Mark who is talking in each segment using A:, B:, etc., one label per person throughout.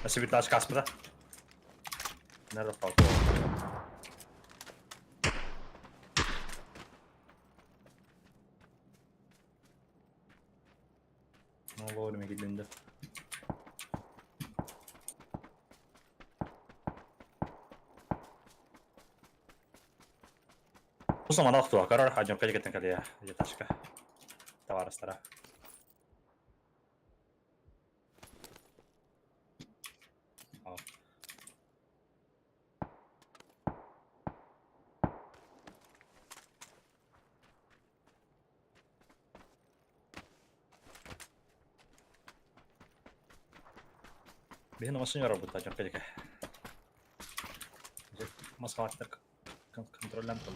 A: Спасибо, каспыта. Nerede kaldı? Ол мегилинде. Бу самана охтуа, корор хадьон кэлигеттен кэлиэ, этажка. Товарыстара. Биһин машина работать, опять Москва контроллям там.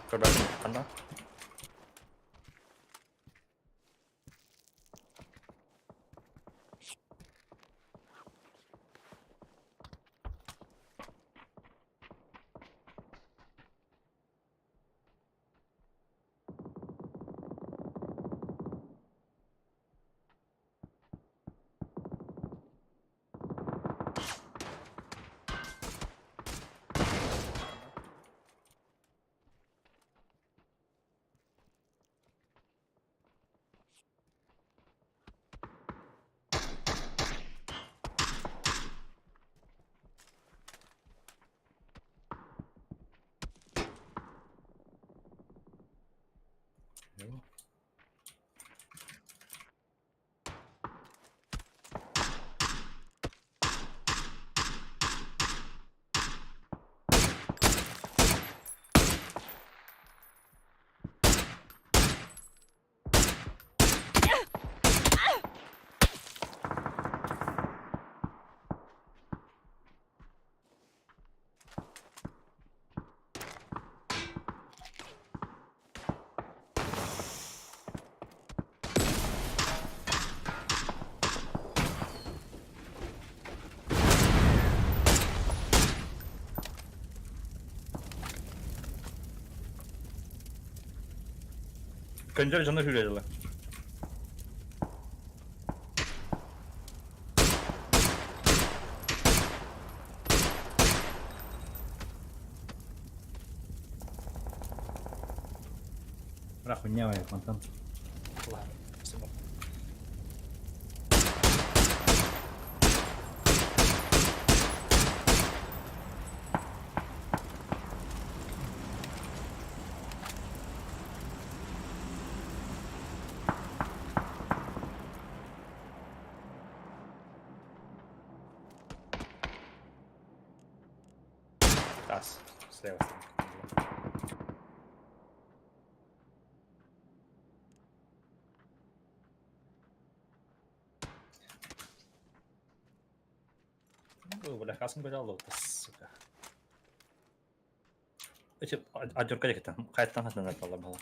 A: Көрбөтүм ханна? Joo. Көндөр дьоно сүүрэллэр.
B: Бра хуйня мантан.
A: Ладно, спасибо. Тас, слева. Ну, бля, хасын гулял, сука. Эти адюрка декета, қайттан хатынан айтпалар бала.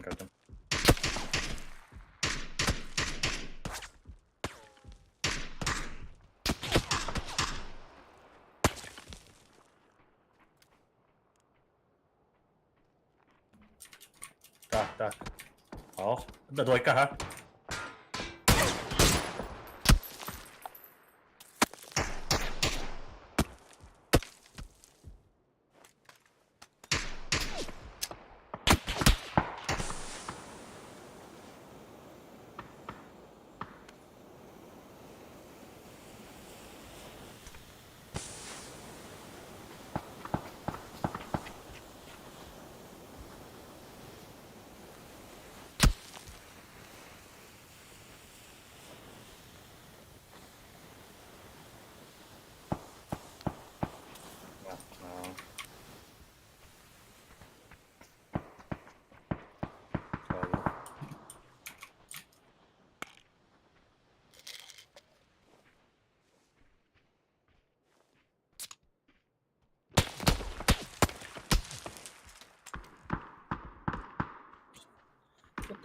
A: Көрдүм. Так, так. Ох, да двойка, ха.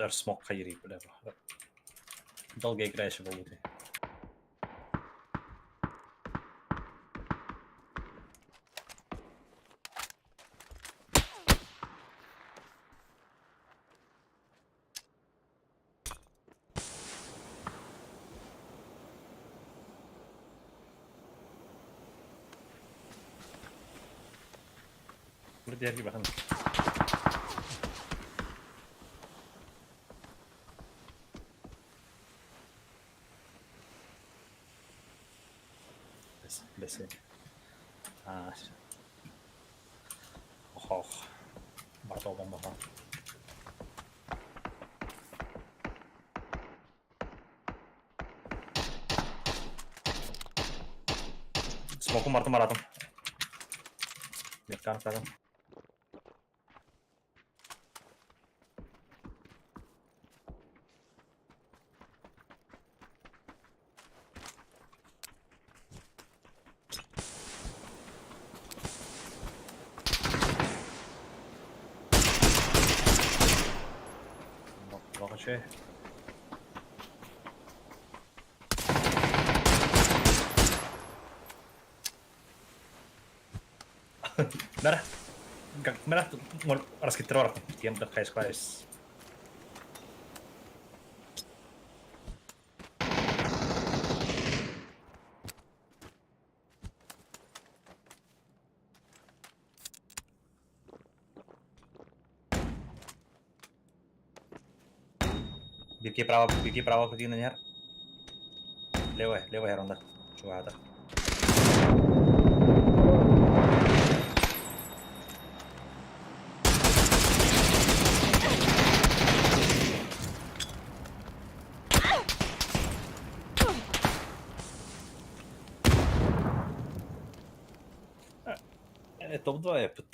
A: Өр смок хайырый, бля. Долго играешь буолбут. Диэки бахан. Бэс. Аа. Ох. Барта бомба. Смокум бартым баратым. Беккан. Бакачы. Мара. Мара раскитрор. Тем да хайс хайс. Бики право, бики право хотин нер. Левая, левая ронда. Чугата. Топ-2 эпит.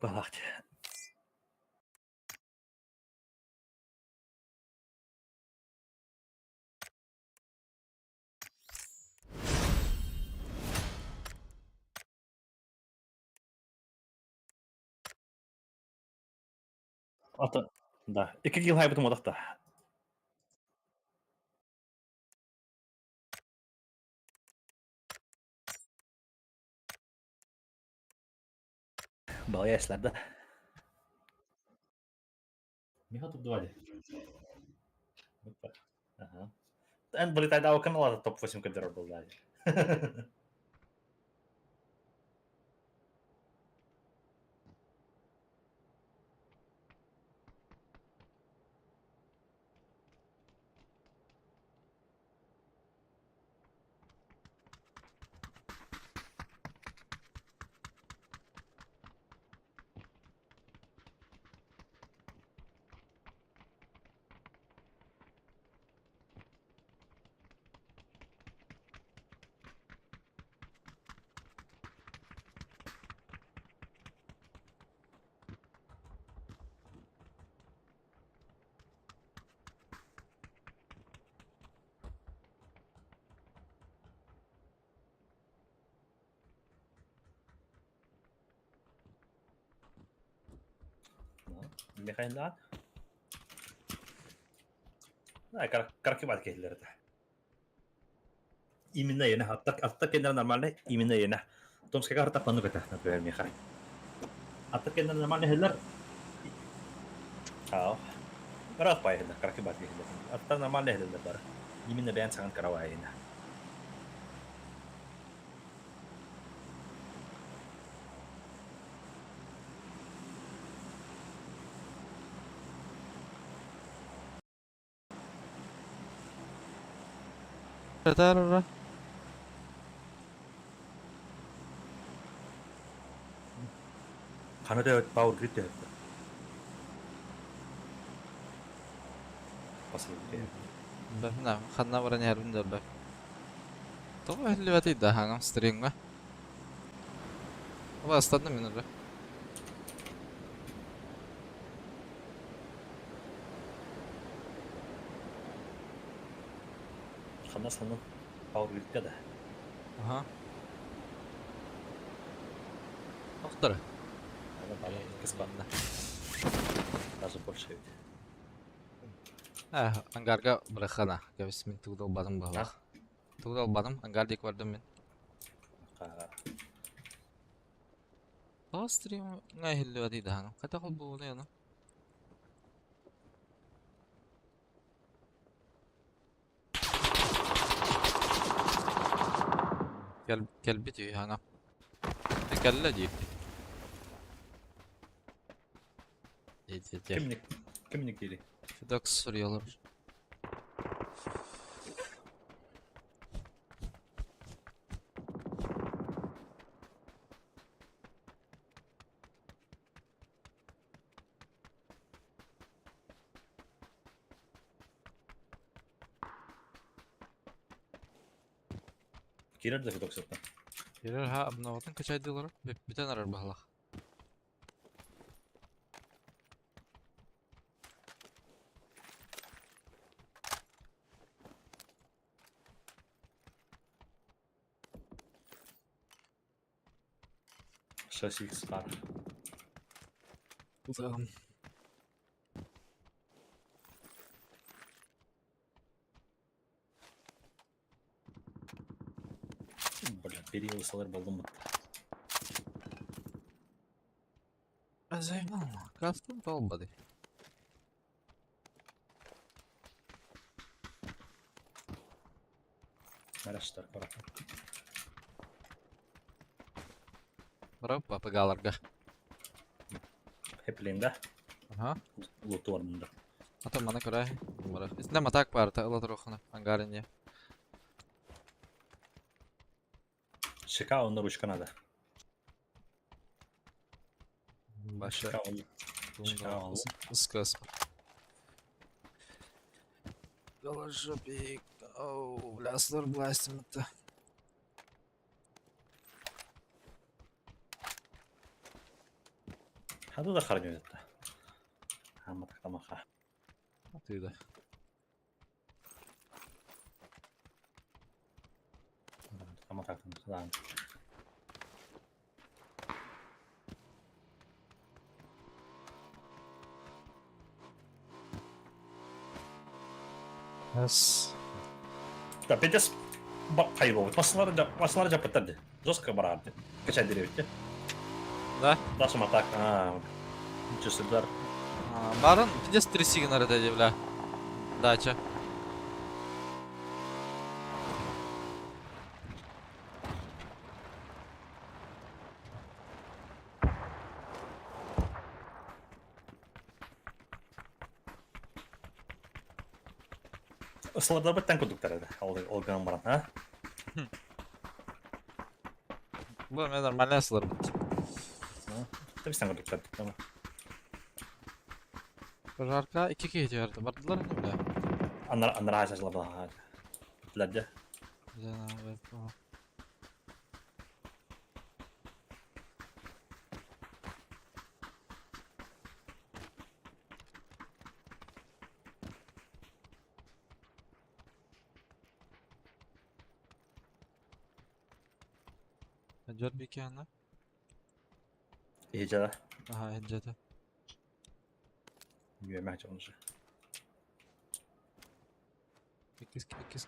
A: Балахте. Ата, да. Икки килл хайбытым одахта. Балая да. Миха топ-2 Ага. Эн вылетай канала топ-8 кадр был, да. Михаил Да, каркибат кехлерде. Именно ена, аттак кенер нормально, именно ена. Томска карта пану ката, например, Михаил. Аттак кенер нормально хеллер. Ау. Рад пай хеллер, каркибат кехлер. Аттак нормально хеллер бар. Именно бәян саган каравайына.
C: Тарара.
A: Ханада Power Grid деп.
C: Бэхна ханна баран ярбын да бэ. Тоҕо иһиллибэтий да хаҥам стримҥа. Бастадым мин уже.
A: Хамнас ылынным. Power Grid'гэ да.
C: Аха. Охтор.
A: Бесплатно. Даже больше ведь.
C: Э, ангарга бырахана. Кэбис мин тугу да ылбатым быһалаах. Тугу да ылбатым, ангар диэки бардым мин. Тоҕо стримҥа иһиллибэтий даҕаны? Хайдах холбуубунуй ону? Кэл кэлбит үһү хаҥа. Кэллэ дии.
A: Кимник кимник дири?
C: Федокс суруйалар.
A: Киирэр да Федоксаттан.
C: Киирэр ха обноватын качайдыылар бүтэн арар баһылах.
A: 6x баар. Бля, период болдум
C: Заебал, крафтым толбады.
A: Араштар бара.
C: Барап папагаларга.
A: Хеплин да?
C: Ага.
A: Луту бар мында.
C: Ата мана көрө. Бара. Итинне матак бар, та ыла турухана. Ангарине.
A: Шика онно ручка надо.
C: Баша.
A: Шика он. Шика он.
C: Ыскас. Голожопик. Оу, бля, слор бластим это.
A: Хада да харню это. Хамат камаха.
C: Ты да.
A: Хамат да.
C: Yes.
A: Да, пиздец хайбовый. Маслары жапыттарды. Жестко барарды. Качай деревья.
C: Да?
A: Дашым атак. А, ничего себе.
C: Барын пиздец трясигин арада бля. Дача.
A: Ысыларда бит тән көдүктәр Ол ол гынан баран, а?
C: Бу мен нормально сылар бит.
A: Табистан көдүктәр.
C: Пожарка 2 киһи верді. Бардылар не бля.
A: Аннар аннар ачылар ба. Битләрдә.
C: Бля, Жор бикәне.
A: Иҗа.
C: Ага, иҗа.
A: Йөрмә чонжы.
C: Икис икис.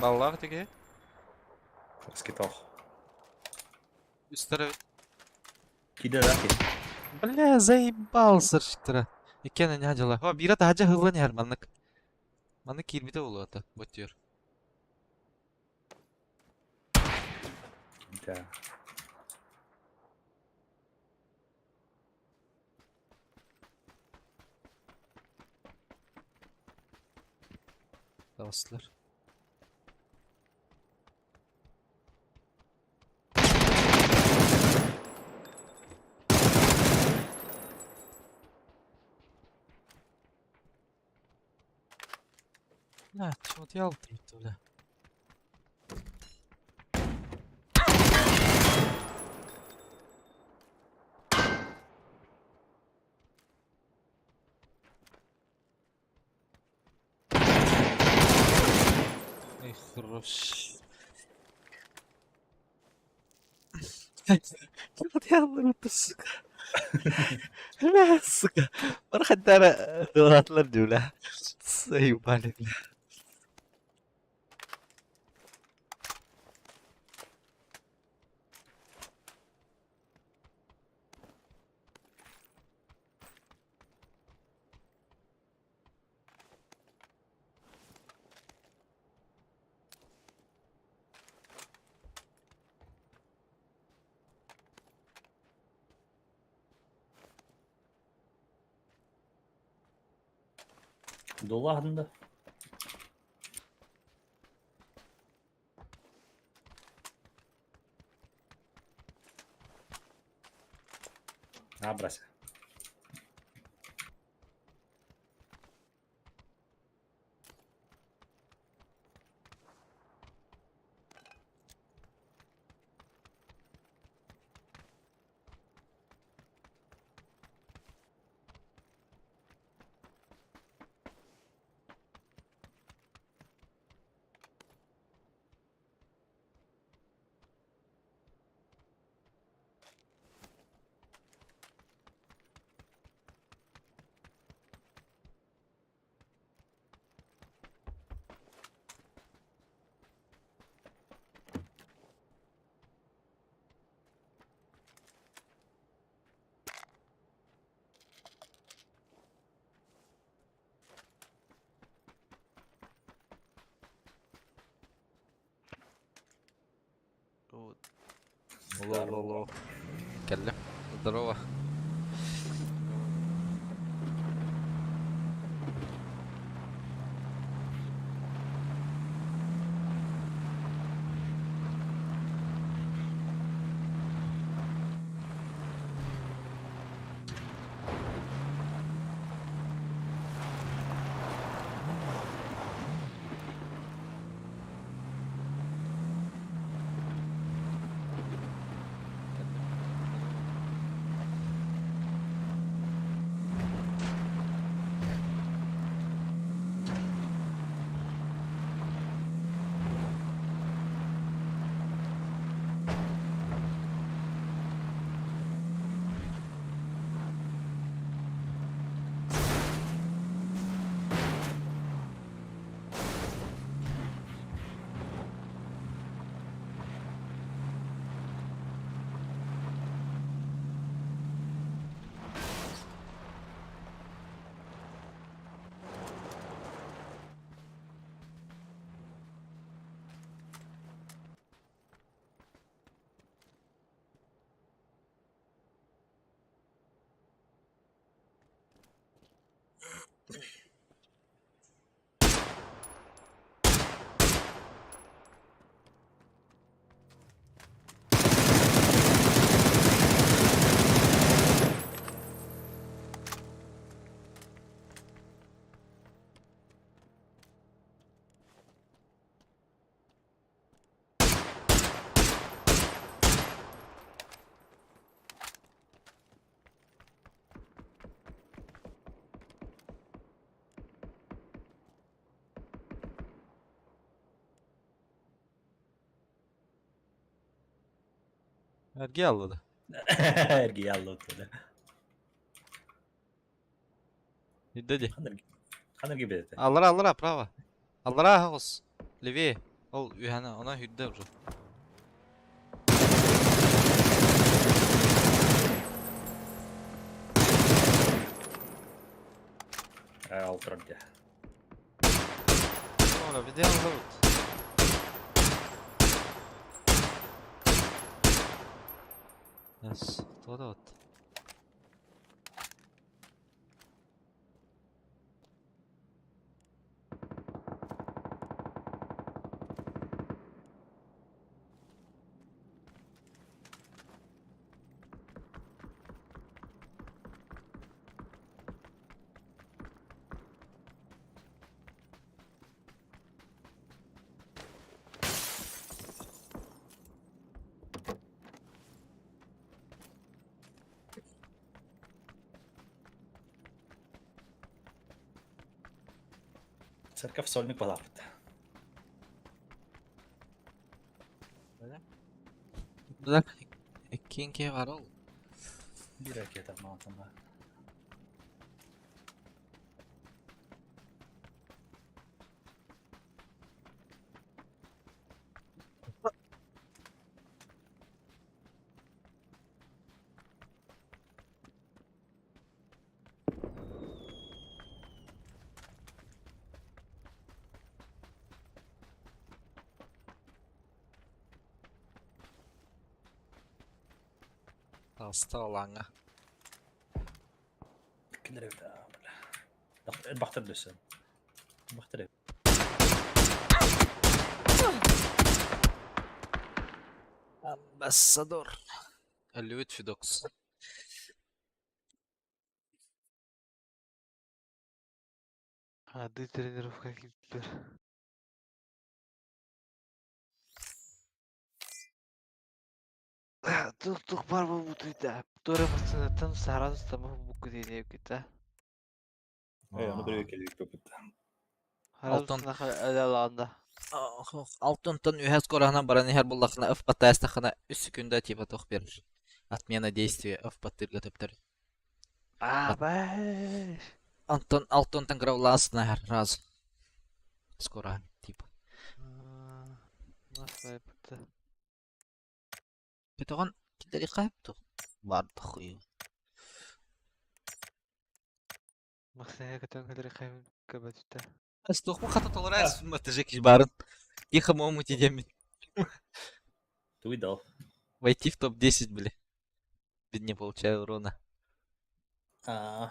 C: Баллар теге.
A: Скитох.
C: Үстәрә.
A: Киде да ки.
C: Бля, заебал сыршыктыра. Иккән не дела. О, бира тахажа хыллан яр маннык. Маннык кирбите болу ата, ботер.
A: Да.
C: Давастылар. Бля, чего ты алты бля. Хорош. Сука. Бля, сука. Бархаттара дулатлар дюля. Заебали, бля.
A: Доллаһын да. Абрася.
C: Ло-ло-ло. Кэллим. Здорово. Эргий аллада.
A: Эргий алла отура.
C: Ирдэ дии.
A: Ханна эргийбит этэ?
C: Аллара, аллара, право. Аллара аһаҕас. Левее. Ол үһэни, онон үрдэ уже.
A: Ээ, ол турар дии.
C: Оля, видео зовут. Yes, кто вот?
A: Церковь сольник балаабыт.
C: Бардылар. Иккиэн киһи баар ол.
A: Биир ракета маҕантан.
C: Таста алаңа.
A: Кинилэр бит. Бахтар дөссө. Бахтар.
C: Амбассадор. Өлүбүт Фидокс.
D: Ады тренировка киирдилэр. Тух бар буолбутуй да. Туора массыынаттан сааран ыстаммыт буолбукку диэбиккит.
A: Э, ону бір келдик көпүт.
D: Алтан анда.
C: Алтынтан үһәс скоростынан баран иһэр буоллаххына F баттаастаххына 3 секунда типа туох биэрэр. Отмена действия F баттыырга төптөр.
D: А, бай.
C: Антон алтынтан гравлаасына иһэр раз. Скоро типа.
D: Насайпты.
C: Көтөҕөн киллэри хаһыпту. Бардах хуй.
D: Максимга көтөн кэлэр хайм көбөтүтэ.
C: Астуох хата толорас матыжык барын. Тихо мому тидемин.
A: Туй дал.
C: Войти в топ-10, бля. Не получаю урона.
A: А,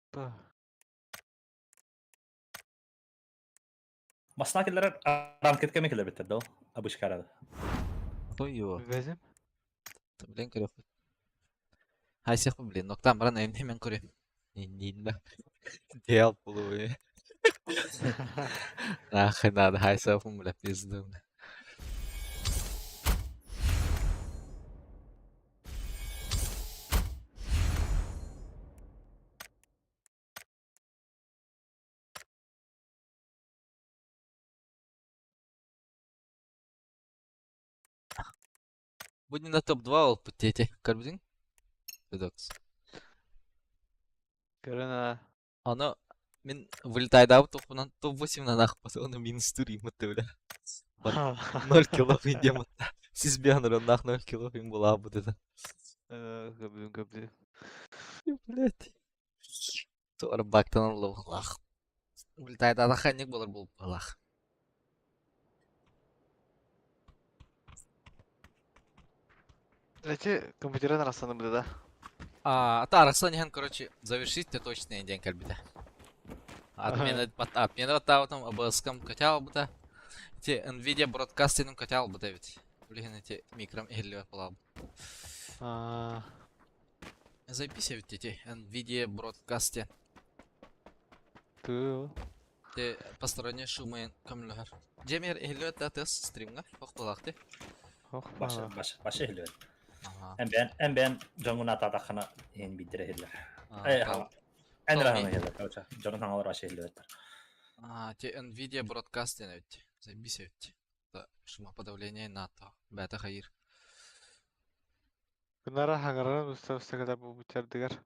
D: Типа.
A: Масна келлер ранкет кеме келлер биттер дал. Абыш карады.
C: Той его.
D: Билбэтим.
C: Блин, көрөх. Хайсых, блин, ноктан баран эйм хемен көрө. Нинна. Дел полуи. Нахуй надо, хайсых, бля, пизду. Бля. Будем на топ-2 ол путете. Көрбүтүң? Федокс.
D: Көрөн.
C: Аны мин вылетайдабыт тохпунан топ-8 на нах оны минус 4 мытты, бля. 0 килов индем. Сиз бяныр нах 0 килов им була бу dedi.
D: Көбүм көбүм.
C: Блять. Туара бактан Аллах. Вылетайда ханник болар бул Аллах.
D: Эти компьютерин арасаны биле да.
C: А, та арасан короче, завершить ты точный день кальбита. Отмена, отмена там ОБС-ком котял бы та. Те Nvidia Broadcasting котял бы ведь. Блин, эти микром или была.
D: А,
C: Запись ведь эти Nvidia Broadcasting.
D: Ту.
C: Те посторонние шумы камлюхар. Жемер или это тест стримга. Ох, балахты.
D: Ох,
A: Башы, башы, башы хилер.
C: Ага.
A: Эн бен жонгуна татахана эн бидре хилер. Э, эн рахана хилер. Короче, жонгун хангалар башы хилер.
C: А, те Nvidia Broadcasting ведь. Запись ведь. Да, шумоподавление НАТО. Бета хайр.
D: Кунара хаңаран уста уста када бу бутердигер.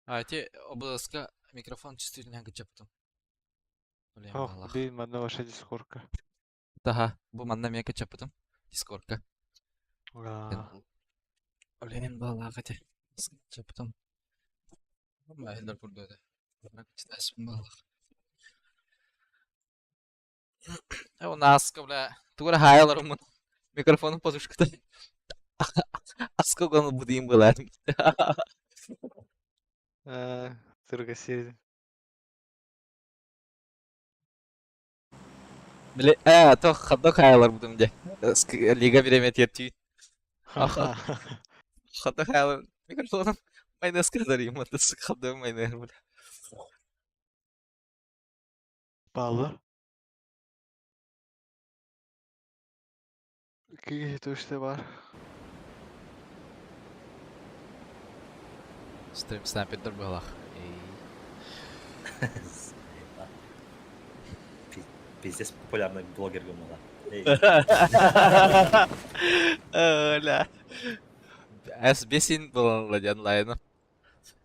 C: А, те ОБС-ка микрофон чувствительный гачаптым. Блин,
D: Ох,
C: Аллах.
D: бин манна ваша дискорка.
C: Таха, бу манна мека чапытым. Дискордка.
D: А,
C: Блин, баллах эти. Чапытым. Махилер курдуэде. Баллах. Э, у нас, бля, тугара хайлар умун. Микрофон подушката. Аска гон будим была.
D: Түргө сирдим.
C: Бля, э, то хадок хайлар будем де. Лига беремет ертүй. Аха. Хадок хайлар. Микрофоном майнес кадарим, это хадок майнер, бля.
D: Баллы. Киги туште бар.
C: Стрим снайпердар быһылах.
A: Пиздец популярный блогер гыммыла.
C: Оля. Эс бесин булан диэн лайны.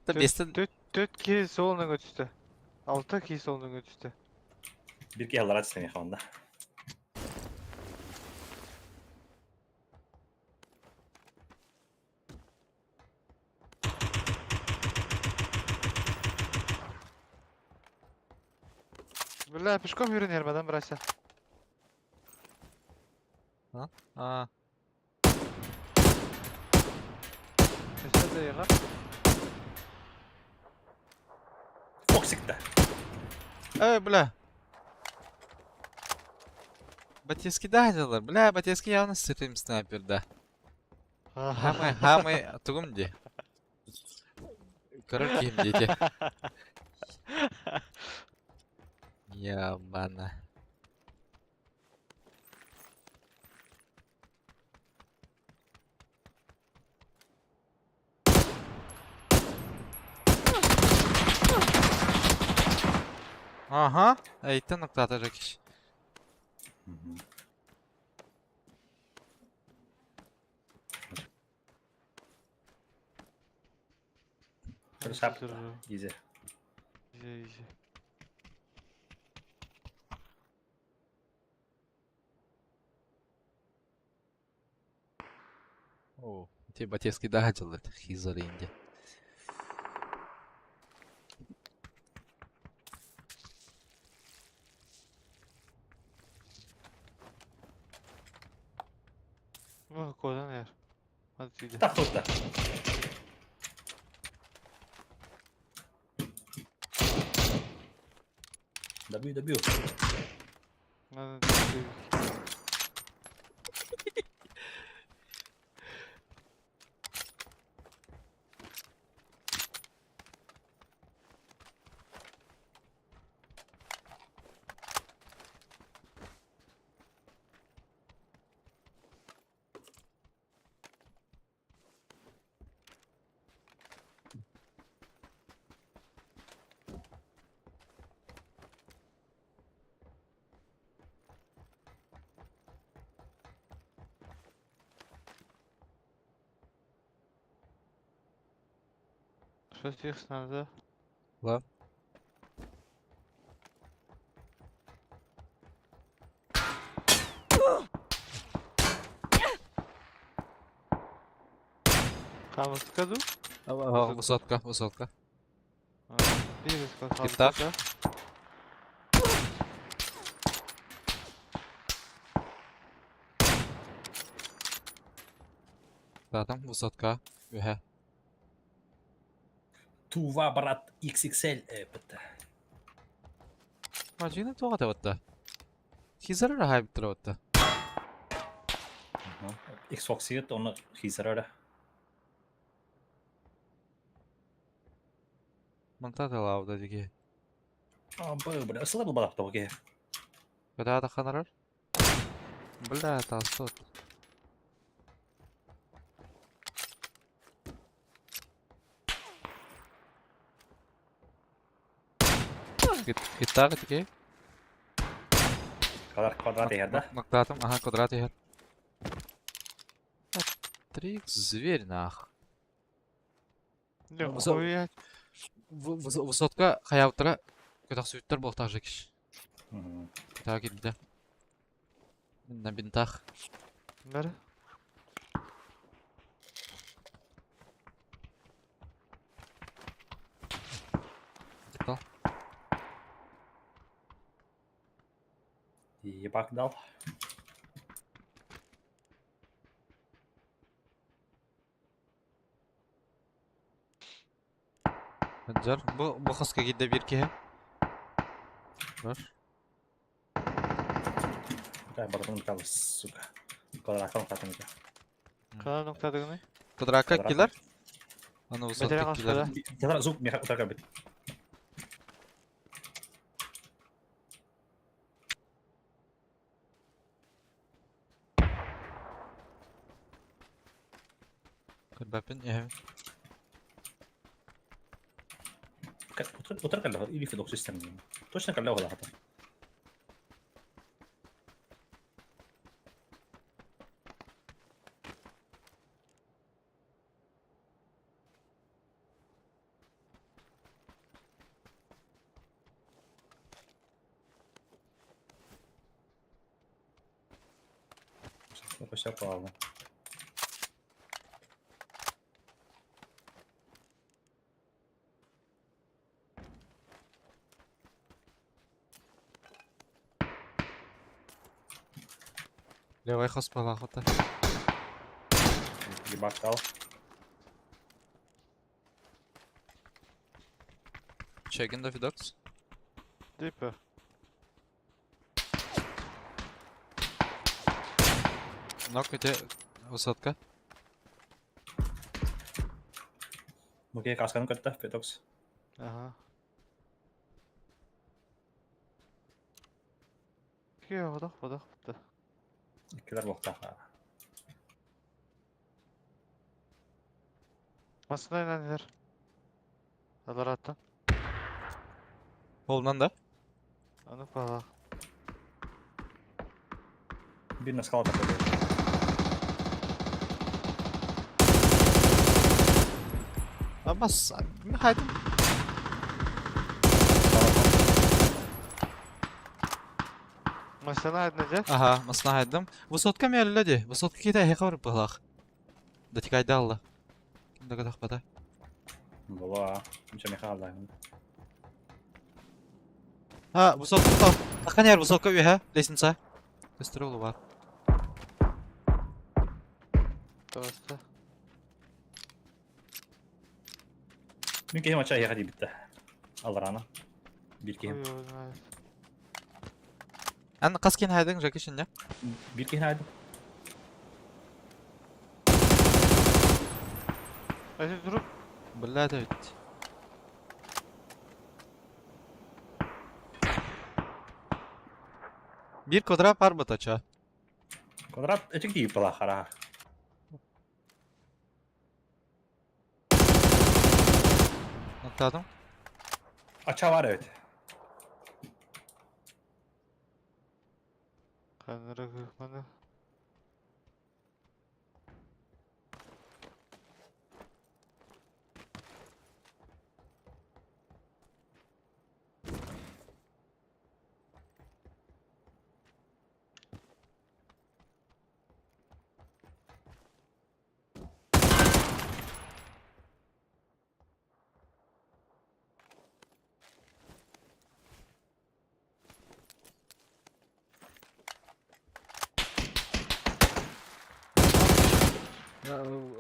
C: Та бестен
D: Түт киһи суол өҥө түстэ. Алта киһи суол өҥө түстэ.
A: Бир киһи аллара түстэ миэхэ онно.
D: Бля, пешком yürün yermeden брася.
C: А,
D: Өстө да яга.
A: Фоксик-то.
C: Эй, бля. Батиски дадылар. Бля, Батиски явно стрим снайпер, да. Хамай, хамай, тугум ди. Короче, им дети. Ебана. Ага, эйтен нуктатacak iş.
A: Шапка. Изи.
D: Изи, изи.
C: О, те батески дагачылар, хизар инде.
D: Bu kodan yer. Hadi gidelim.
A: Так тут-то. Добью, добью.
D: Hadi gidelim. Что здесь надо?
C: Ла.
D: Камыска ду?
C: Высотка, высотка.
D: Bir высотка.
C: Кита. Да, там высотка. Үһэ.
A: Тува, брат, XXL. Это.
C: Мажина туға таватта. Хизар хайп таватта.
A: Xbox сигет, оны хизарара.
C: Манта лауда диге.
A: А, бля, сылай был балак тоге.
C: Када да ханарар? Бля, тасот. Гитара диге.
A: Квадрат, квадрат егер, да?
C: Нактатым, ага, квадрат егер. Трикс, зверь нах.
D: Нихуя.
C: Высотка хаяутара көтөх сүйттер болтақ жекиш. Так кидде. На бинтах.
D: Бері.
C: Дал.
A: Ебак дал.
C: Джар, бу бу хаска кидде бир киһи. Бар.
A: Да, баратын кал, сука. Квадрат катын.
D: Кана ноктадыгыны?
C: Квадратка
A: Квадрат.
C: килер. Аны высотка
D: Бетере
C: килер.
D: қалшыда.
A: Квадрат зуб меха утарга бит.
C: Кырбапын эһэ.
A: Утары кэллэ или Федок систем. Точно кэллэ оҕолоохото. Все правильно.
C: Левай хос балаахата.
A: Ебать,
C: Чегин да Федокс.
D: Типа.
C: Нок ити высотка.
A: Окей, касканы кытта, Федокс.
D: Ага. Кие бодох бодох бутта.
A: Иккилэр буохтаах.
D: Массыына иһэр. Алараттан.
C: Холунан да?
D: Аны палах.
A: Биир наскала такой.
C: Абас, хайдым.
D: Массыына айдына дьэ.
C: Аха, масна хайдым. Высотка мэллэ ди. Высотка кита эһэ хабар быһлах. Да тикайда алла. Ким да катахпата.
A: Была. Ничего не халла.
C: А, высотка тал. Таханер высотка үһэ, лестница. Көстөр бар.
D: Тоста.
A: Мин киһи мача яха дибитте. Алрана. Бир киһи.
C: Ан қас кен хайдың жаки шинне?
A: Бир киһи хайдым.
D: Эти дуруп.
C: Бля, да ведь. Бир квадрат бар бытача.
A: Квадрат этик дип была хара.
C: Ноктадым.
A: Ача бар evet.
D: Каныры кыхманы.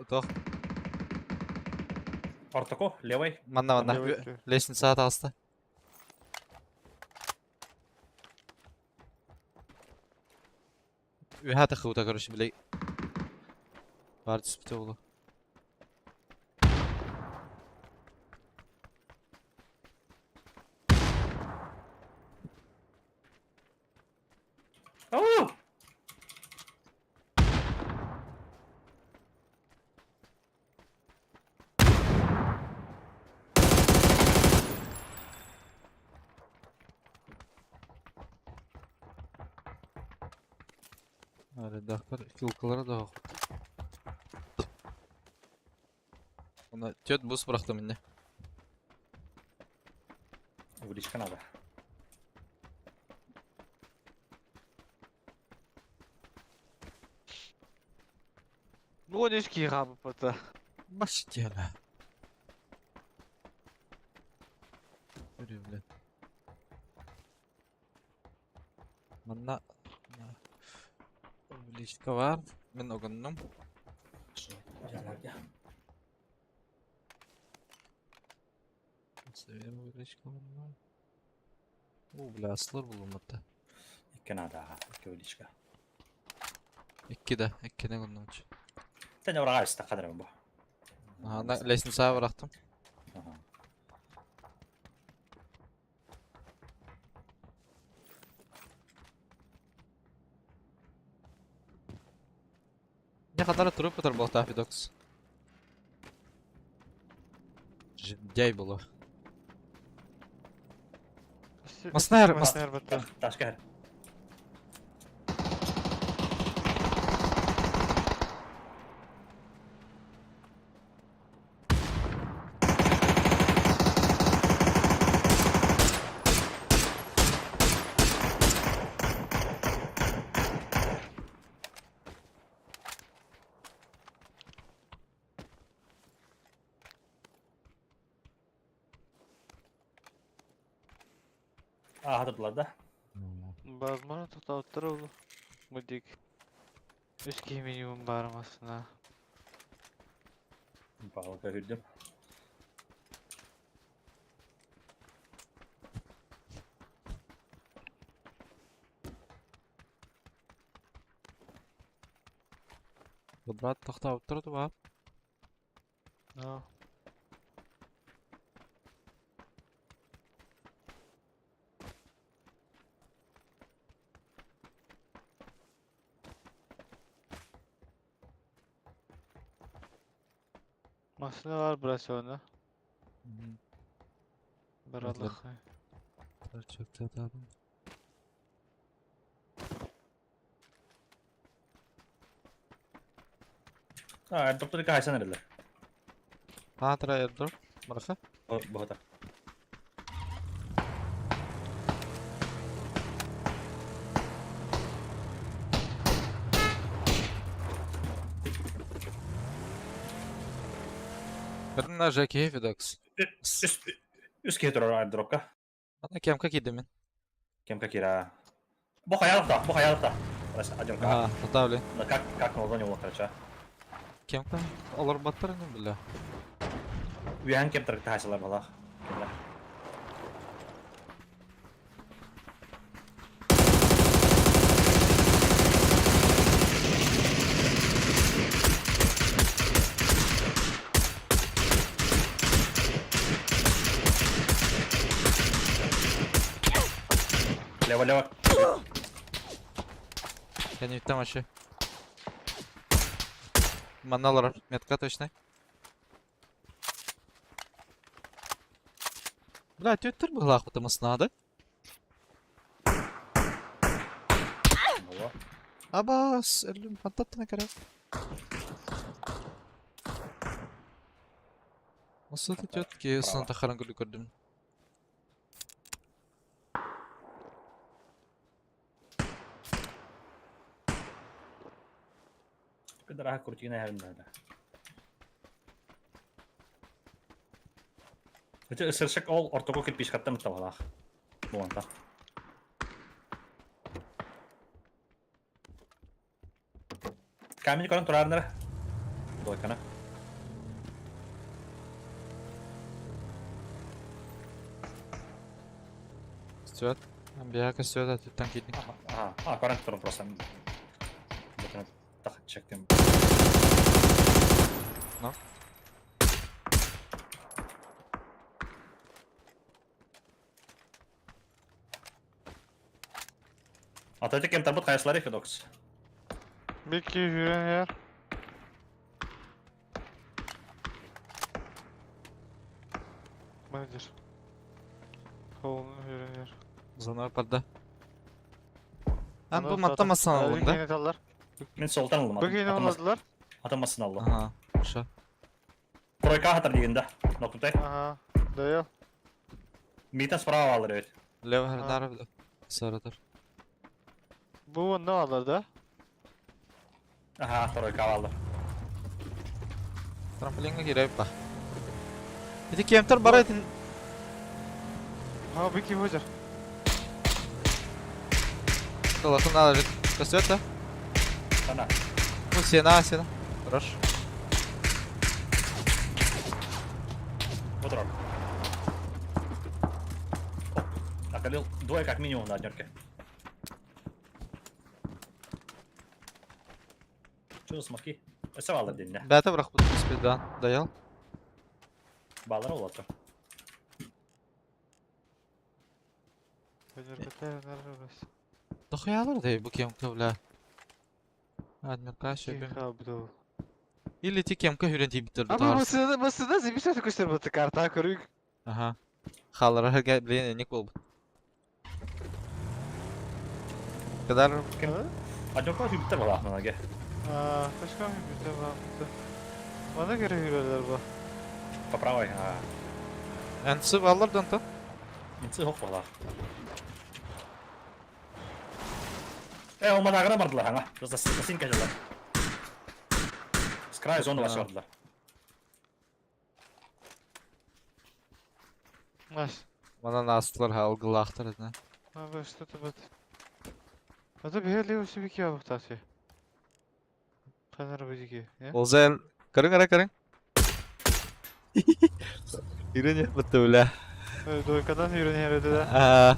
C: Тох.
A: Ортоко, левый.
C: Манна манна. Лестница атаҕыста. Үһэ тахыута короче, билей. Бар түспүтэ олу.
A: Ау!
C: Редактор килкалара да Она тет бус бырахта минне.
A: Увеличка надо.
D: Ну, он ишки хабы пота.
C: Баш теле. Бля. Манна увеличка бар. Мен огоннум. Seviyorum увеличка бар. О, бля, аслар булуматта.
A: Икки надо, икки увеличка.
C: Икки да, иккини гынным.
A: Тәне орага истә кадр бу.
C: Ага, на лестницага бырахтым.
A: Ага.
C: Не хатара туруп потар болта Фидокс. Жиндяй было. Маснар,
D: Маснар бата.
A: Ташка. Ааһа да.
D: Возможно, тоқтауттар ол. Мудик. Үс киһи минимум баар массына.
A: Балыка үрдүм.
C: Брат тохтообуттар дуо?
D: No. Массына бар брат оны. Баралых.
A: А, доктор кайсан эрэллэр.
C: Аатыра airdrop. Бараха.
A: Бохота.
C: Көрүнна Жеки Фидокс.
A: Үс киһи турар airdropка.
C: Ана кемка киирдим мин.
A: Кемка кира. Бу хаялыкта, бу хаялыкта. Раз, адёнка.
C: Аа, тотали.
A: Да как как на зоне короче.
C: Кемка олар баттар ини бля.
A: Үйән кем тарыкта хайсалар балах. Лево, лево.
C: Я не там вообще. Маналар метка точно. Бля, түттер быһылаах бутымыс надо.
A: Во.
C: Абас, өлүм фантаттана керек. Осы тетки сын тахаран күлі көрдім.
A: Кыдыраха крутина хәрин Это ысыршык ол ортоко кирпич хаттан табалах. Буанта. Камень көрөн турарнар. Дойкана.
C: Стюарт. Бияка Стюарт түттен кийдин.
A: Ага, а, көрөн турар просто. Так, чектим.
C: No.
A: Ататик кем тарбут каяслары Федокс.
D: Бики жүрен ер. Менеджер. Холны жүрен ер.
C: Зона барда. Ан бу маттамасан алын да.
A: Мен солтан алдым.
D: Бүгін алладылар.
A: Атамасын алды.
C: Ага, хорошо.
A: Тройка хатар дегенде. Нокутай.
D: Ага. Даял.
A: Митен справа алыр evet.
C: Лево хердар Саратор.
D: Bu ne alır да?
A: Ага, тройка алды.
C: Трамплинга киреп ба. Ити кемтер бар этин.
D: Ha Бики хожар.
C: Талатын алыр. Касета.
A: Ана.
C: Ну, сена, сена. Хорош.
A: Вот рок. Околел двое как минимум на однерке. Что за смоки? Өсө алыр дейін.
C: Бәті бірақ бұт спиддан. Даял.
A: Балар олаты.
C: Дохуялар дей бу кемка бля. Адмирка шөпем. Или ти кемка хүрен тип битер
D: Ama masada masada zemin söz göster bu karta körük.
C: Ага. Халара блин, не кол. Кыдар
A: Одноков үбүттэр балаахманаге.
D: Кашка үбүттэр балаахмыта. Мана кере хүрэлэр ба.
A: По правой.
C: Энсы баллар донто.
A: Энсы хок балаах. Э, ол манагына бардылар аңа. Засын кәжелер. С края зоны басы бардылар.
D: Маш.
C: Манан астылар алгылаахтар этне.
D: Aba что-то вот. Ата бихер лево себе кия бухтасы. Канар бузики, не?
C: Олзен көрүң эрэ көрүң. Ирене бутты бля.
D: Дойкадан үйренер еді да.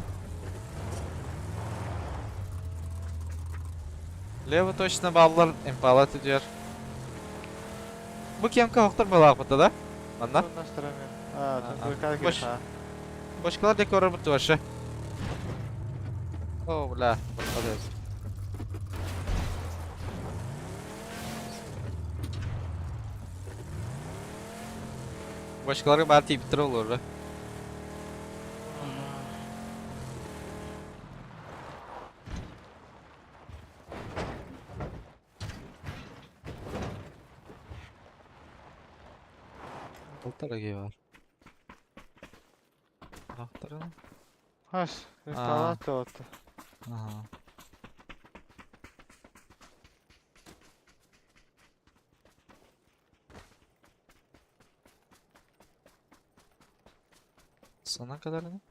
C: Лево точно баллар импала түдер. Бу кемка хоқтар балаақ бұтты да? Манна?
D: Бош.
C: Бошкалар декоры бұтты вообще. О, бля, молодец. Бошкаларға бәрі тиіп тұр олар. Полтора бар. Ахтарына.
D: Аш, инсталлация отты.
C: Ага. Sona kadar ne?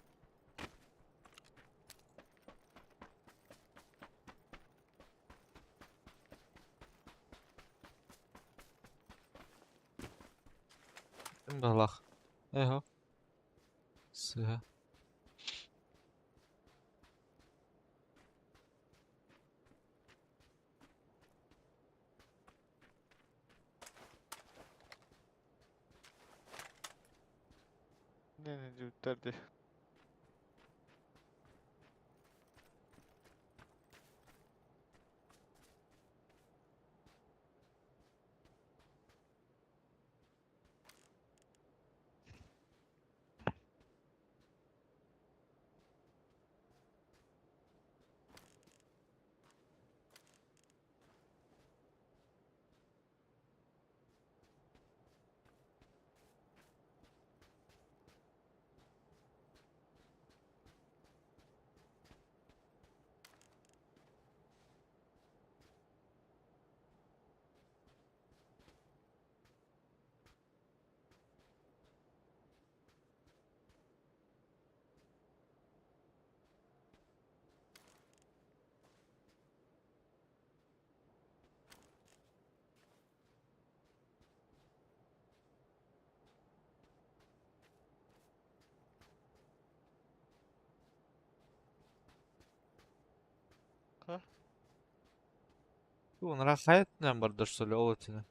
C: Балах. Эхо. Сыга.
D: Не, не, дюттер.
C: Онра хаятынан бар что ли, ол өтіні.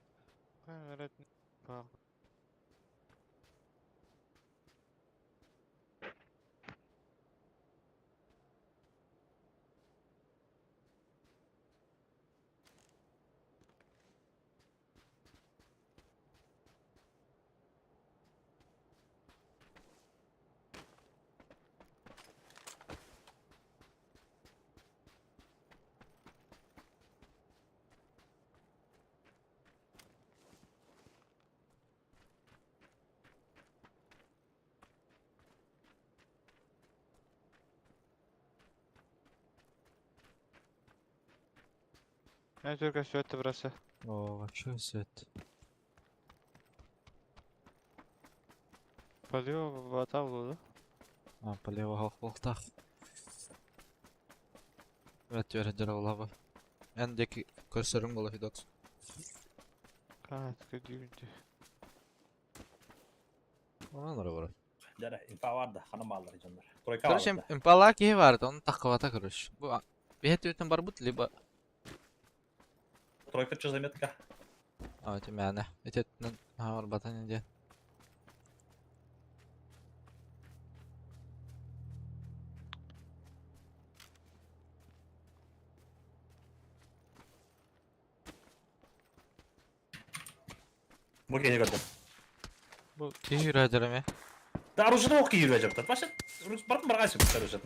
D: Я только все это бросаю.
C: О, вообще свет.
D: Полево в таблу, да?
C: А, полево холтах. Evet, öğrenci olaba. Endeki kösörüm bola Fidox.
D: А, такой дюнти.
C: Ona nara var.
A: Дәрі, инфа бар да, ханам баллар жандар. Тройка бар.
C: Короче, импала кихи бар, оны таққабата, короче. Бу бихет өтін бар бут, либо...
A: Тройка что заметка?
C: А, это мәне. Этетінен бар бата не
A: Бу кені көрдім.
C: Бу кихи үрәдіріме.
A: Да, оружие ок киіп жүріп. Вообще, бардым барған сөп оружие.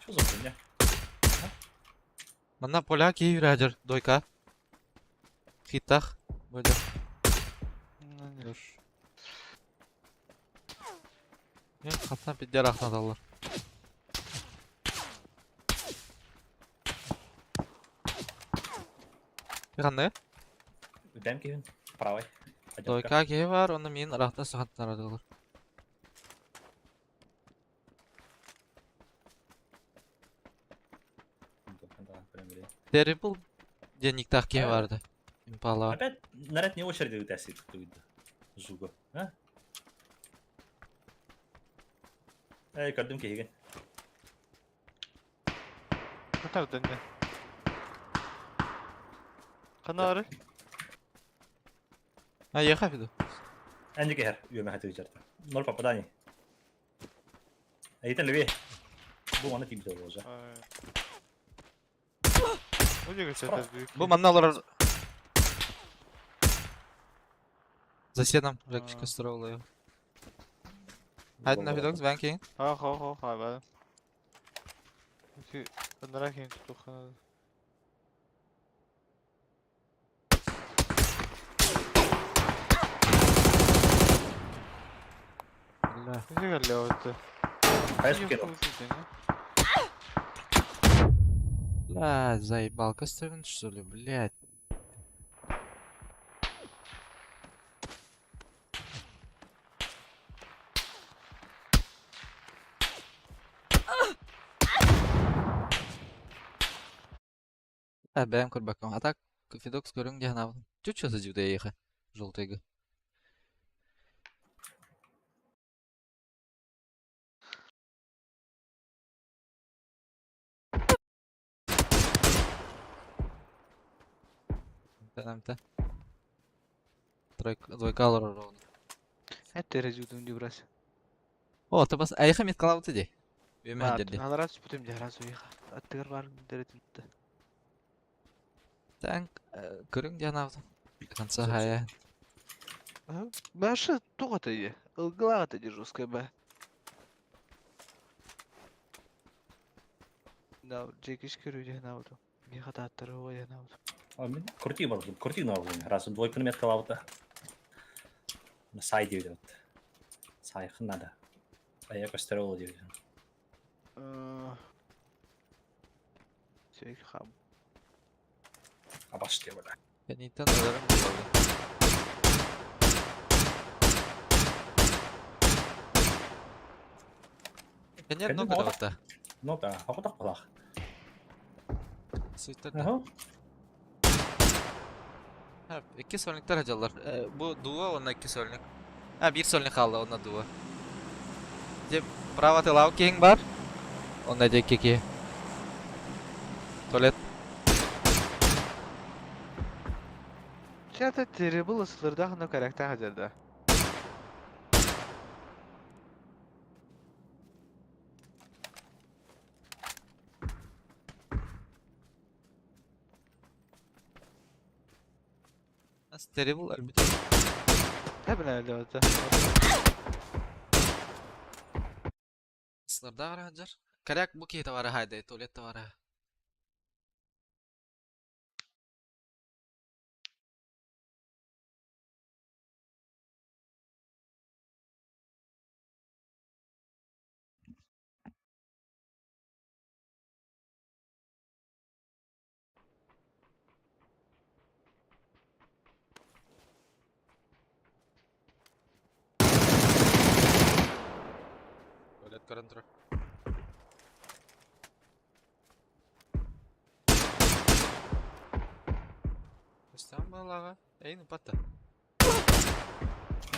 A: Что Позор,
C: Манна поляк киһи үрэдэр дойка. Хиттах. Бөдө. Dur. Мен хаттан пиддер ахтаталлар. Ханны?
A: Үтәм киһин. Правый.
C: Дойка киһи бар, оны мин рахта сахаттар адылар. Terrible диэн никтаах киһи барды. Импала.
A: Опять наряд не очереди үтәси туйды. Зуга. А? Эй, көрдүм киһигин.
D: Кытардын не? Канары?
C: А, я хафиду.
A: Энди киһэр үөмэ хатыы жарта. Ноль попаданий. Эйтен леви. Бу аны тиби болжа.
C: Бу манна олорор. За сеном Жекчика строил ее. Хайден нафидокс бэнкинг.
D: Ha ha ha ha ben. Ити ынырак хин тутухана.
C: Бля.
D: Ити кэллэ
A: Хайс кинул.
C: Бля, заебал. Костовин, что ли, блядь. А, бэм курбаком. А так, Фидокс көрүң диэн абын. Чуть-чуть садиуда еха. Желтыйга. Та. Тройка, двойка ровно.
D: Это разюдум дибрас.
C: О, ты бас айха мет калабыты ди. Үөмэ дерди.
D: Аларас бүтүм жарас уйха. Аттыгар бар дерет.
C: Тән көрүң диэн абын. До конца хая.
D: Башы тугата е. Ылгылага держуская ба. Да, джекиш көрү ден ауду. Миха таттары ой ден ауду.
A: А мен крути бар, крути на Раз двойканы метка лавыта. На сай дип. Сайхын надо. А я костерол дип.
D: Сек хам.
A: Абаш деп бля.
C: Кенитен аларым булады. Кенет
A: Кенет
C: много
A: много.
C: давата.
A: Ну да, хакытак балах.
C: Суйттар.
A: Ага.
C: Ha, iki сольниктер хадьаллар. Бу дуо, онна iki сольник. Ha, bir сольник қалды, онна дуо. Де право тылау кең бар. Онна де кеке. Туалет.
D: Чата terrible ысылырда хана каракта хажарда.
C: Nasıl terrible elbette.
D: Ne bileyim öyle
C: Ысылырда бар хаджар. Коряк бу кейті бар хайда, туалет бар. Туалет көрін тұр. Көстен балаға. Эй, ну патта.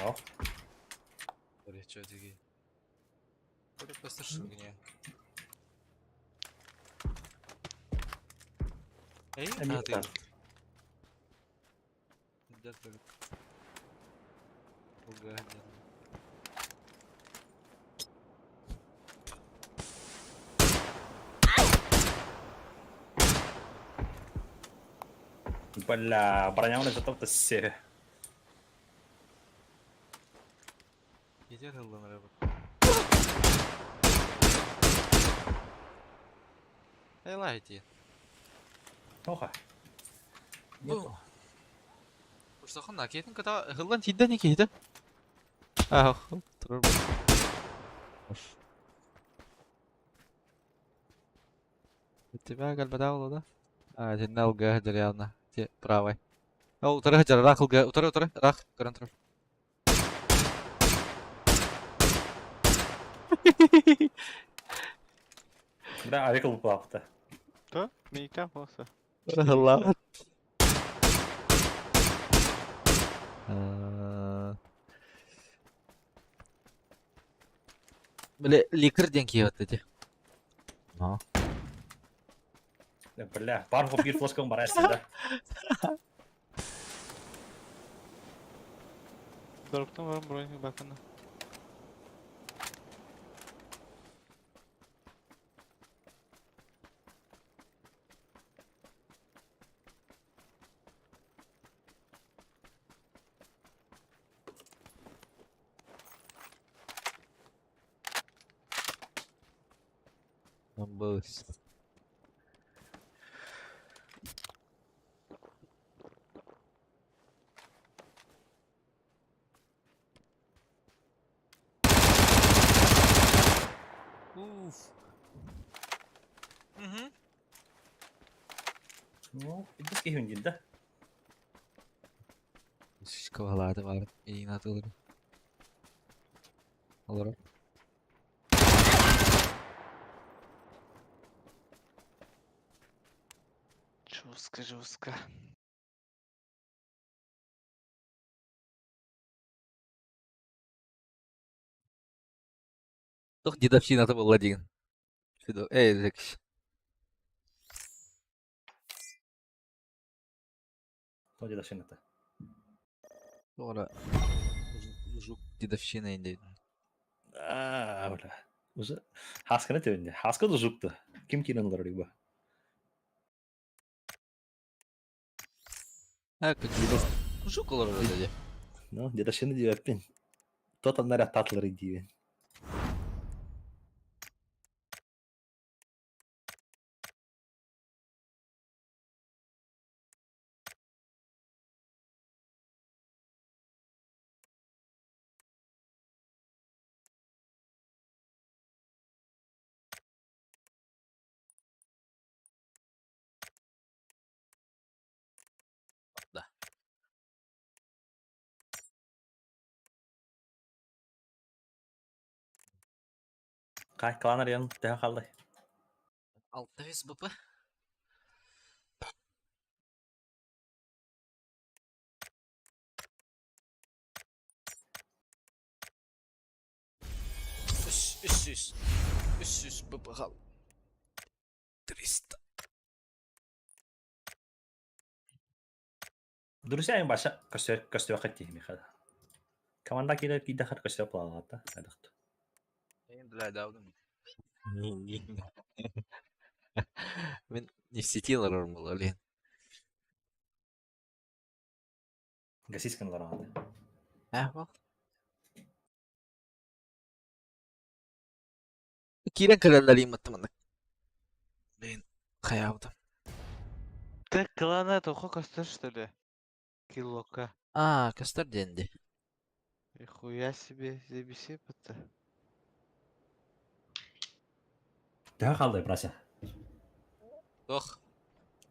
A: О,
C: Горячо диги. Көріп көстір гне. Эй,
A: Эми
C: а ты.
A: бар.
C: Где-то. Угаден.
A: Бля, броня зато се.
C: Yeter hızlanır bu. Айла ити.
A: Тоха.
C: Бу. Урсахан акетин кыта хыллан тиидден икиһитэ. Аа, турар. Тебя кэлбэтэх буолуо да? Аа, итиннэ алгыа дьарыйаҕына. Ти правай. Ол утары сылдьар, ыраах ылгыа, утары, утары, ыраах, көрөн турар.
A: Да, авик ылбапта.
D: То? Миитэ болса.
C: Ыллаабат. Били ликер диэн киһи эти. Но.
A: Бля, бар хоп биир флоскон барайсың да.
D: Дороптан баран бронь бакана.
C: Numbers. Уф. Угу.
A: Ну, пиздец киһи да.
C: Школады бар. Иин атылыр. Олор.
D: Жестко, жестко.
C: Тух дедовщина буолла диэн. Эй, Жекш.
A: То дедовщина-то.
C: Туора жук дедовщина инде.
A: А, бля. Уже хасканы төбүндө. Хаска да жукту. Ким кирен олар ба?
C: А, как жук олар деді.
A: Ну, дедовщина диэппин. Тот аннара татлары диибин.
C: Да.
A: Кай клан арыйан тэһэ халлай.
C: 6 БП. Үс, үс, үс. Үс, үс БП хал. 300.
A: Друзья им баша костер костер хатти михада. Команда килер киде хат костер плалата. Адахт.
C: Бля, да, Мен не в сети лорор был, блин.
A: Гасискан лоран.
C: А, вот. Кирен календали маттаманна. Блин, хаябыта.
D: Ты клана тоқо костер, что ли? Килока.
C: А, костер денди.
D: Нихуя себе, забеси это.
A: Тэһэ халлай брася.
C: Тох.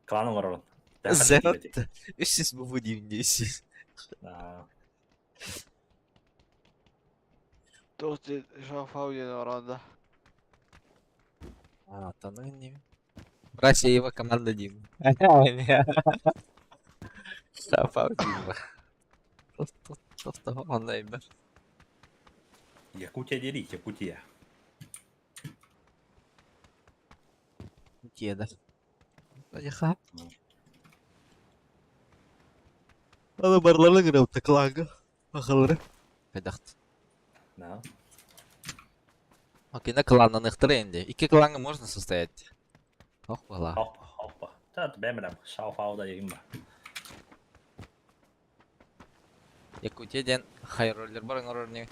A: Клан олорон.
C: Зерот. Үс бу дивнесис.
A: Да.
D: Тут шафау оранда.
C: А, та ну не. Братья его команда Дим. Шафау Дима. Просто он найбер.
A: Якутия дери, Якутия.
C: Деда. Поехал. Ала барлары гырып таклага. Бахалары. Кайдахт.
A: Да.
C: Окей, на клана тренде. Икки клана можно состоять. Ох, была.
A: Хоппа, хоппа. Та бэмрам шафау да егин ба.
C: Якутия ден хайроллер бар оңорор не.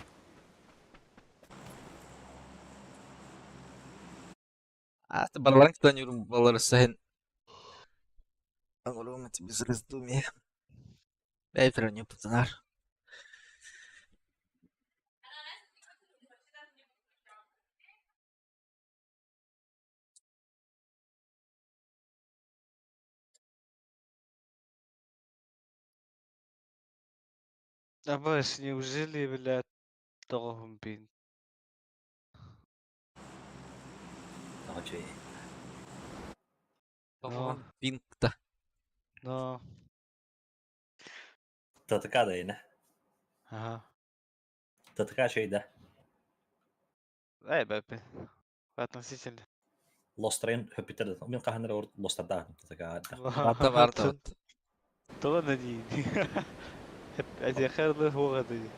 C: А, барыларын кытта балары саһын. Оҥоруом эти без раздумий. Бэйфер не пацанар.
D: Абас, неужели, блядь, тоҕоһун пин?
A: Тоҕо үчүгэй.
C: Тоҕоһун пинкта.
D: Но.
A: ТТК да ини.
D: Ага.
A: ТТК үчүгэй да.
D: Эй, бэппин. Относительно.
A: Лострайын хөппүттэр да. Мин хаһан эрэ урут лостардаах ТТК.
C: Барда барда.
D: Тоҕо на дии. Эдиэхэ ылы хуоҕа дии.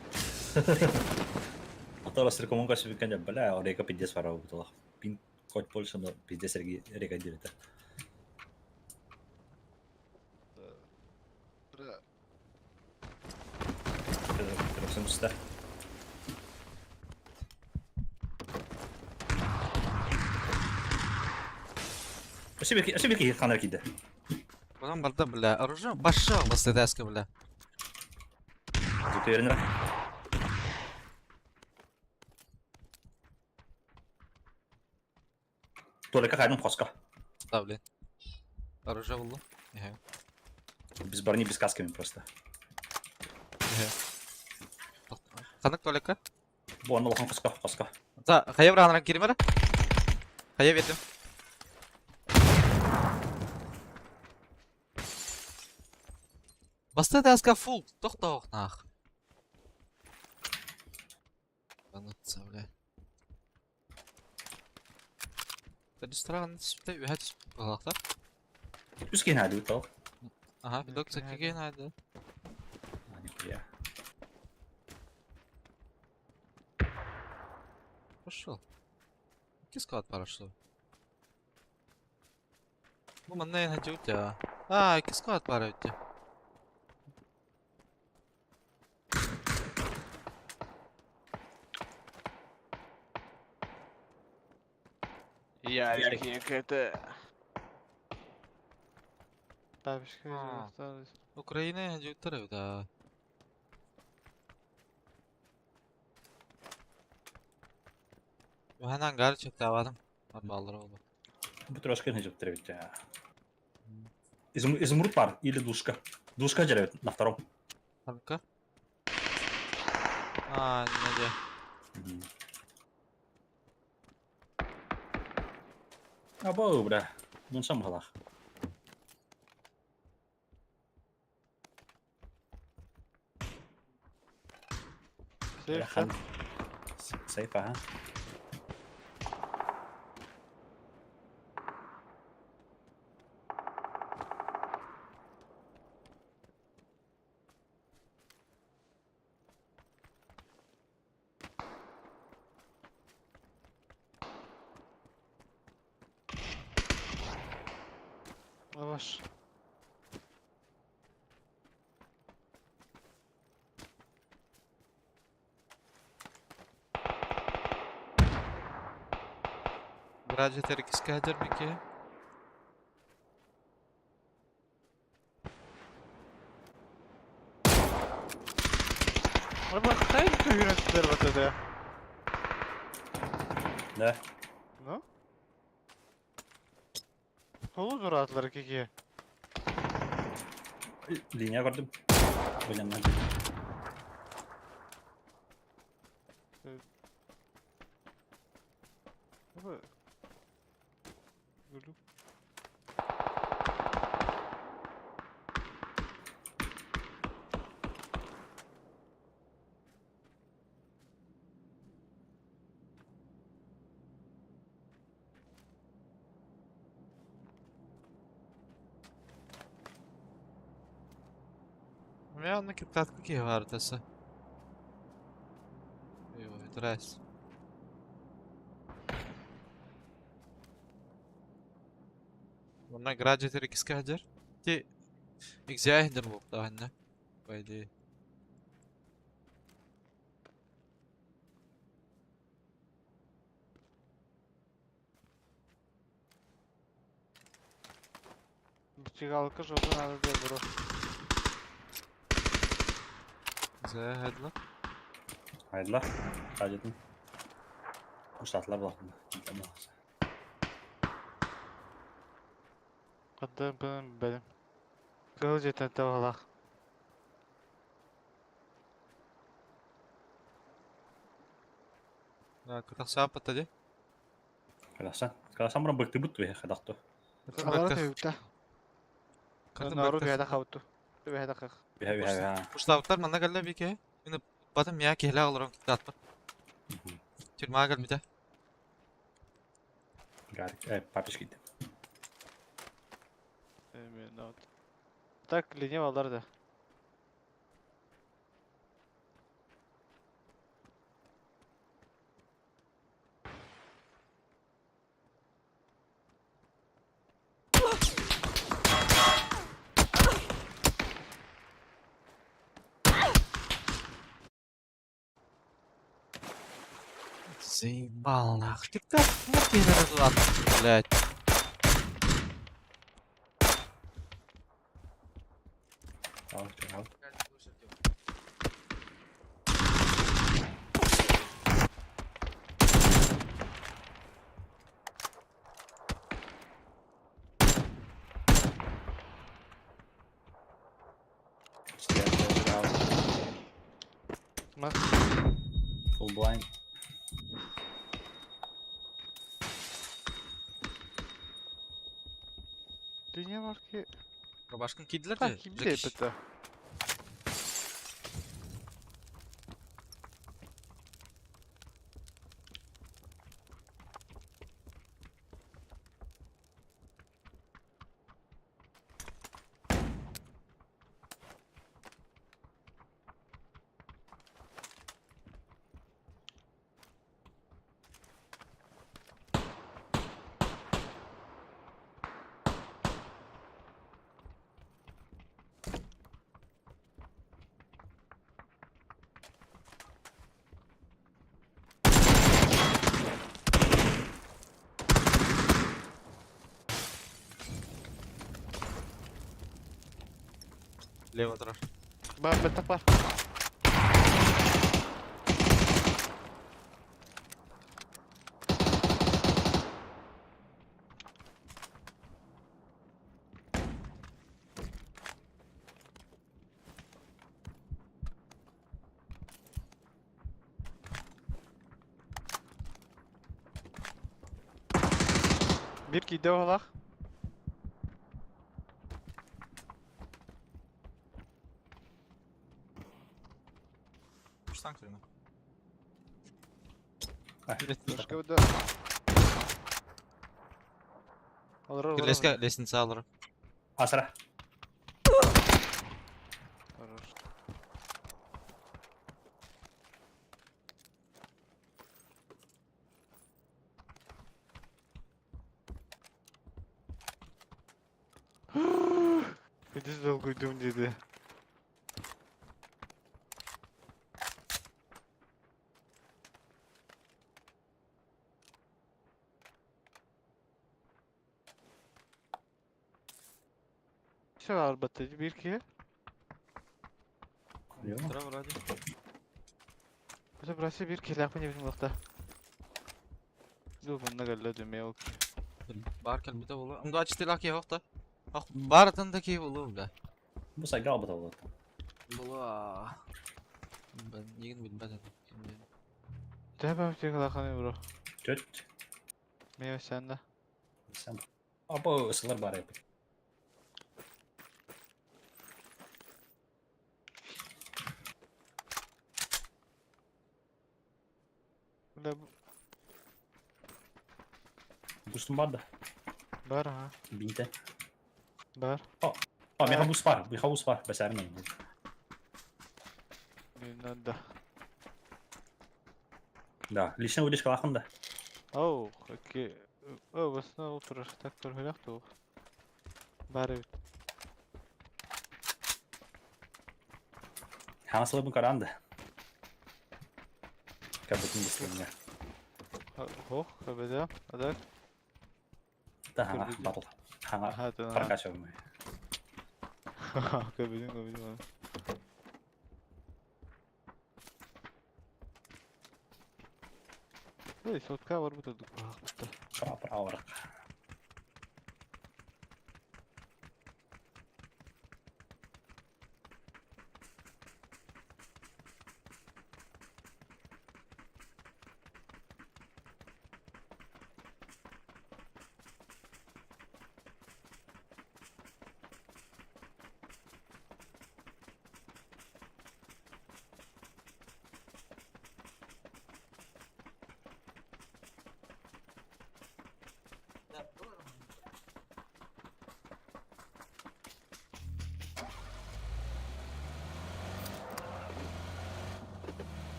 A: А то Росрекомон көсүбүккэн бля, орека пиздец фара буталах. Пин хоть больше, но пиздец река дирета. Тросымста. Өсө ханар киде.
C: Потом барда, бля, оружие большое бастыдаска, бля.
A: Зүтерин Только хайдым хоска.
C: Да, блин. Оружие булду.
A: Без брони, без касками просто.
C: Ханнык туалекка?
A: Бу онно улахан хоска, хоска.
C: Да, хайа быраанаран киримэр? Хайа биэрдим. Бастыдаска фул, тохтоох наах. Банытса, бля. Ресторан түспүтэ, үһэ түспүт буолаахтар.
A: Үс киһи наады бит.
C: Ага, бедок саккиге наады.
A: Нихуя.
C: Пошел. Икки склад прошел. Бу манна эн хадьыбыт А, икки склад баар эбит.
D: Ярик, это... Бабушка,
C: Украина хадьыбыттар эбит аа. Ханан гар чөктаабатым. Баллар болду.
A: Бу трошка не жып бит. Изумруд бар или душка. Душка жеребит на втором.
C: Ханка? А, не
A: Або, бля. Ну сам галах.
D: Сейф,
A: Сейф, ага.
D: Ваш.
C: Гаражы теркиске хадьар мики.
D: Ama хайр күйрәттер бат это.
A: Да.
D: Ну? Холу дуратлар кеке.
A: Линия көрдүм. Блин,
D: Гүлүк.
C: Мен онно киттаатка киһи баар таса. Ой, здрасте. Онно гаражы теркиске хадьар. Ти XI хадьар буолуохтаах По идее.
D: Зажигалка жопа надо да бро.
C: Зэ,
A: Хайдылар. Хадьытын. Устатылар булахтын.
D: Қаддан бен бәлем. Кыл жетен табалақ.
C: Кытахсааппата ди.
A: Кадасан. Кадасан бұрын быктыбыт туе хадахту.
D: Алар түйүктэ. Нору бэйдэ хабыту. Бэйдэ хах.
A: Бихэ бихэ бихэ.
C: Уштаабыттар манна кэллэ бике. Мин батым мия киһилэ олорон киттаатпын. Тюрьмаға кэлбитэ.
A: Гарик, папиш кийди.
D: Так, линия алар да.
C: Заебал нах. Ты как мог блядь.
A: Ал, ал.
D: Мас.
A: Full blind.
D: Линия бар ки.
C: Рубашкын кийдилер
D: Так,
C: де.
D: ким билет.
C: Лево турар.
D: Бар беттак бар. Bir кийде олақ.
C: Уштан көрүнө.
D: Башка буда. Олар олар.
C: Леска лестница алыр.
A: Асыра.
D: Хорош. Иди долгуйдум деди. Все албатты bir ki.
A: Yok.
C: Тура вроде.
D: Bu burası bir ki lafını bizim vakta. Dur bununla geldi düğmeye ok.
C: Бар кэлбитэ болу. Амду ачтылах ки хохта. Ох барытын да ки болу бля.
A: Бу сайга албыта болот.
C: Болу. Бен нигин билбет.
D: Тэбэ тек лаханы бро.
A: Төт.
D: Мeye sen de.
A: Сен. Апа ысылар бар эп.
D: Бля
A: Бустум бар да.
D: бар ha.
A: Бинте.
D: Бар.
A: А, меха бус бар. Меха бус бар. Бәсәрмен.
D: Bilmem да.
A: Да, лично вылечка лахында.
D: Оу, окей. О, басына отырыр. Так тұр, хөләк туқ. Бар evet.
A: Ханасылыбын каранды. Кабытын бистемне.
D: Хох, кабеда. Адак.
A: Да, хана батл. Хана
D: Аха,
A: прокачиваем.
D: Көбүдүн көбүдүн. Эй, сотка бар бу дудук баахпыта.
A: Право, право барах.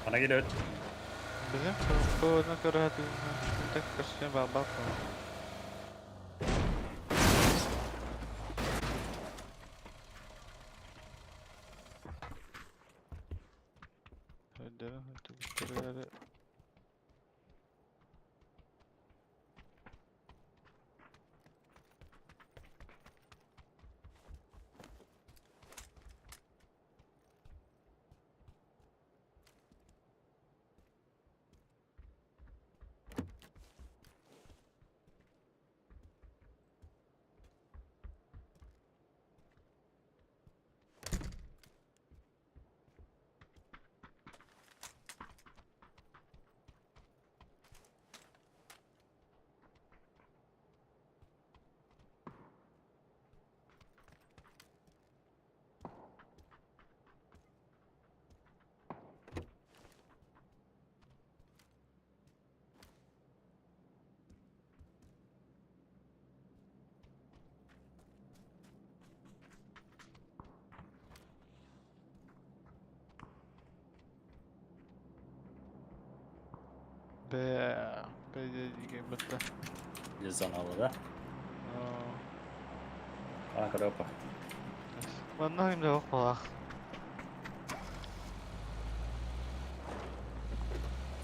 A: Хана келет.
D: Bizim koduna göre hadi tek kaçışına ben bakma. Hadi hadi hadi. Be, be бытта.
A: Зоналы да. А, көрөпө.
D: Манна ким да балах.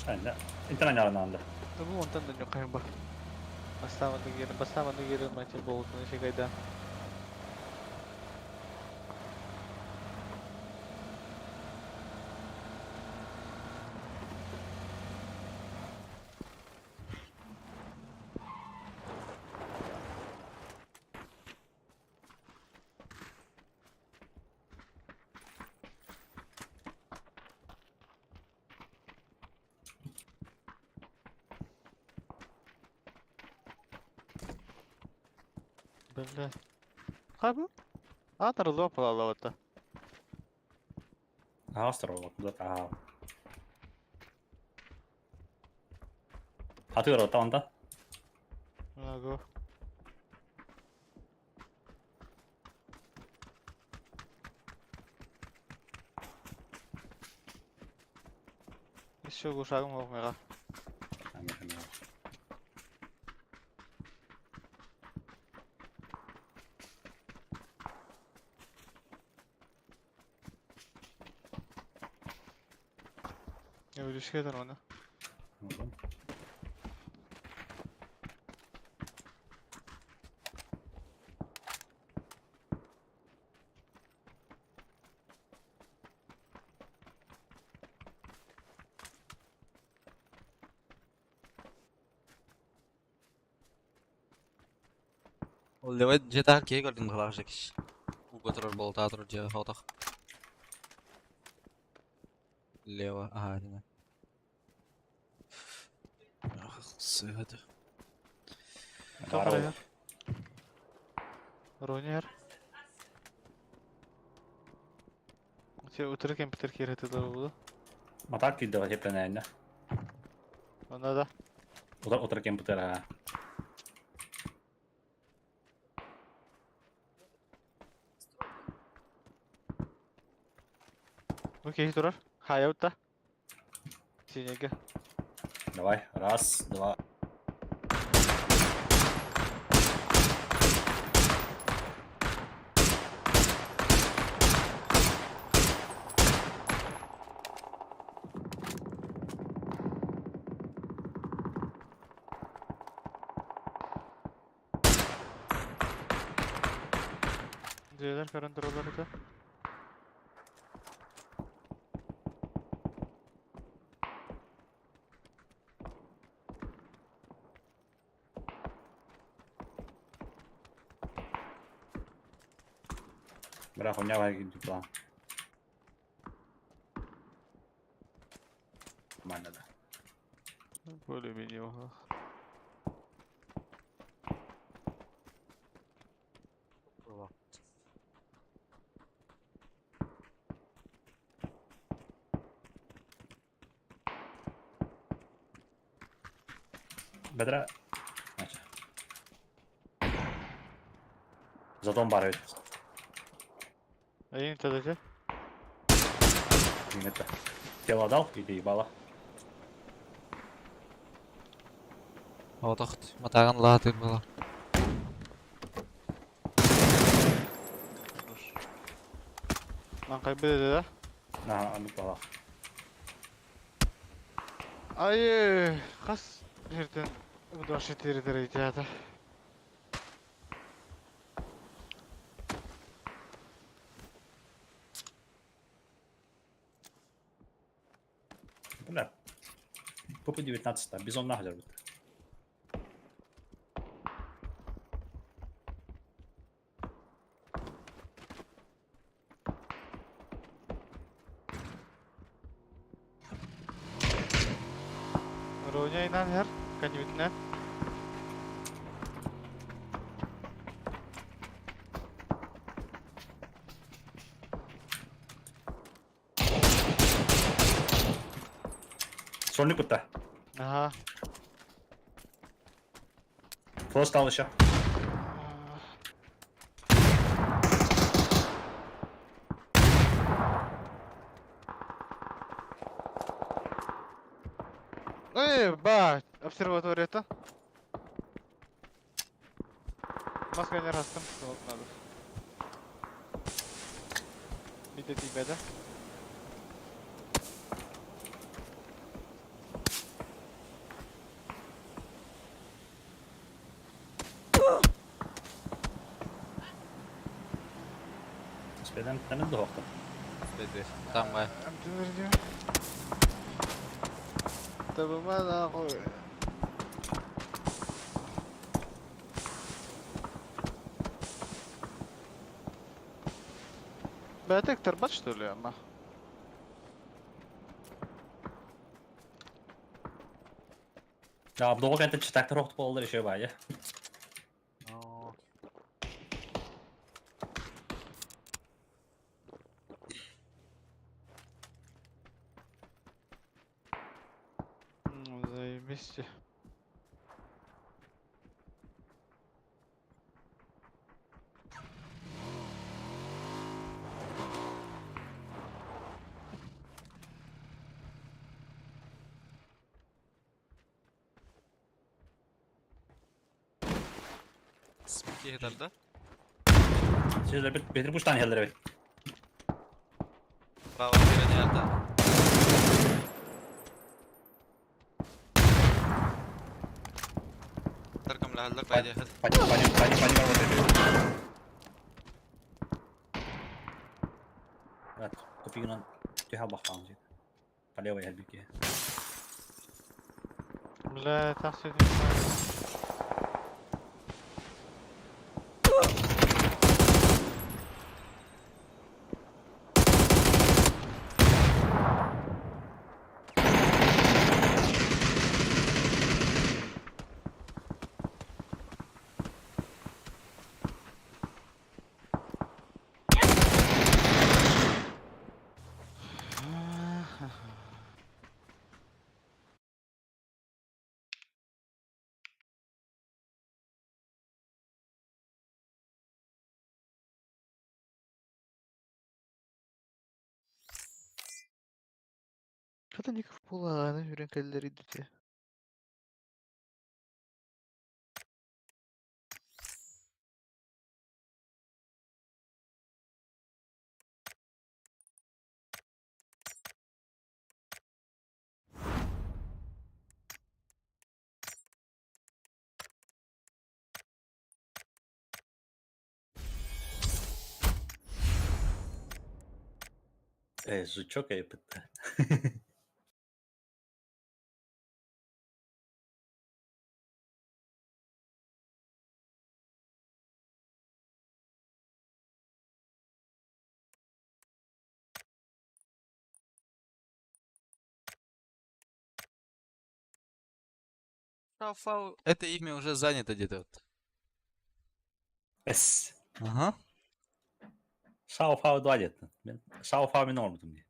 A: Энде. Интернет арананды.
D: Бу онтан да ньокайым бар. Бастамады герин, бастамады герин мачы болутун шегайда. Бля. Хабы? А, тарзо палалавата.
A: Острова куда-то. А. А ты ротонда?
D: Аго. Еще гушагым олмайга. Я үлүшкедер оны.
C: Ол левай дьиэтээҕэр киһи көрдүм быһыылаах Жекич. Ууга турар болтаа турар дьиэҕэ соҕотох. Лево, аһаа итинэ. Сыыһа да.
D: Тоқ
A: Баар ол.
D: эрэ. Ронер. Те утары компьютер киирэтэ буолу.
A: Матаак киирдэҕэ тиэптэнээннэ.
D: Онно да.
A: Утар утары компьютер аа.
D: Бу киһи турар. Хайа утта. Синеге.
A: Давай. Раз, два.
D: Дьиэлэр көрөн тураллар этэ.
A: Бля, хуйня план. Нормально, да.
D: Более-менее ага.
A: Бедра. Значит. Затон бар ведь.
D: Эйин тэдэте.
A: Это. Тело дал или ебало?
C: Соҕотох матааҕын лаатыр буола.
D: Ман кайбыт да.
A: На, ну пала.
D: Ай, хас жерден удаши территория.
A: Бля. ПП-19, бизон нахер.
D: Роня инан хер, конютне.
A: Сольник кутта.
D: Ага.
A: Флош стал еще.
D: Эй, ба, обсерватория-то. Маска не растым, вот надо. Видите тебя, да?
A: Спедан тэнэн дохта.
C: Там бай.
D: Табыма нахуй. Бәтек тарбат что ли, ама?
A: Да, долго это читать рохт полдер еще бая.
D: Ну, заебись.
C: Спики да?
A: Сіз бетер буштан хелдер бит.
C: Право перенята. Таркам лахаллар пайде.
A: Пани пани пани пани бар вот это. Тупигынан түһә бахтан жит. По левой хелбике.
D: Бля, так все. Что-то ников буолаҕына үрэн кэллэрийдите.
A: Жучок эпит.
C: Шафау. Это имя уже занято где-то. Вот.
A: Эс.
C: Ага.
A: Шауфау 2 деді. Мен Шауфау мен оңырдым де.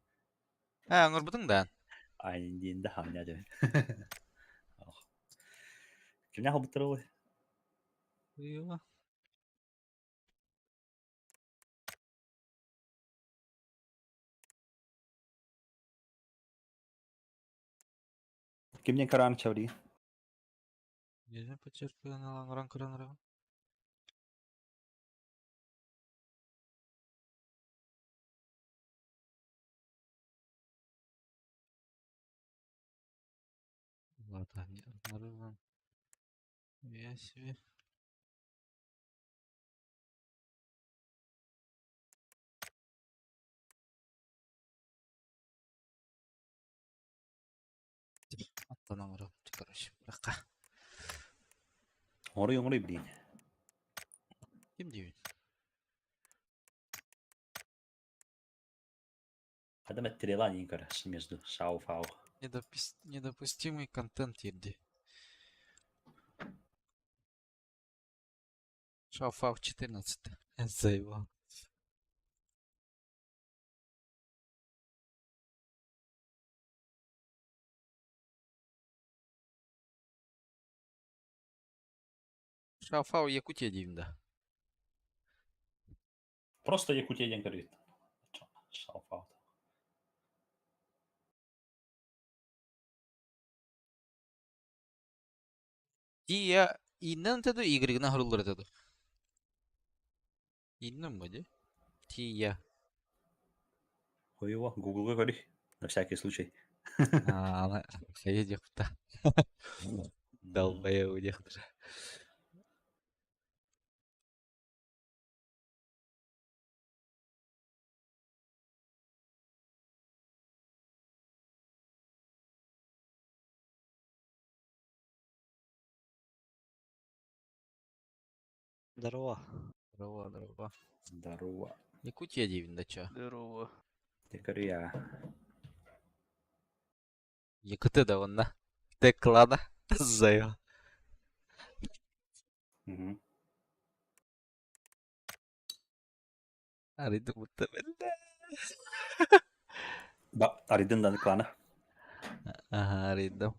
C: Ә, оңырбытың да.
A: Айндинде хамня деп. Кимне хабыттыр ол?
C: Уйла.
A: Кимнен каран чаври?
C: Нежно подчеркиваю на лангран кран. Ладно, не обнаружен. Я себе. Аттан короче, биракка.
A: Оңрой оңрой блин.
C: Ким дейбин?
A: Адам әттірела не көрі между Шауфау.
C: Недопустимый контент ерде. Шауфау 14. Заебал. Шауфау Якутия деймін да.
A: Просто Якутия ден көрі. Шауфау.
C: Тия иннен теду Y-на хруллар теду. Иннен ма де? Тия.
A: Қойуа, Гуглға көрі. На всякий случай.
C: А, ана хайа дехта. Долбоебы дехтыр.
E: Здорово.
C: Здорово, здорово.
A: Здорово.
C: Якутия деймін да чё?
D: Здорово.
A: Ты я.
C: Якуты да онна. Теклана. Заебал.
A: Мгм.
C: Арыйды будто бля.
A: Ба, арыйдын да клана.
C: Ага, арыйдым.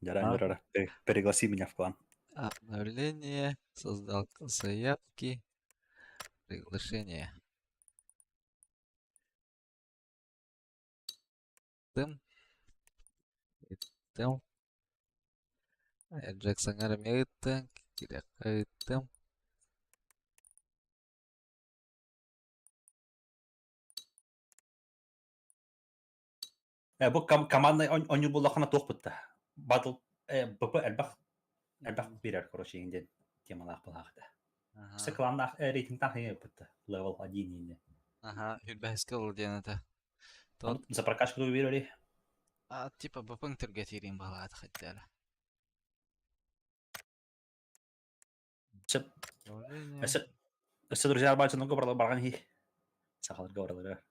A: Жарай,
E: А?
A: жарай. Перегласи меня в клан.
C: Обновление. Создал заявки. Приглашение. Тым. Тым. Джексон армия Киряка тым.
A: Бу командный оню буллахана туох бутта. Батл БП элбэх элбэх бирер, короче, инден темалаах булаахта. Се
C: Ага.
A: кланнаах рейтингтаах ең бутта. Level 1 инде.
C: Ага, Хүрбәскә диэн это. Тот
A: За прокачку бирери.
C: а типа БПң түргә тирин балаат хаттара.
A: Се Өсө өсө друзья бачы ну барган барган хи. Сахалар говорилар.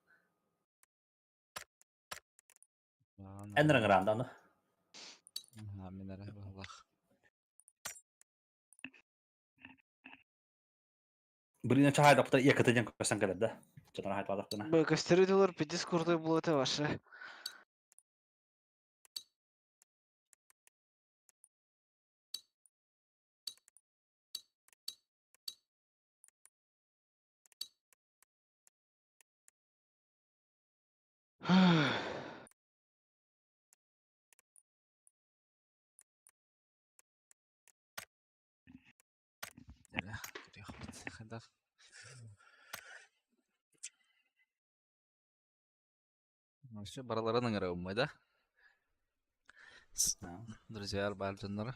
A: Эннер гранда ну.
C: Ага, мен ара балах.
A: Блин, чахай да екі ден көсөн келер да. Чатана хайтладык.
D: Б, костеридулар пиздец крутой был это ваше.
C: Хайдах. Вообще барыларын ыҥырабыммый да? Друзья баар дьоннору.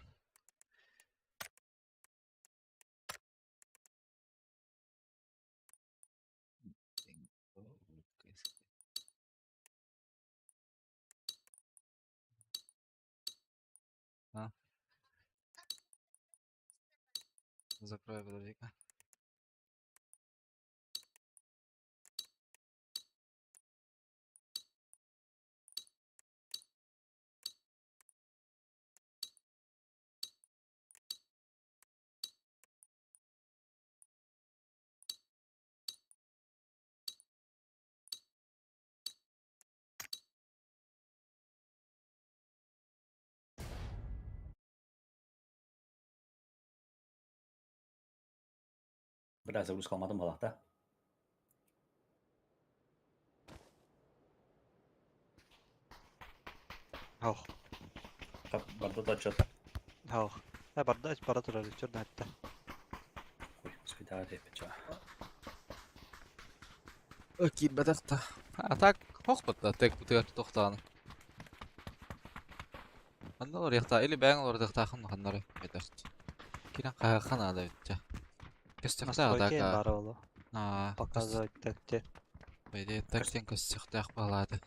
C: А. Закрою, подожди-ка.
A: Бля, загрузка алмадым балақта.
E: Ох.
A: Барда да что-то.
E: Ох. Э, барда, бара турар, черт айтты.
A: Ой, господи, да, опять чё.
C: Киирбэтэх А так, хохпот да, тек бутыгар тохтааны. Ханна олоруохтаа, или бэйэҥ олоруохтааххын ханнары этэрт. Кирэн хаһыахха наада эбит дьэ. Көстүөхтээх
E: Настройки
C: атака.
E: бары олу.
C: Аа,
E: Показывать так те.
C: по идее, так диэн көстүөхтээх баҕалааты.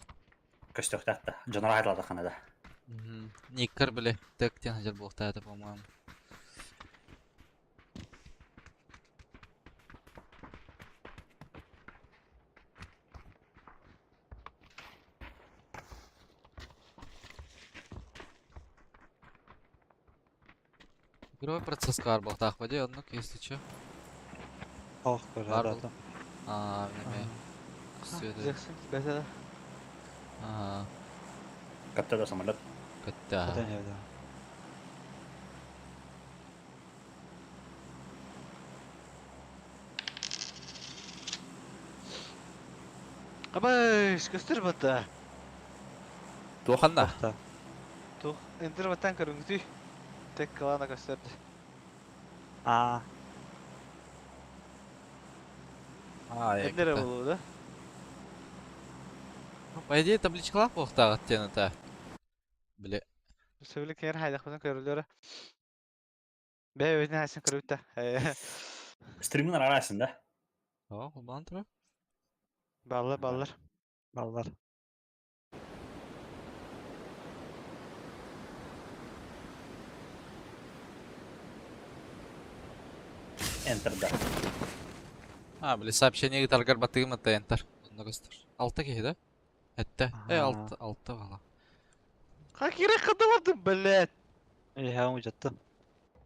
A: Көстүөхтээх да. Дьонор айдалаатаххына да.
C: Никкар били, так диэн сылдьар буолуохтаах этэ, по-моему. Игровой процесс буолуохтаах по идее, оннук, если чё.
E: Ох,
C: Бар
E: көрөр
C: был.
E: да.
C: Аа, неме. Көстүөтэ.
D: Джексон бэсэ.
C: Аа,
A: Көттө да самолет.
C: көттө.
E: Хотон да.
D: Абай, көстөр бата.
C: Туоханна?
E: Тохта.
D: Тух, интер батан көрүнгүтүй. Тек клана көстөрдү.
E: А,
C: Аа,
D: Эндер болуу да.
C: Ну, по идее, табличкалаах буолуохтаах диэн это. Били.
D: Сөбүлүк кэр хайдах көрүлөрө. Бээ өзүнө хайсын көрүптэ.
A: Стримин арасың да?
C: Оо, холбоон турар.
D: Баллар, баллар.
E: баллар.
A: Enter да.
C: А, били сообщение таргар батыгым это enter. Онно көстөр. Алта киһи да? Этте. Э,
E: Аа.
C: алта, алта бала.
D: Как керек кадамадым, блядь.
E: Эһэ ужатты.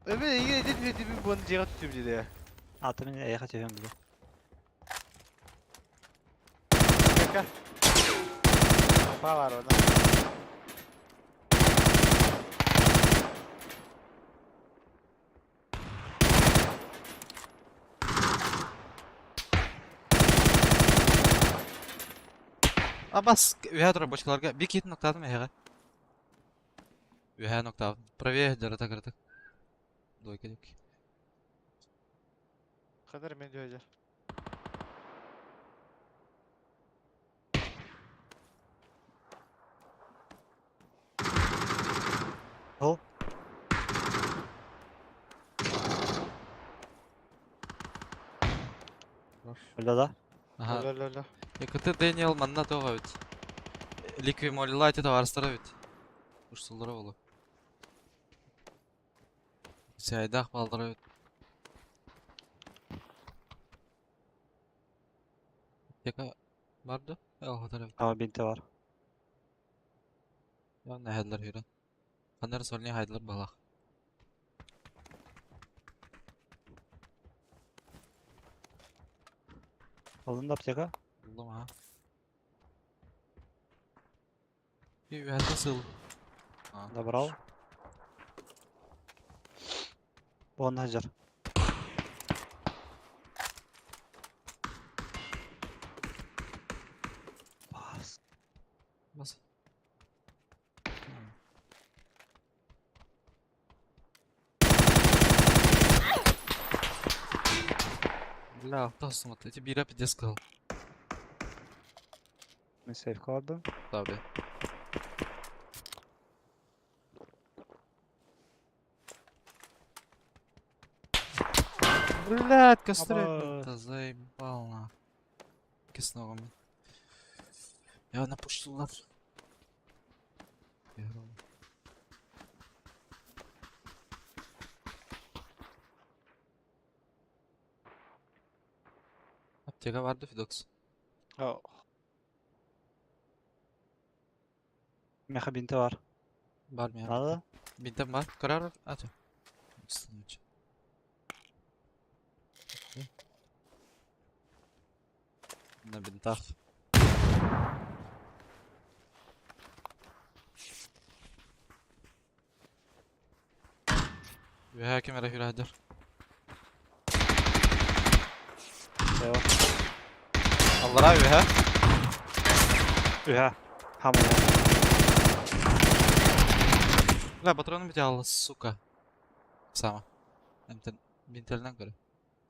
D: Эбе иге дед бе бу жега түтүм деди.
E: Аты мен эйха төһөм биле.
D: Кака. Апа бар она.
C: Абас, үһэ турар бочкаларга бир киһитин ноктаатым эһэҕэ. Үһэ ноктаабын. Правее дьарата кыратык. Двойка диэки.
D: Кадар мен жөжөр.
E: Ол. Өлді да.
C: Аха.
D: Ло ло ло.
C: КТ Дэниел манна тоҕо эбит. Ликви молилайти табаарыстара эбит. Ушсуллара буолуо. Сээйдээх бааллара эбит. Яка бар да? Алхатар эбит.
E: Ама бинте бар.
C: Я нэһэллэр хүрэн. Ханнар сольни хайдылар балах.
E: Алдын да аптека.
C: Булдум аха. Би үһэтэ сыл. А,
E: Забрал. Вон хажар. Бас.
C: Бас. Бля, алта Эти биирэ пиздец кыһыл.
E: Мен сейф қалдым.
C: Tabi. Блядь, костры.
E: Аба.
C: Да заебал на. Кисногами. Я напушил Аптека vardı Fidox.
D: Oh.
E: Меха бинті бар.
C: Бар mı ya?
E: Надо?
C: Бинтем бар. Karar at. На бинтах. Үһэ ким эрэ хүрээдэр.
E: Yok.
C: Аллара үһэ.
E: Үһэ. Хамы.
C: Бля, патроны битэ сука. Сама. Эмтен бинтелинен көрө.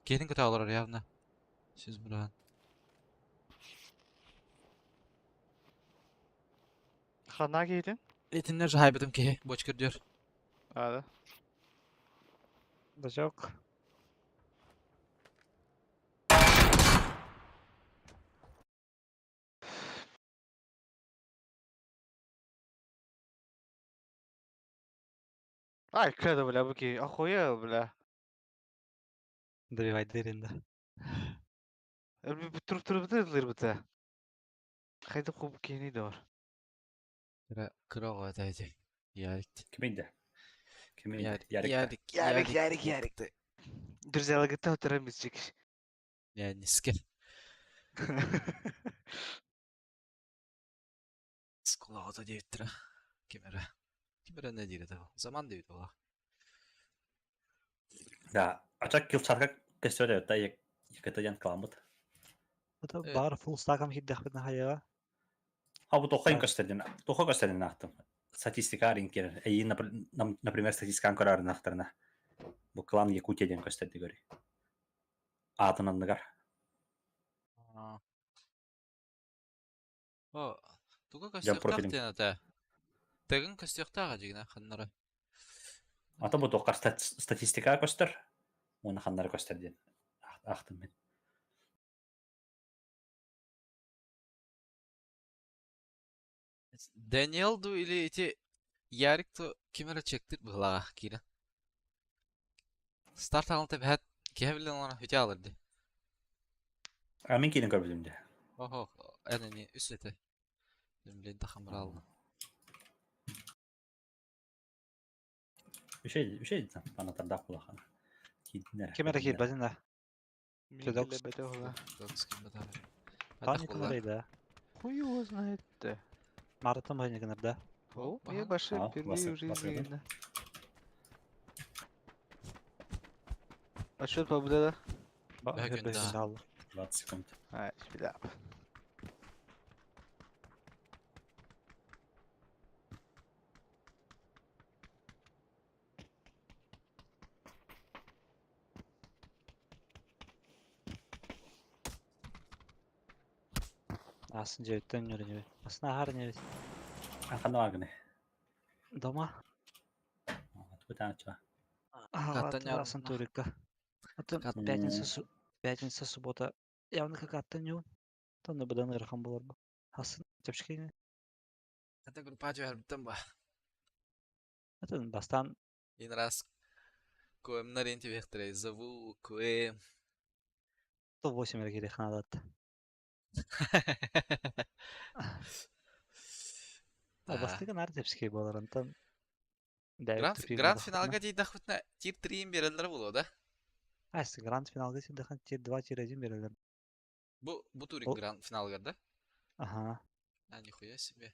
C: Киһитин көтө олорор явно. Сиз бұран.
D: Хана кейдin?
C: Этиннер жахайбытым киһи бочкыр диyor.
D: Ада.
E: Да жоқ.
D: Ай, кеда, бля, буки, охуел, бля.
E: Добивай дырында.
D: Туруп туруп дыр бите. Хайда куб кени дор.
C: Кыра кыра эти. Ярик.
A: Киминде? Киминде?
C: Ярик.
A: Ярик.
C: Ярик.
D: Ярик, Ярик, Ярик. Друзья, гыта отырамыз жек.
C: Я не скер. Скола девиттira. Кемере. Кемере не дире да. Заман дейт ола.
A: Да. Ачак килчарка көстөрө да якытыян кламыт.
E: Это
C: Э.
E: бар фулл стакам хиддахпытна хаяга.
A: А бу тохын
E: Да.
A: көстөрдүн. Тохо көстөрдүн аттым. Статистика арин кер. Эйин, например, статистикан көрөр нахтарна. Бу клан Якутия ден көстөрдү көрү. Атын анныгар.
C: О, туга
A: Жан
C: көстөктак
A: профилин.
C: тен ата. Тегин көстөктага жигина ханнара.
A: Ата бу тохка статистика көстөр. Оны ханнары көстөр ден. Ахтым мен.
C: Даниэл ду или эти Ярик ту кимера чектир быглага кира. Старт алын деп хәт кеһе билен оны хөтә алырды.
A: А мен кейин көрбүдүм де.
C: Охо, әне үс эте. Блин, тахамыр алды.
A: Үшей, үшей бана тардак булахан. Кийдинер.
E: Кемере хид базында. Федокс.
C: Федокс
E: Паникаларыйда.
D: Хуй его знает да.
E: Маратон паникаларда.
D: О,
C: Ага.
D: я баши
A: А,
D: впервые
A: Васа-
D: в жизни
A: Васа, да?
D: видно. А что победа?
C: Бәкін, да.
A: 20 секунд.
D: Ай, бля.
E: Асын жебеттен үйренебет. Асын ахар небет.
A: Ханна вагны.
E: Дома.
A: Тутан ча.
C: Каттан
E: Асын турикка. Атын
C: Кат-
E: пятница, пятница, суббота. Явно как аттан юн. Тонна бадан ырхан болар бу. Асын тепшкейне.
C: Это группа жібербіттім ба.
E: Атын бастан
C: Ин раз көмнер инти вехтре зову куэ.
E: 108 эргере ханадат.
C: Да.
E: Бастыган ар тепшкей болар антан.
C: Гранд гранд финалга дейді хутна тир 3 берелер болу да.
E: Айсы гранд финалга дейді тир 2 тир 1 берелер.
C: Бу бу турик
E: Ол-
C: гранд финалга да?
E: Ага.
C: А нихуя себе.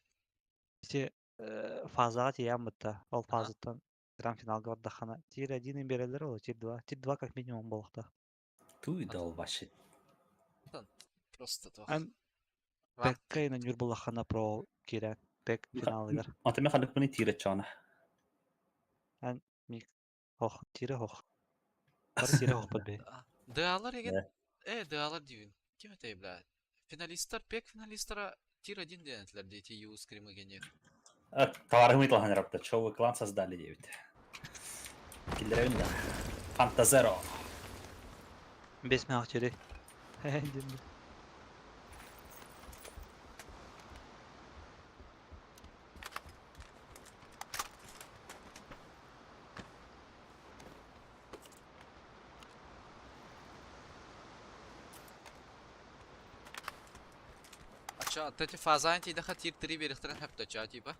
E: Те фазаға тиям бітті. Ол фазаттан гранд финалга бардахана. Тир 1 берелер ол тир 2. Тир 2 как минимум болықта.
A: Туй долбашит.
C: Просто то.
E: Ан Пекка ина нүр болахана про кирен. Пек финалыгар.
A: Ата мен ханнык мени тире чана.
E: Хох, тире хох. Бар тире хох бит.
C: Да алар еген.
A: Да.
C: Дыалар диибин. Ким этэй, блядь? Финалистар, пек финалистара тир один диэн этилэр дии ю скримы генер.
A: Товарым ыйталаһан эрапта. Чё вы клан создали диэбит. Киллэрэбин да. Фантазеро.
E: Бес мех чери. Диэн.
C: Ача, тэти фазайн тиидэхэ тир 3 биэриэхтэрин сөп ча типа.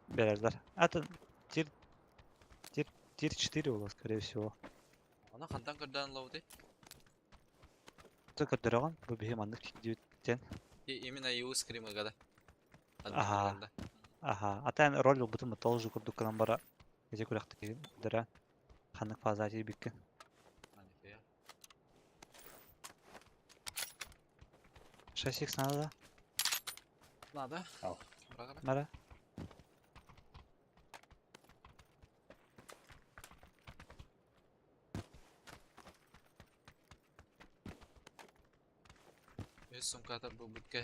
E: Берэллэр. Это тир 4 было, скорее всего.
C: Аны хантан көрдөөн ылабытый?
E: Ты көрдөрөҕүн, бу биһи маннык диэн.
C: И именно ю скримыга да.
E: Ага. Аха. А тэн роль ылбытым тоже курдук гынан бара. Ити күрэхтигин көрдөрө. Ханнык фаза тиийбиккин.
C: Нихуя.
E: 6х надо да?
C: Надо.
A: Ал.
C: Быраҕара.
E: Мара.
C: Үс сумкатар бу бүткэ.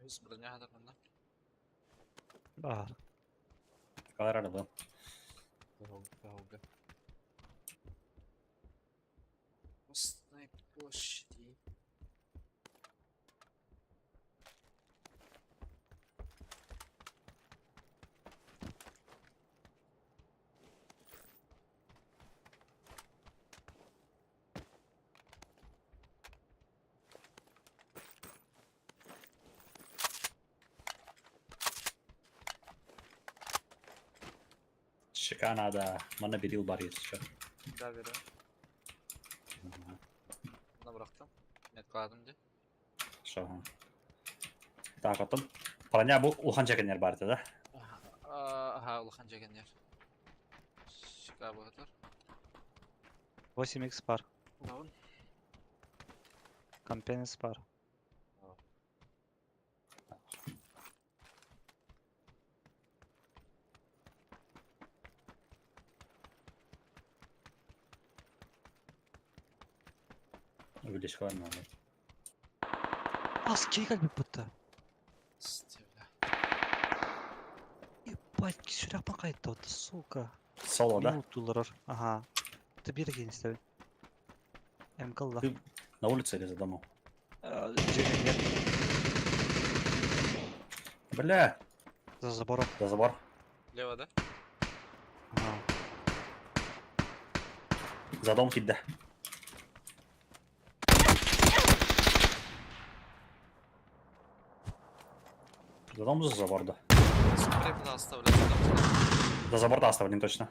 C: Үс броня хатар манна.
E: Баар.
A: Калар арабы.
C: Кахуга. Красной площади.
A: Щека надо. Манна берил бар если что.
C: Да, берем. Мына бырахтым. Меткаладым дии.
A: Шо. Так, оттон. Броня бу улахан чекенер бар да?
C: Аха, улахан жегеннер. Щека быһытар.
E: 8х бар.
C: Лабын.
E: Компенс бар.
A: Увеличка надо.
E: Ас кей кэлбит бутта.
C: Стебля.
E: Ебать, сүрэх бакайта, сука.
A: Соло, да?
E: Минут Ага. Ты бир истэбин. МК
A: Ты на улице или за домом?
E: Дьиэ
A: Бля,
E: За забором.
A: за забор.
C: Лево, да?
E: Ага.
A: За дом кидда. За дом за забор, да.
C: Спрей, пожалуйста, блядь, сюда, сюда.
A: За забор да оставлен точно.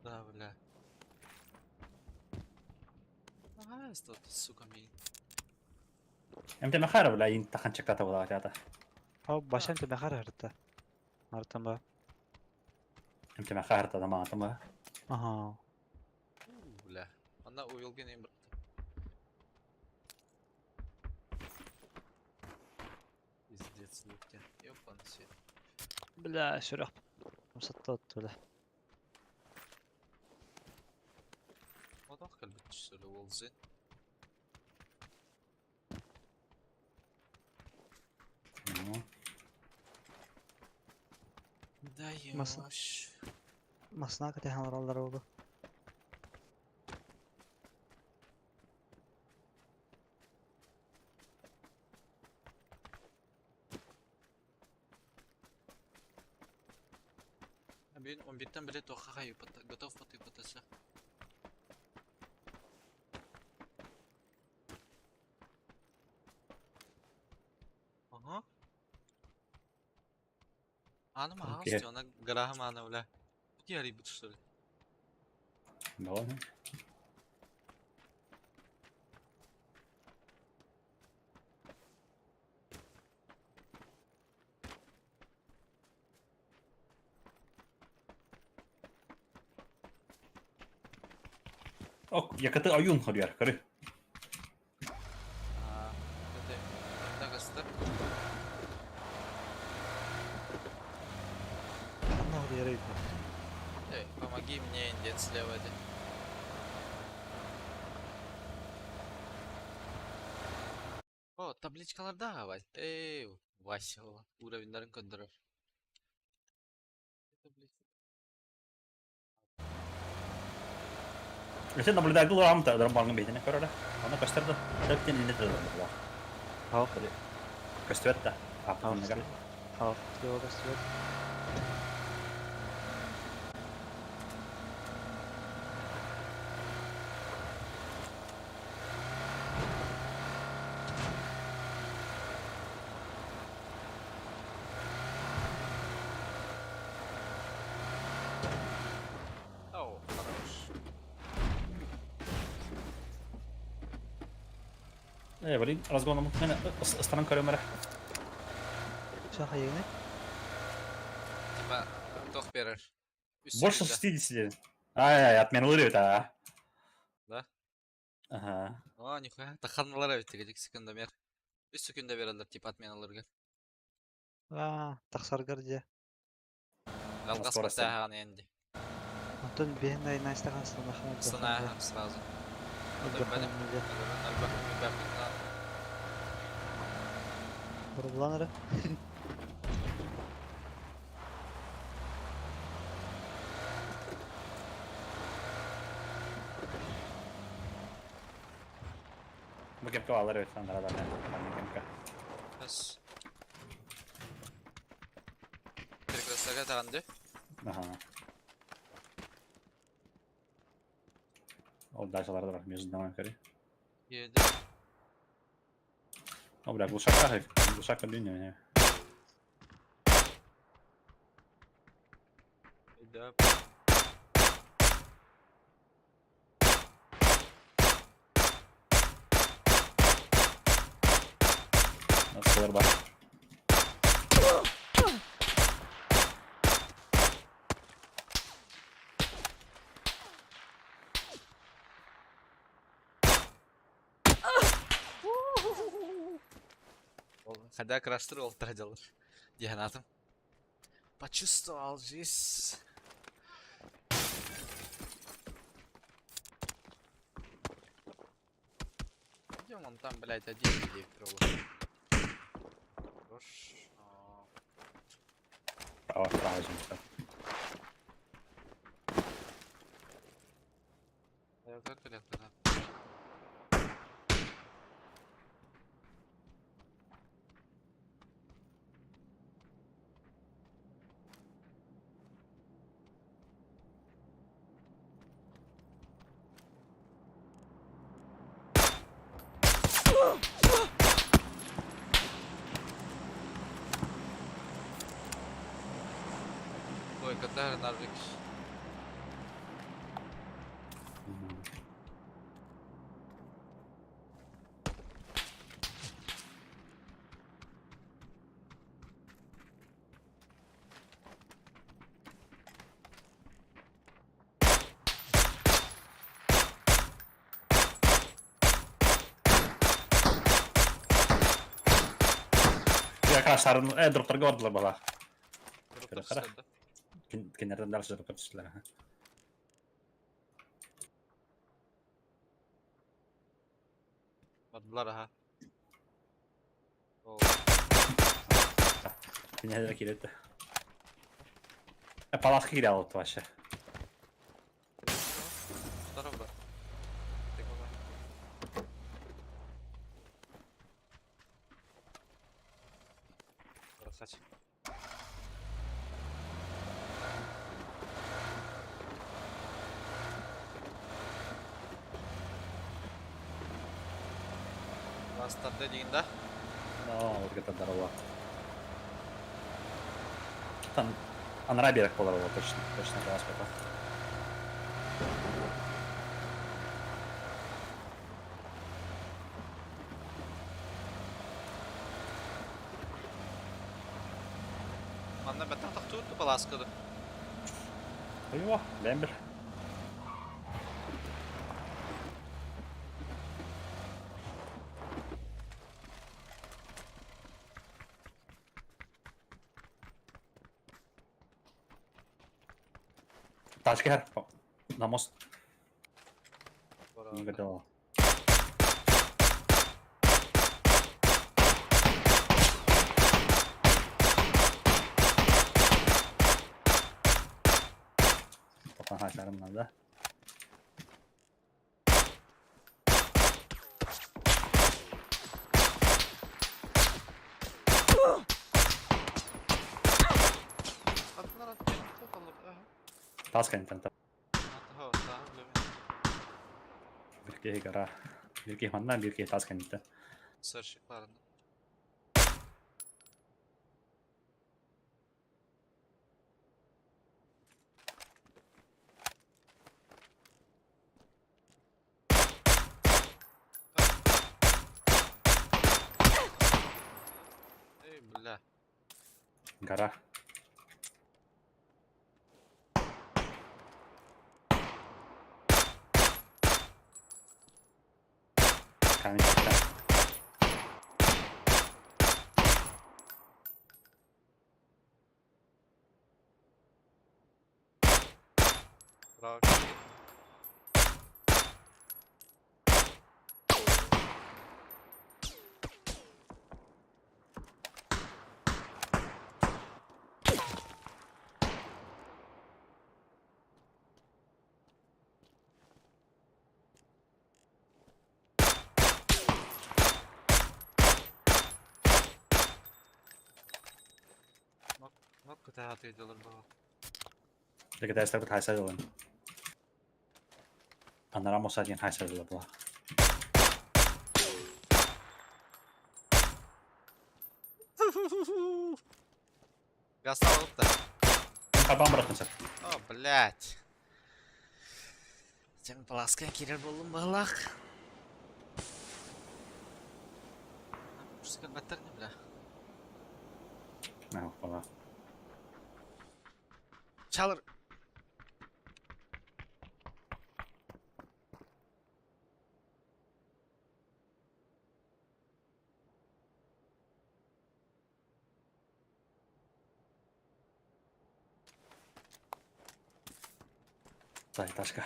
C: Да, бля. Ага, что ты, сука, ми.
A: МТ Махара, бля, ин тахан чеката була тята.
E: О, башан ты бахар харта. Мартан ба.
A: МТ Махара та дома там.
E: Ага.
C: Бля. Она увелген им брат. Пиздец, луктя. Ёпан свет.
E: Бля, сүрэх. Сатта бля.
C: Вот он кэлбит түсөлө уолзин.
A: Ну,
C: Да
E: Маса.
C: ёш.
E: Масна катахан алар oldu.
C: Бин 11-тен билет тоха юпата. Готов паты патаса. Ага. Аны
A: Окей.
C: мағыз она граха маны бля. Биирдии арыйбыт что ли?
A: Давай. Ок, якаты ойуун хоруйар, көрү.
C: Аа, это дагастар.
E: Ханна хоруйар эбит.
C: Эй, помоги мне, индец слева один. О, табличкаларда давай. Эй, Вася, уровеньдарын көрдөрөр. Табличка.
A: Өсө наблюдатель рамта драмбаңын бейтине көрөрө. Аны көстөрдө. Төптен инде тылы.
E: Хау.
A: Көстүбэт да. Аппыныга.
E: Хау. Слева көстүбэт.
C: О, хорош.
A: Э, блин, разгоном мен ыстаран көрөм эрэ.
E: Ча хайыгыны?
C: Типа, тох берер. Үс
A: Больше
C: секунда.
A: 60. Ай, отменил это, а.
C: Да?
A: Ага.
C: О, нихуя. Таханналар эбит тегедик секундомер. Үс секунда берелер, типа, отменаларга.
E: Аа, тахсаргар дьэ.
C: Алгас
A: скорость.
C: баттаахан энди.
E: Онтон биһин найстахан станахан.
C: Станахан сразу.
E: Бурулан эрэ.
A: Бу кемка алар эбит андара да. Кемка.
C: Бас. Перекресток таганды.
A: Ага. Ол дальше бар между домами көрү.
C: Еди.
A: О, бля, глушака, глушака линия.
C: Да.
A: Nasıl бар.
C: Хотя краштыр ол традилар. Дианатом. Почувствовал жизнь. Идем он там, блядь, один или крыло. Хорош.
A: Право, право, жемчуг.
C: Я как лет назад. Ой, Катар Нарвик.
A: Я краштарын, дроптарга бардылар бала.
C: Дроптар
A: Қара.
C: түсті, да?
A: Кенерден дальше дроптар түстүлөр.
C: Бардылар, ага. О,
A: Кенерден келет. Палатка кире алып вообще.
C: Здорово, брат. Ты куда? Красавчик. Бастарды деген да?
A: Но, вот это здорово. Там. Анараа биэрэк буолар буолуо точно, точно кылааспата.
C: Манна бэтэх тохтуур балааска ду.
A: Айва, бэйэм бил. Тачка иһэр. На мост. Игорь Потом надо. Таас кэнниттэн Биир киһи гора. Биир киһи манна, биир киһи таас кэнниттэн.
C: Сырщик баарына. Эй, бля.
A: Гора. Камень.
C: Браво. Кытааты дылыр баа.
A: Легендарный хайса дылын. Анара Моса диэн хайса дылы була.
C: Гастал да.
A: Хабам бырахтын сеп.
C: О, блядь. Сен полоскан кирер болдум балах. Пускай баттар не бля.
A: На, бала.
C: Чалыр.
A: За, этажка.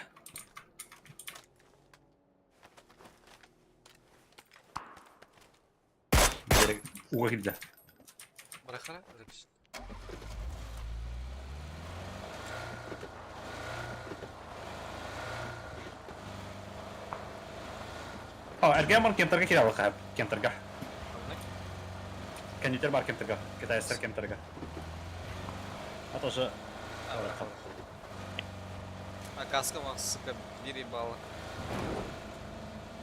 A: Берег уга кирдэ.
C: Бырахара.
A: О, эргэмон кемтерге кире алыха. Кемтерге. Кондитер бар кемтерге. Китайстар кемтерге. А тоже...
C: А каска мах, сука, бери балла.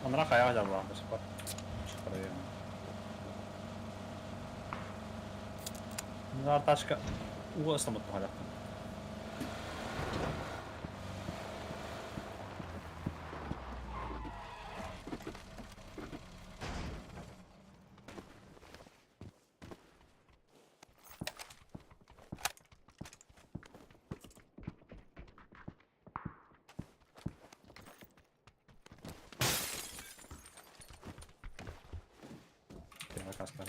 A: Онра хаяга жабыла, до сих пор. Проверим. Тачка уга ыстамыт тухалякпын. Первая каска была.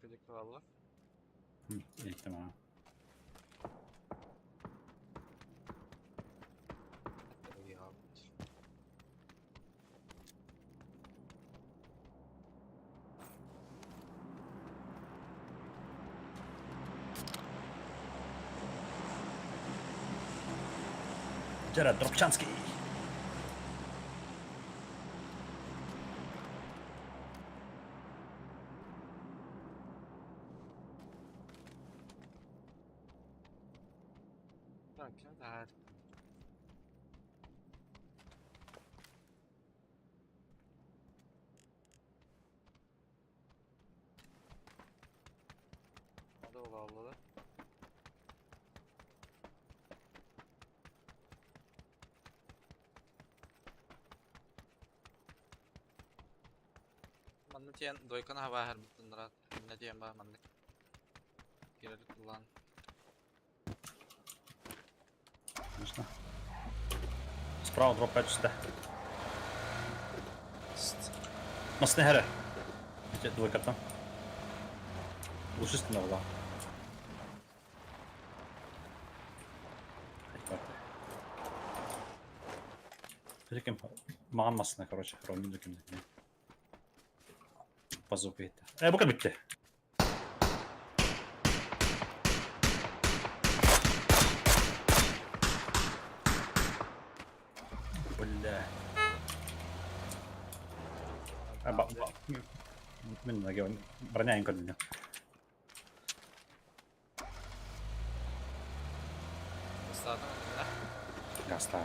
A: Короче, надо. Иттим. Дьэ Дропчанский.
C: Так, ким да. Hadi ola abla da. Манна тиэн дойканы хабааһар буттуннара иннэ диэн баа маннык кирэли куллаан.
A: Конечно. Справа дроп 5 түстэ. Масны хәрэ. Ити двойкаттан. Лучше була. Ким маған масына, короче, ровно ким. По звуку это. Бука битте. Бля. А, ба, ба. Мин наге броня им көрдүнө.
C: Ыстаатым да.
A: Гаста.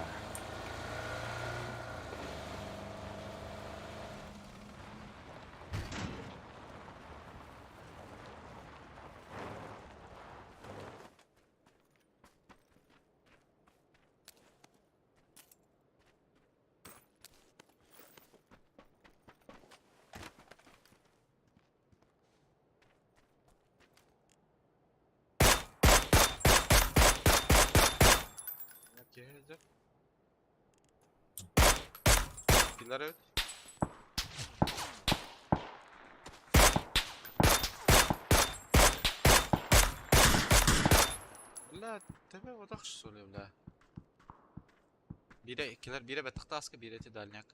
C: Киһи Киллер evet. Бля, тебе вот так что ли, бля. Бире, иккилер, бире беттахта аска, бире ти дальняк.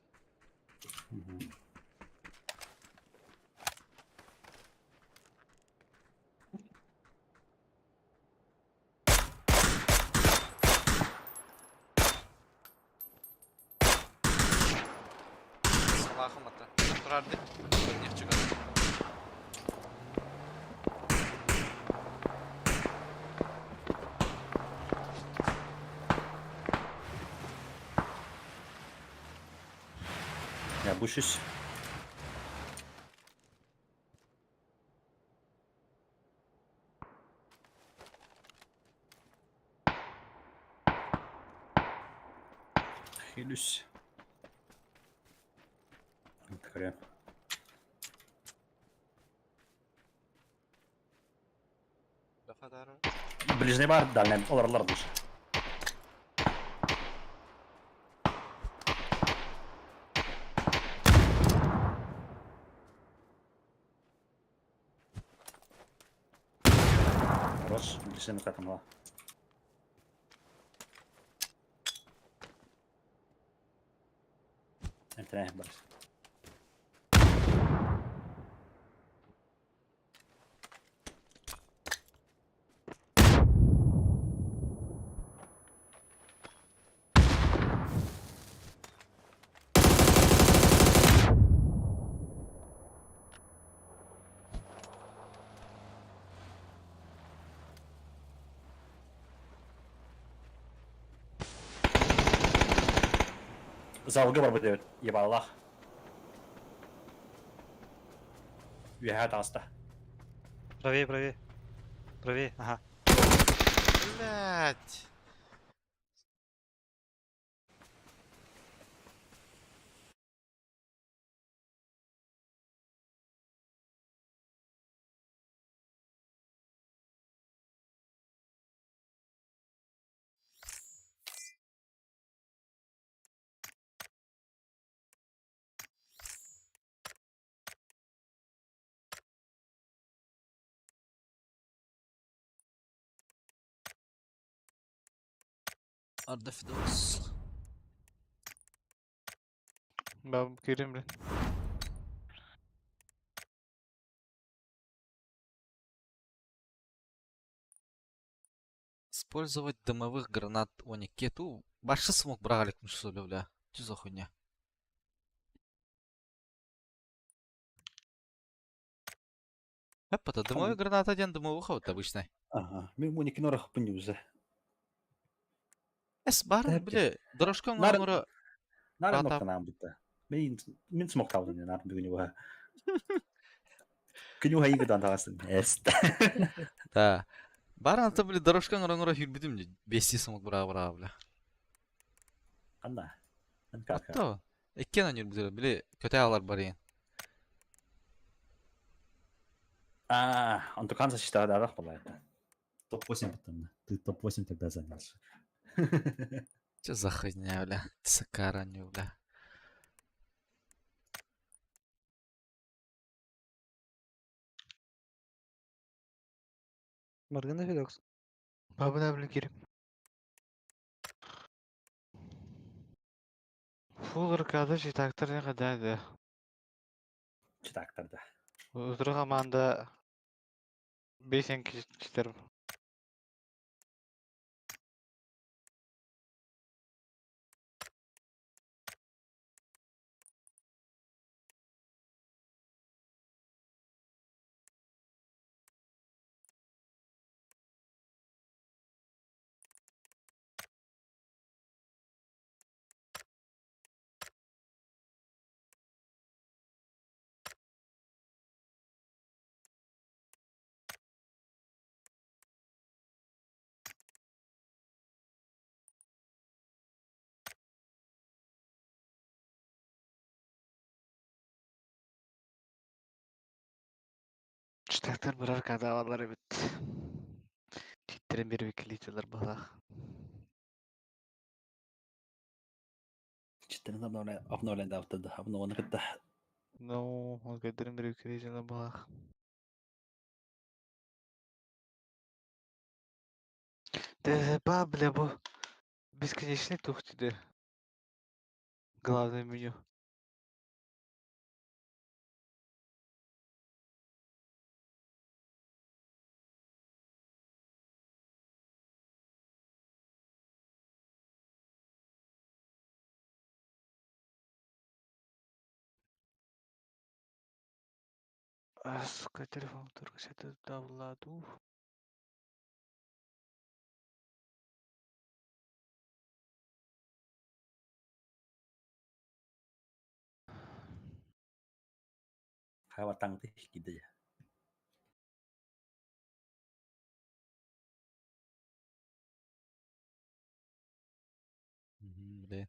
C: Салахым ата. Турарды. Нефть чыгар.
A: Я бущусь. Хилюсь. Хрен. Ближний бар, дальний. Олар душ. Хорош, ближний накатом была. Энтене бар. Залга бар бу ебалах. Үөһэ тааста.
E: Правее, правее. Правее, ага.
C: Блять. Arda Fidos.
D: Ben gireyim bir.
C: Использовать дымовых гранат 12 ту башы смог быраҕа илик что бля. Че за хуйня? Эп, это дымовая граната диэн дымовуха вот обычный.
A: Ага. Мен муни кино рахпын юза.
C: Эс бар, бile, дорожка оҥоро
A: Нарын ноктанаан бутта. Мен мин смоктаабытым нарын бүгүн уха. Күнү хайыгыдан таҕастым. Эст.
C: Да. Бар анта бile дорожка оҥоро хүрбүтүм бести смок быраға быраға бля.
A: Анда.
C: Атто. Иккен анюр бile көтө алар барыйын.
A: А, Антукан защитадарах была это.
B: Топ-8 потом. Ты топ-8 тогда занялся.
C: Че за хуйня, бля? Сакараню, бля.
E: Маргана Феликс.
D: Бабына біле керек. Фул рыкады жетактар не қадайды.
A: Читактарда.
D: Утыры команда бесен кишилер. Читактар бір аркада алар бит. Читтерин бир викиличелер балах.
A: Читтерин обновлен автода. Обновлен кытта.
D: Ну, он кедерин бир викиличелер балах. Ба, бля, бу бесконечный тух тебе. Главное меню. А, сука, телефон только что давладу.
A: Хайва таңды киди.
C: Бля.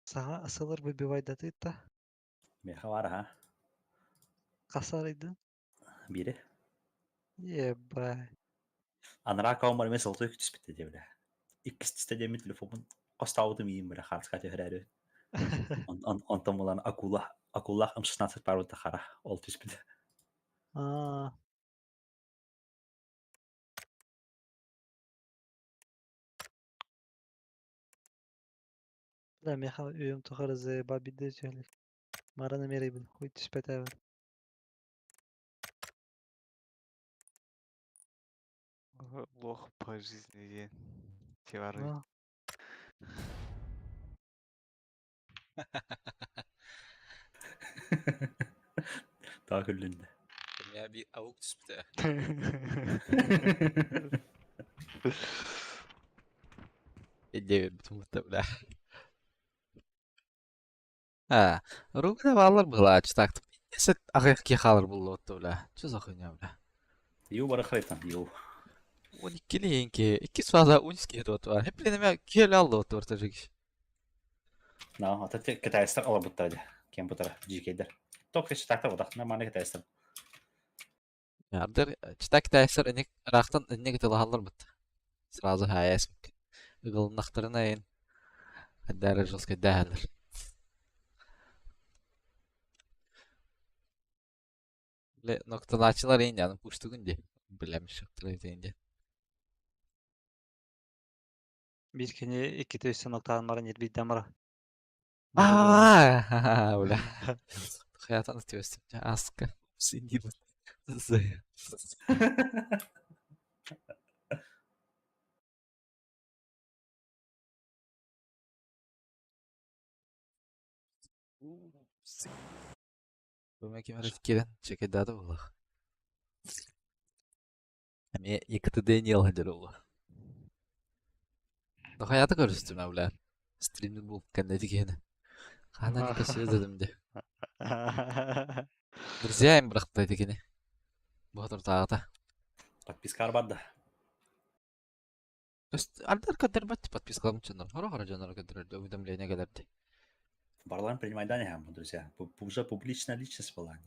E: Саҥа сылыр выбивайдатыытта
A: Меха бар ха.
E: хасарыйдын.
A: Бири.
E: Ебать.
A: Анара каумар мен сылты түспүттэ дебиле. Иккис түстэ деми телефонун костаабытым иим бile хаарска түһэрээри. Онтон булан акула акула М16 парута хара ол түспүт.
E: Аа. Да, меха үйüm тухары заеба бидде түһэлик. Марана мерейбин, хуй түспэтэбин.
D: Лох по жизни день. Тивары.
E: Ну,
A: Таа күллүндэ.
C: Я би аук түспүтэ. Девять бутумутта, бля. А, ругда баллар была, читак. Если ағаяқ кехалар булла отты, бля. Че за хуйня, бля?
A: Ю бары харайтан ю.
C: 12 линки, 2 фаза 12 вот бар. Хеп неме кел алды вот орта жигиш.
A: На, ата те китайстар алар буттар. Кем бутара жикейдер. Ток читакта бодах нормально китайстар.
C: Ярдыр читак китайстар эник рахтан энник тылахалар бут. Сразу хаяс. Ыгылнахтарына ен. Хаддары жестко дәһәлер. Ле нокталачылар ен яны пуштугун ди. Билемиш шыктыр инде.
E: Биир кини иккитэ үс сыноктаан баран ирбийдэн бара.
C: А, бля. Хаятан түөстүм. Аска. Синдир. Бу ким эрэ киирэн чекайдаата буоллах. Эмиэ Екаты Дэниел сылдьар буолуо. Да хайата көрүстүм ээ бля. Стриммит бу кэнники киһини. Хаһан аны көрсүө дедим де. Друзья им бырахта ити кини. Бу соторутааҕыта.
A: Подпискар бар да.
C: Ардар көрдөрбөт подпискаларым дьоннор. Хоро-хоро дьоннор көрдөрөр уведомление кэлэрди.
A: Барларын принимайдан иһэм, друзья. Уже публичная личность была.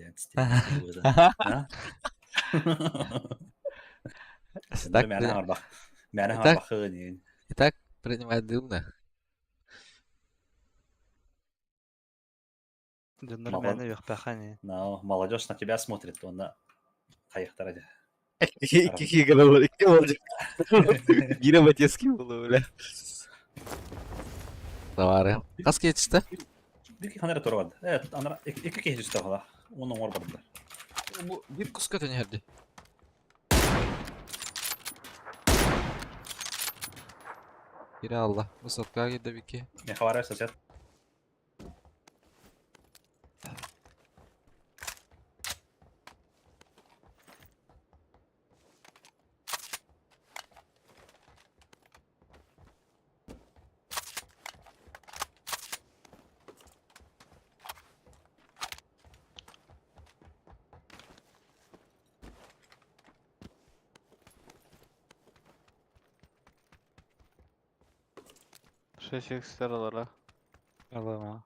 C: Итак, принимай дымно.
E: Дьоннор мээнэ үөхпэхэ ини.
A: Но молодежь на тебя смотрит, онно хайыхтара дьэ.
C: Икки головой, икки болды. Гира Батецкий был, бля. Товары. Хас кетиште?
A: Бир ханара тура барды. Э, анара икки киһи түстэ хола. Уон оҥор барды.
C: Бу бир куска төнүһэрди. Кире алла. Высотка кирде бики.
A: Не хабар сосед.
D: Шесть икстер алара.
E: Алама.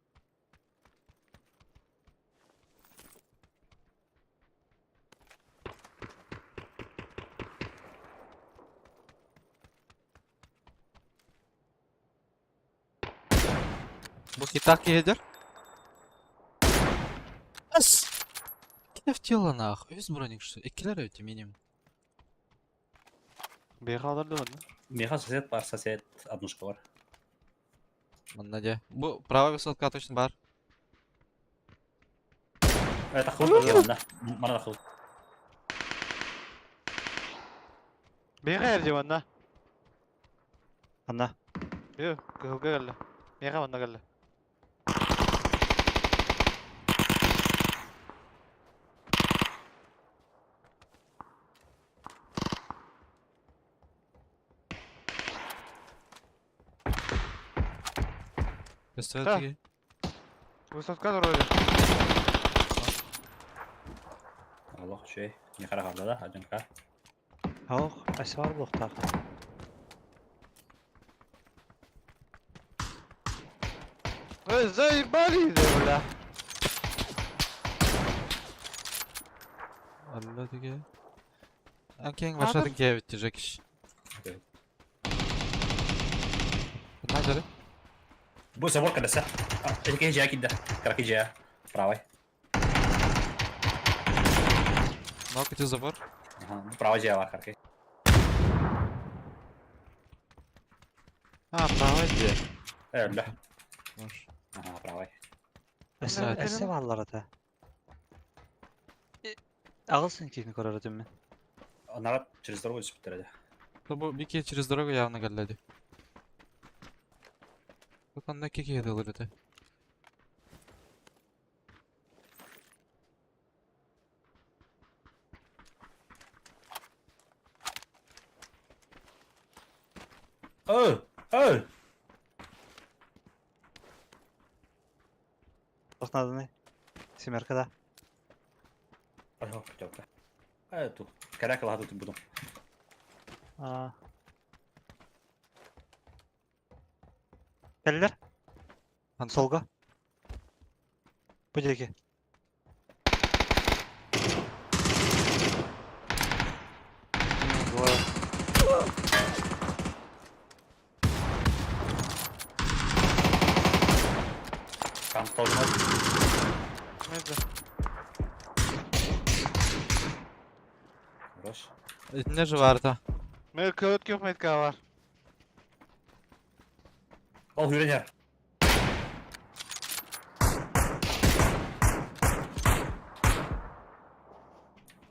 C: Бу хитах киһидер. Ас! Киев тело нах. Үс броник что? Иккилер өтө минимум.
D: Бэйха алар да манна.
A: Меха сосед бар, сосед однушка бар.
C: Манна дьэ. Бу правая высотка точно бар.
A: Это хуй, манна. Манна хуй.
D: Бэйха эрдэ манна.
E: Анна.
D: Бүү, кыһылга кэллэ. Миэхэ манна кэллэ.
C: Көстүбэт
D: Да.
C: тиги.
D: Высотка вроде.
A: Аллах үчүгэй. Меха хаалла да, одинка.
E: Ох, өссө бар буолуохтаах.
D: Эй, заебали, бля.
C: Алла тиги. Анкең башатын киэбит Жекиш.
A: Окей.
C: Кытаан жары.
A: Бу забор колеса. Икки жаа кидде. Караки жаа. Правый.
C: Нок ити забор.
A: Ага, правый жаа бар караки.
C: А, правый дьэ.
A: Э, бля.
C: Может.
A: Ага, правый.
E: Өссө
C: Да,
E: өссө бааллар этэ. Аҕыс киһини көрөр этим мин.
A: Народ через дорогу түспүттэр
C: Бу бики через дорогу явно кэллэди. Тут онно икки киһи ылыр этэ.
A: Өө! Өө!
E: Туох нааданы? Семерка да.
A: Ага, хотел. Э, тут. Каракала тут буду.
E: Аа. Кэллэр? Солга. Бу диэки. Двое.
A: Там тоже
D: Это.
A: Хорош.
C: Итинне же бар та.
D: Мен көт көп метка бар.
A: Ол хүрэн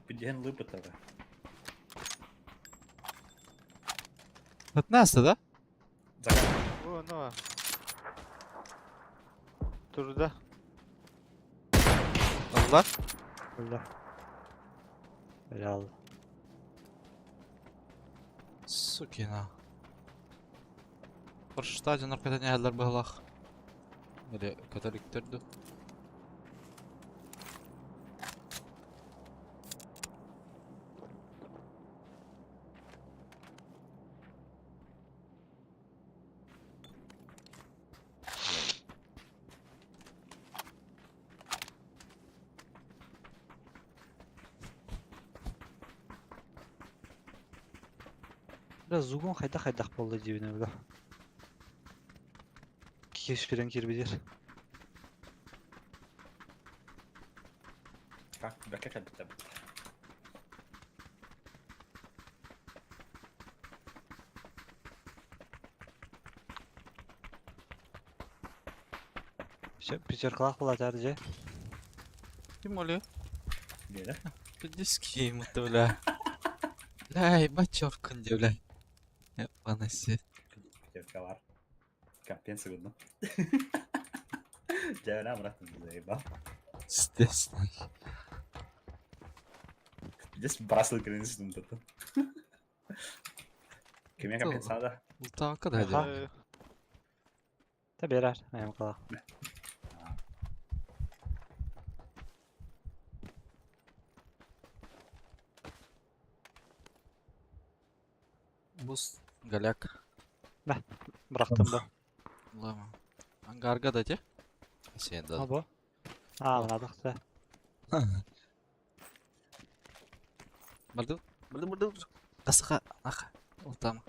A: Билиһэн лыпытара.
C: Пятнадцатый, да?
A: Закат.
D: О, ну. Турда.
C: Алла.
E: Öldü. Helal.
C: Сукина. Форштаден наркотанялар быһылах. Или католиктер ду.
E: Бля, Зугон хайдах-хайдах буолла диэбинэ бля. Киһи кирбидер.
A: Как бэкэ кэлбитэ.
E: Все, пятеркалах была тәрже.
C: Ким оле?
A: Диэре.
C: Пиздец это, бля. Бля, ебать чёркан, бля. Ебаный
A: Пятеркалар. Компенсия видно. Дьэ, брат, заебал.
C: Естественно.
A: Здесь бросил границу тут. Киме компенсада?
C: Ултаакка да
E: Аха.
C: дьэ.
E: Та берер, мем кала.
C: Бус голяк.
E: Bıraktım bu.
C: Лама. Ангарга да те? Сен да.
E: Ha bu. А, мынадык да.
C: Барды. Барды барды. Касыка аха. Ултама.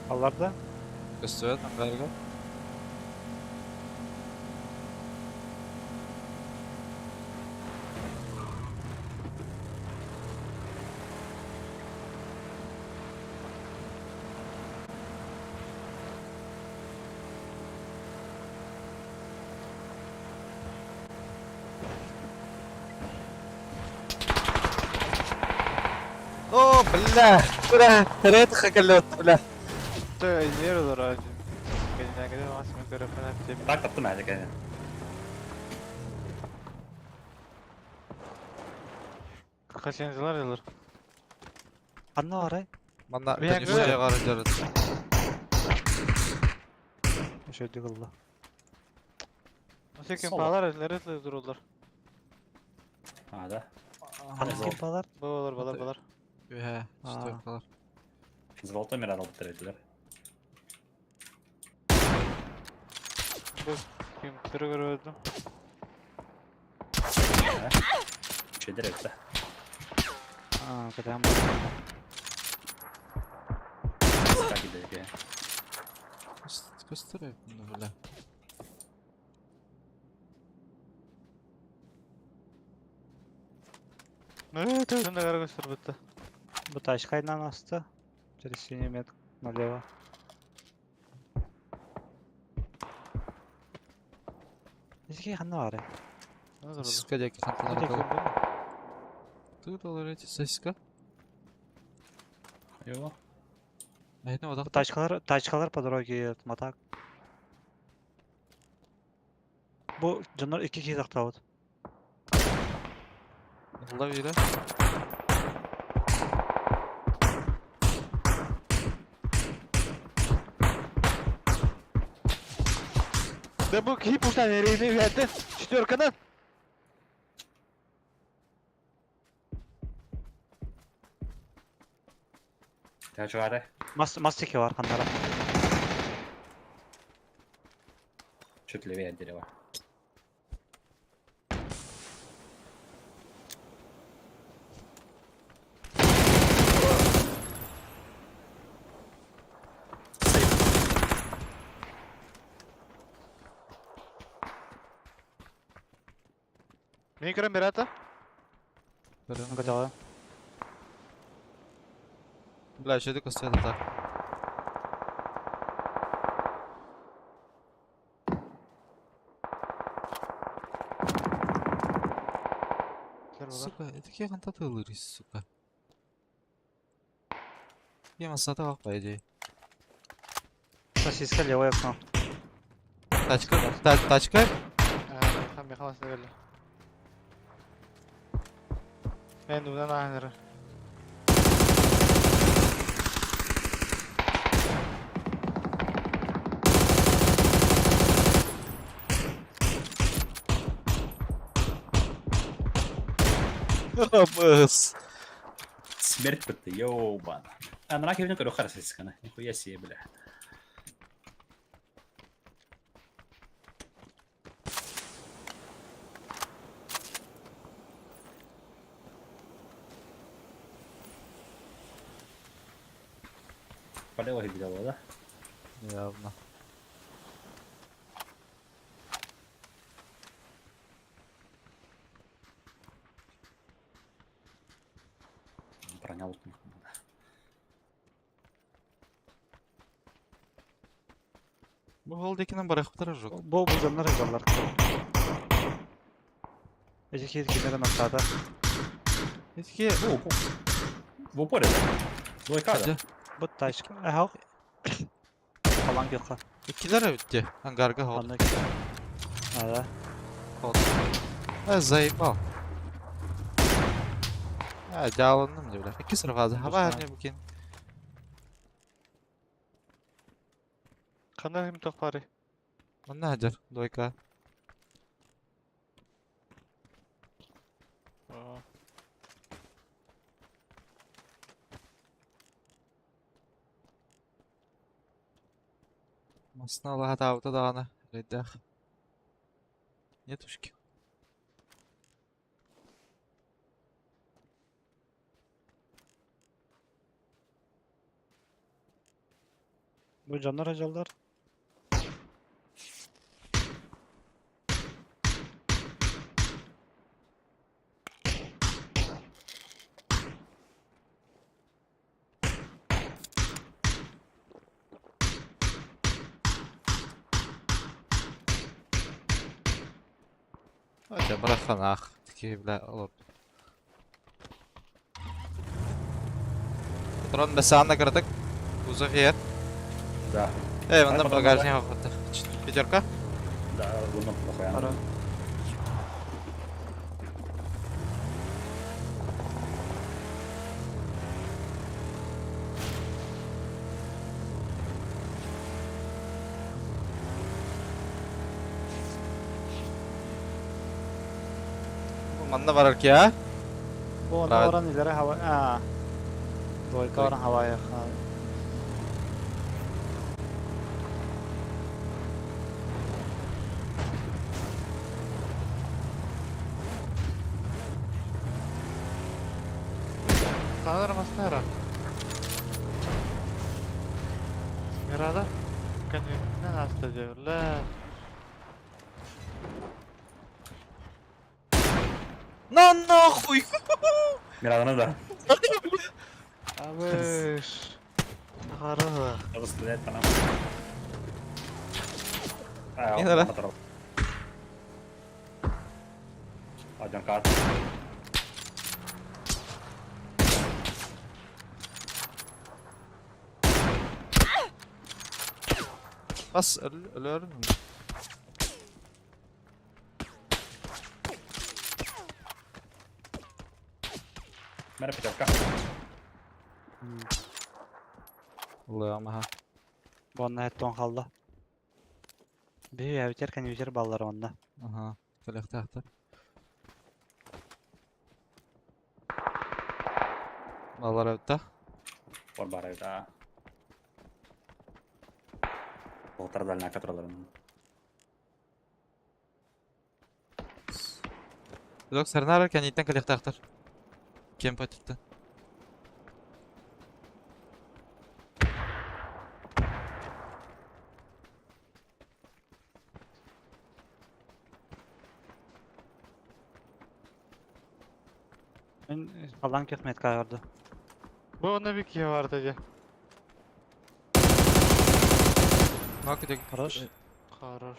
E: Алларда.
C: Көстүөт ангарга. О, бля, бля, редко колет, бля.
D: Та измерил ради.
A: Так таптым әлі кәне.
D: Хасензилар елер.
E: Анна арай.
C: Манна
D: Бля,
C: конюшня гары жарыт.
E: Ошо кылла.
D: Секен
A: Соло.
D: палар элер дурулар.
A: А, да.
E: Аны ким балар?
D: Балар балар балар.
C: Үһә,
E: А.
C: стойкалар.
A: Золотой мирал бітіреділер.
D: Бу ким түрі көрөдүм.
A: Чедер өтті.
E: А, кадам бар.
A: Так иде.
C: Көстөрөп, бля.
D: Э, да кара көстөр бітті.
E: Бу тачкайдан асты. Через синий мет налево. Бизге ханна бар.
C: Сосиска дяки
E: Бу
C: Ты доллар эти сосиска?
A: Йо.
C: Айна одақ.
E: тачкалар, тачкалар по дороге матак. Бу жанар iki киһи тахтабыт.
C: Ылла биирэ.
D: Да бу киһи пустан эрейни үһэтэ. Четверканан.
A: Ты чугары?
E: Мас мас теке бар ханнара.
A: Чуть левее от дерева.
D: Мин көрөн берата.
E: Көтөҕө.
C: Бля, что ты света так? Сука, это кие хантаты ылырыс, сука. Я масата бак, по идее.
E: Сосиска левое окно.
C: Тачка, та, тачка?
D: Меха меха масына Мен удан аһыныры.
C: Быс.
A: Смерть ты, ёбан. А на ракете көрө харасыскана. Нихуя себе, бля. Полево видела, да?
C: Явно.
A: Броня лутнуть надо.
C: Бу хол декинен барахтар жок.
E: Бу бузаннар жаллар. Эти хит кимерен аттады.
C: Этики
A: В упоре, да? Двойка, да?
E: Бу тачка. Аха. Алан кёкка.
C: Иккилер битти. Ангарга хол.
E: Аны. Ада.
C: Хол. Э, заебал. А, жалынным деп бля. Икки сырфазы. Хаба не букин.
D: Кандай хим тохпары?
C: Манна хажар, двойка. Масна Аллаха таабыта даҕаны эрэйдээх. Нетушки.
E: Бу жаннар жаллар.
C: Хотя бараханах. Такие, бля, лоб. Патрон бесанна кырдык. Кузов ер.
A: Да.
C: Эй, онда
A: потом
C: багажник охота. Пятерка?
A: Да, луна плохая.
E: Ара.
C: Манна барар ки, а?
E: Бу
C: Правильно.
E: оран илere hava. А. Двойка оран хавая.
D: Канар масына Мирада? Кәнен аста деп.
C: На нахуй!
A: Мирадана, да.
D: Абыш. Хара.
A: Надо стрелять по нам.
C: Не надо.
A: Один карт.
C: Бас өлөр.
A: Мэр пятерка.
C: Ылыам аха.
E: Буонна эттон халла. Биһи эбитер кэнибитер баллар онно.
C: Аха. Кэлэхтээхтэр. Баллар эбитэ.
A: Бар бар да. Полтора дальняка котораларын.
C: Yok сарнара кэнниттэн кэлиэхтээхтэр. Кем патиттан.
E: Мен халан кехмет кайырды.
D: Бу онно bir киһи бар дии.
C: Нок
E: Хорош.
D: Хорош.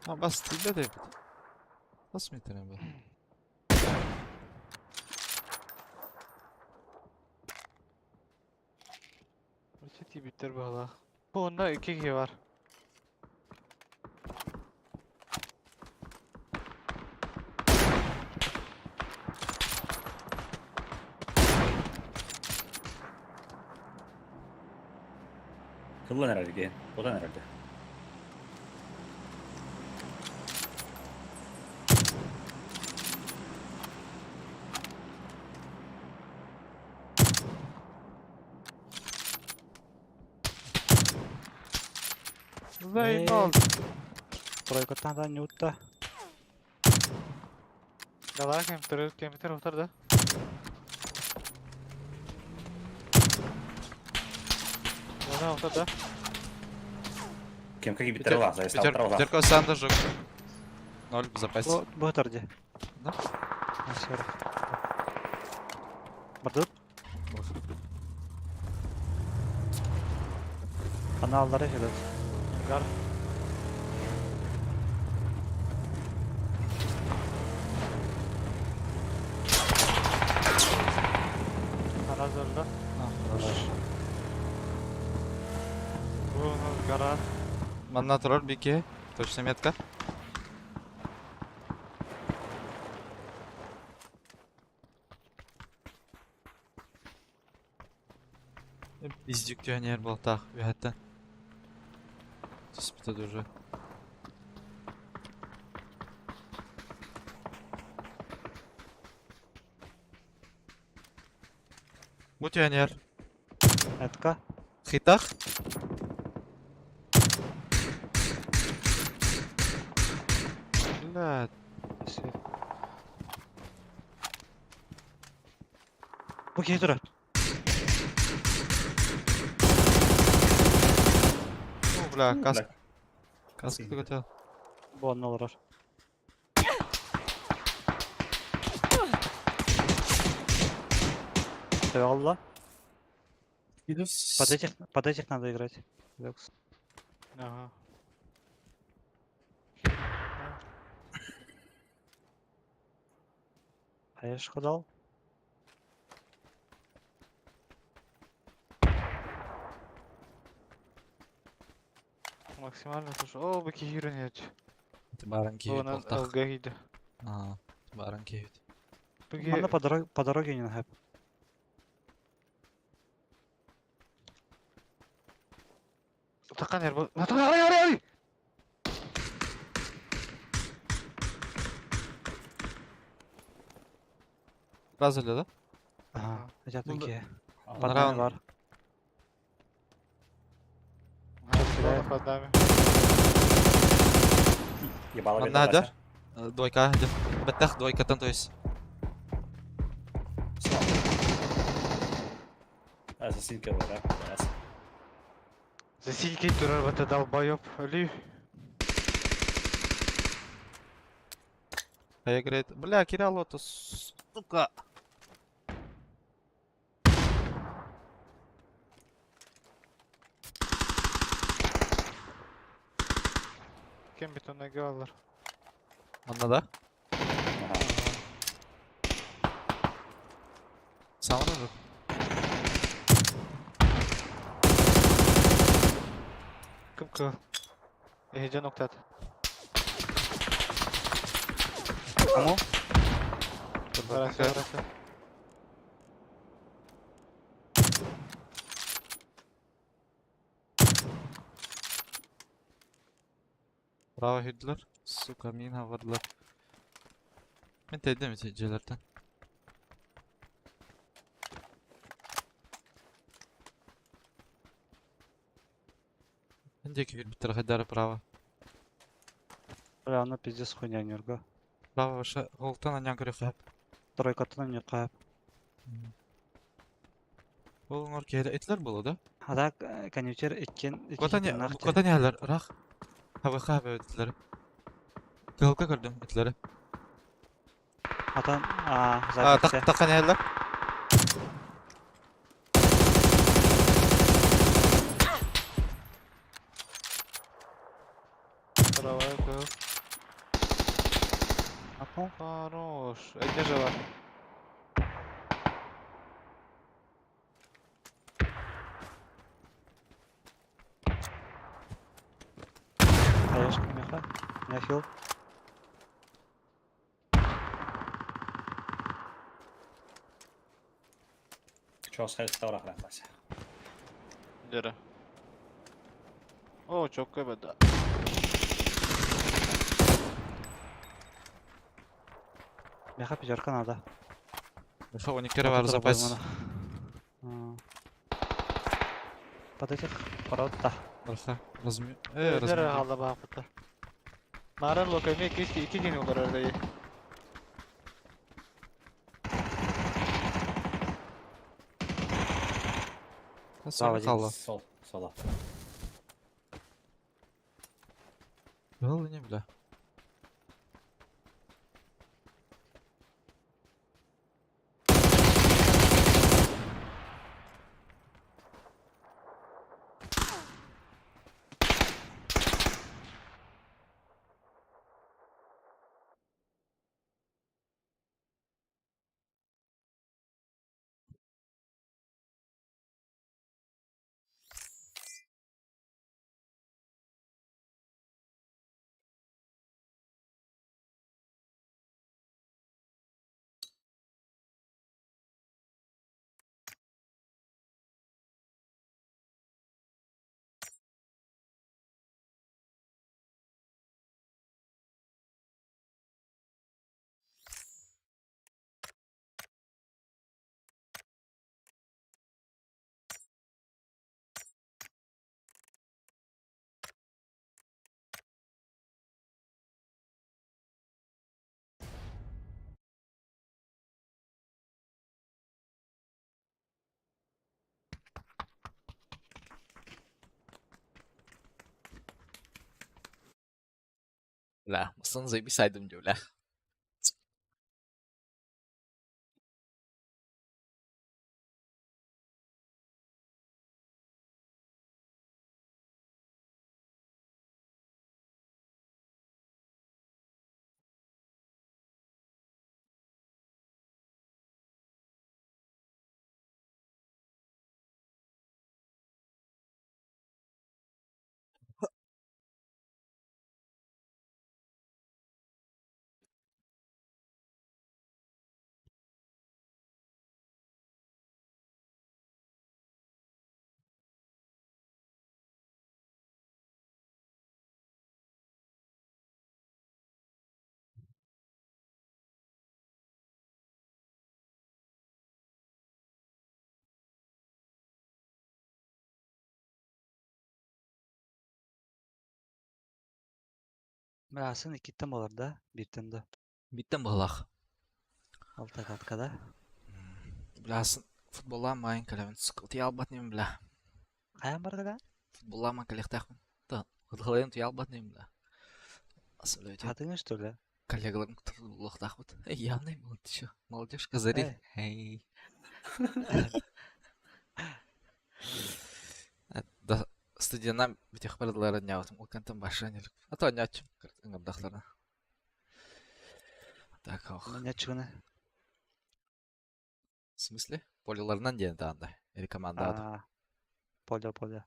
C: А бас тиийбэт эбит. Хас метр бу?
D: Өссө тиийбиттэр быһыылаах. Бу онно икки киһи бар.
A: Кыллан эрэрге. Одан эрэрде.
D: Заебал.
E: Тройкаттан да нютта.
D: Давай кемтер кемтер утар да. Она утар да.
A: Кем какие биттер лаза, если
C: Пятерка, пятерка санда жук. Ноль в запасе.
E: Бу бу торди.
C: Да?
E: Бардыт. Аналлары хедет.
D: Гар. Гараж öldü.
C: А, хорош.
D: Bu гараж.
C: Манна турар бики. Точно метка. Издюк тюнер был так, это. Түспіті уже. Бу тюнер.
E: Этка.
C: Хитах. Бля,
E: Бу киһи турар.
C: ну, бля, каск. Каска хотел.
E: Бу онно олорор. Алла. Под этих надо играть. Лекс.
D: Ага.
E: А я ж дал.
D: Максимально слушай. О, бу киһи нет.
C: Баран
D: Бу
C: киһи
D: она
C: болтах.
D: ЛГ иди.
C: А, баран киһи.
D: Бу
E: Манна
D: киһи
E: по дороге не нахап.
D: Такан ер бу. Ай ай ай!
C: Раз öyle да?
E: Ага. Хотят
C: Ну да.
E: такие.
A: Ага.
E: Под
C: Раунд.
E: нами бар.
D: Ага, под нами.
A: Ебало
C: Манна да? Двойка, Беттах двойкатан, то есть.
A: Ассасин килл, да?
D: За синькой турар вот это долбоёб. Али.
C: А я говорит, бля, Кирилл, это сука.
D: Кем бетонная галлар.
C: Манна да?
A: Ага.
C: Саҥарар.
D: Кып-кыһыл. Эһиги ноктат.
E: Кому?
D: Арасы, арасы.
C: Браво Hitler. Сука, мин хавардылар. Мен тәйдем ити дьиэлэртэн. Мен диэки киирбиттэр хайдары право.
E: Бля, она пиздец хуйня нюрга.
C: Право выше. Холтан анян көрүөххэ.
E: Тройкаттан нюрка.
C: Ол оҥор киһи этилэр буолуо да?
E: А так, коньютер иккин
C: Куота не куота ньээлэр рах. ХВХ этилэр. Кыһылга көрдүм этилэри.
E: Атан
C: А,
E: запись.
C: тахха ньээлэр.
D: Правая кыһыл.
E: Апа.
D: Хорош. Где жила?
E: Хаешка меха. Мяхил.
A: Чос хайыстаура храпася.
D: Дера. О, чокко беда.
E: Меха пятерка надо.
C: Меха 12 бар запас.
E: Под этих ворот-то.
C: Барха. Разми... Э,
D: Дера
C: разми.
D: халла баапыта. Марын локами кисти ики дин олар дайы.
E: Заводи.
C: Халла.
A: Сол, сола.
C: Был не бля. Бля, мастан заебись айдым дии, бля.
E: Бля, сын иккиттен болар да? Бииртэн да.
C: Биттен быһылах.
E: Алта каткада.
C: Бля, сын футболлаан маайын кэлэбин. Сука, утуйа албат ним, бля.
E: Хайан баргада?
C: Футболлаан кэлиэхтээхпин. Та, ытылайын утуйа албат ним, бля. Особенно
E: Хатыҥы что ли?
C: коллегаларым футболлуохтаахпыт. Эй, явный был, ты чё? Молодежь, козыри.
E: Эй.
C: Эй. Да, студеннам бүтэх барыларын ньаабытым. Ол кантан башан элик. А то ньааччым ыҥырдахтарына. Так, ох.
E: Не чугуна.
C: В смысле? Полиларынан диэн таанда. Или командаҕа.
E: Аа, поле поле.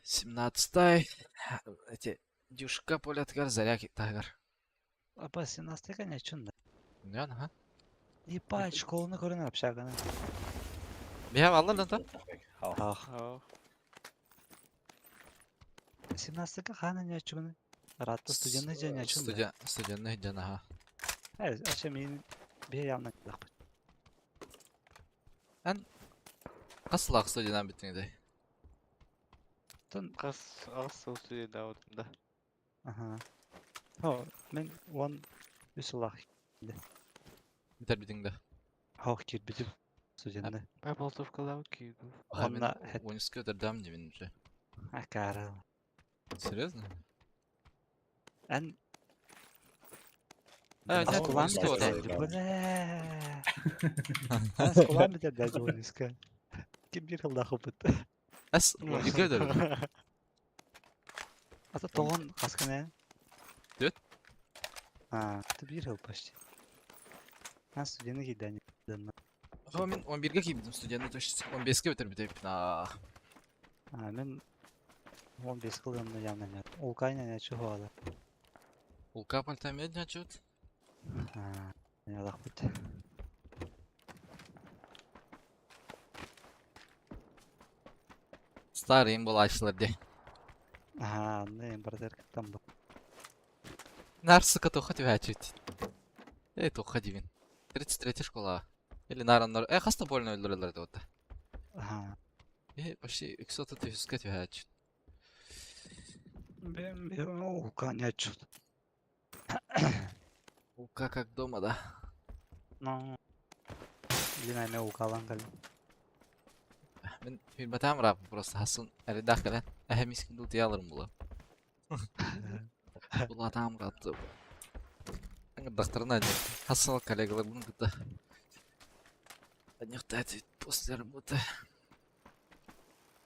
C: 17-й. Эти Дюшка полетыгар Заря таһыгар.
E: Апа 17 конечно да.
C: Нön ха?
E: Ебать, школаны көрөн общаганы.
C: Биһэ аллар да та?
E: Ах.
D: Ах.
E: 17-ка хана не чугуна. Ратта студенный день не чун.
C: Студент, студенный день, ага.
E: Э, ача мин бе явно лахпыт.
C: Хас сылаах студенан бүттүҥ дэй?
E: Тон
D: Хас аҕыс сыл студиядаабытым да.
E: аха. Хо, мен он үс улах
C: Бүтэрбитиҥ да?
E: хох кирбитим студенны.
D: Бай болтовкалаабыт киирдим.
C: Аха, мин
E: Онна хет
C: униска өтөрдөм дии мин уже.
E: акара.
C: Серьезно?
E: Эн
C: Э, нет,
E: Аскулан
C: униска
E: битэрдэ,
C: өтөр.
E: бля. Аскулан битэрдэ униска. Ким бир хыллаах опыт.
C: Эс, униска өтөрдүм.
E: Ата тоҕон хаскана?
C: Дүөт.
E: А, ты бир хыл почти. Ан студенты кийдэн.
C: Аха, мин 11-ге киирбитим студенты, то есть 15-ке өтөрбүтэ А,
E: А, мен 15 кылымны явно нет. Улкайна не чухала.
C: Улка пальтамед начут.
E: А, не лахпыт.
C: Старый им булаачылар дии.
E: А, не, братер там бу.
C: Нар, сука, тоха түһээччит. Эй, тоха дивин. 33 школа. Или нараннар. Э, хаста больно өлөрөлөр деп
E: Ага.
C: Э, почти 300 түһүскэ түһээччит.
E: Бем, бем, улка не чут.
C: Улка как дома, да.
E: Ну, блин, аме улкалан кал.
C: Мин хүрбэтэм рап просто хасын эридах кэлэн. Эһэ мискин дул тияларым була. Булатам катты. Аңырдахтарына хасыл коллегалар буну кытта. Аньяхта после работы.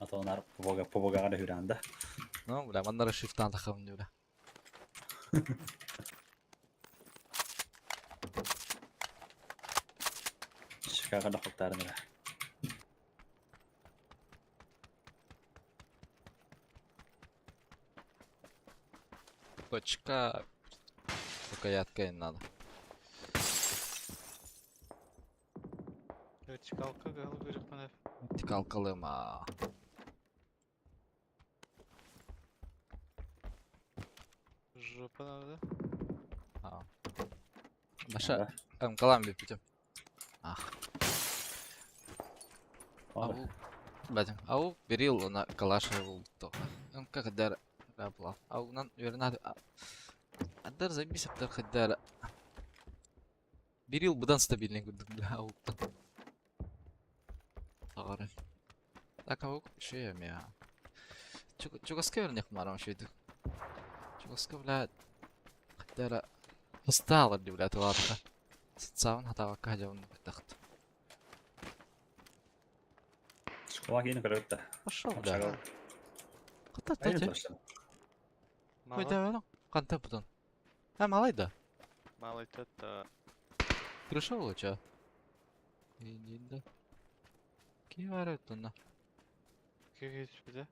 A: А то нар побога побогара хүранда.
C: Ну, бля, маннара шифтан тахам бля.
A: Шикага да хоктарына.
C: Точка. Рукоятка им надо.
D: Вертикалка гал көрүп
C: Тикалкалыма.
D: Жопа надо.
C: Баша, ым калам бүппүтүм. Ах. Ау. Бәтим. Ау берил она калаша бултоха. Ымка кадар рапла. Ау нан вернад. Адар забись аптар хаддар. Берил будан стабильный курдук бля ауктан. Тагары. Так аук шея мя. Чугаска вернех марам шейдик. Чугаска бля хаддара Усталар ди бля туатха. Сацаун хатавакка хажавын тахт.
A: Школа кейин көрөттө.
C: Пошел бля. Ката
A: Айны
C: тачы.
A: точно.
D: Мало.
C: Койда Канта бутон. А малай да.
D: Малый тата.
C: Пришел ча. Иди да. Ки бар на.
D: Кегеш биде.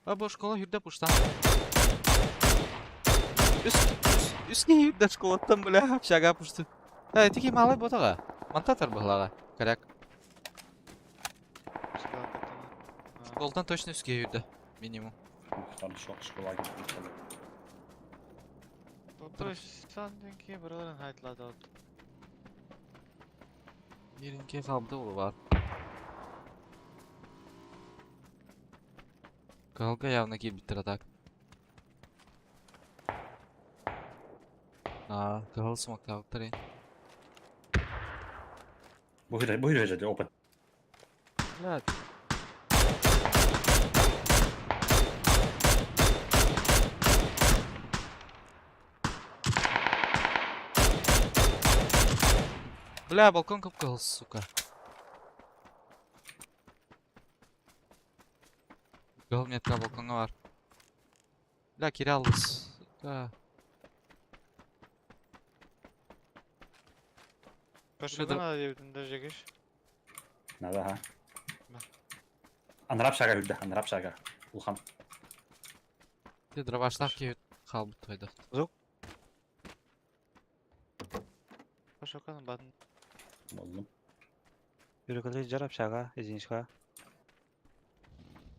C: А бу школа хүрдэ пуштан. Үс үс үс хүрдэ школаттан бля общага пушты. Э, тики малай ботага. Мантатар быглага. Коряк. Школдан точно үске хүрдэ. Минимум.
A: Хорошо, школа кейин.
D: Сан денки бираларын хайтлады.
C: Биринке калды ол бар. Калга явно кирбиттер атак. А, кал смактабыктар
A: Бу хүрэ бу хүрэ опыт.
C: Блядь. Бля, балкон капкал, сука. Гол метка балконга бар. Бля, Кирилл, сука.
D: Пошли надо диэбитин да Жекеш.
A: Надо, ага.
D: Бар.
A: Анарап шага үрдэ, анарап шага. Улхан.
C: Ти дробаштах киһи хаалбыт тойдох.
D: Пошокан батын.
A: Болдум.
E: Yürükөлөр жар общага, единичка.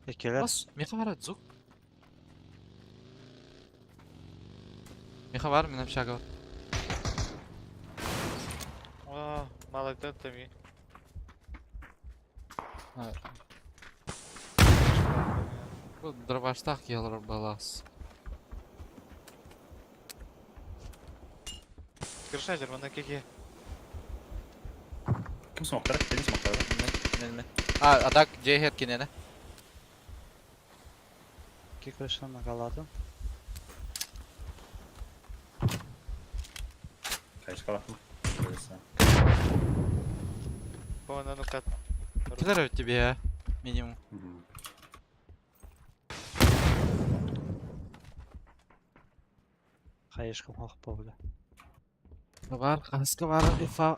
E: Эккелер.
C: Бас, меха бар звук. Меха бар, мен общага бар.
D: О, молодец теми.
C: Бу дробаштах киһи балас.
D: Крыша жер, кеке.
A: Ким смоктары? Ким смоктары?
C: Мен мен. А, а так жехет кинене.
E: Ки крышаны нагаладым.
A: Кайышкалаттым.
D: Вон, ну кат.
C: Килер тебе, минимум.
E: Хайышкым хох бобула.
C: Бар, хаска бар, ифа.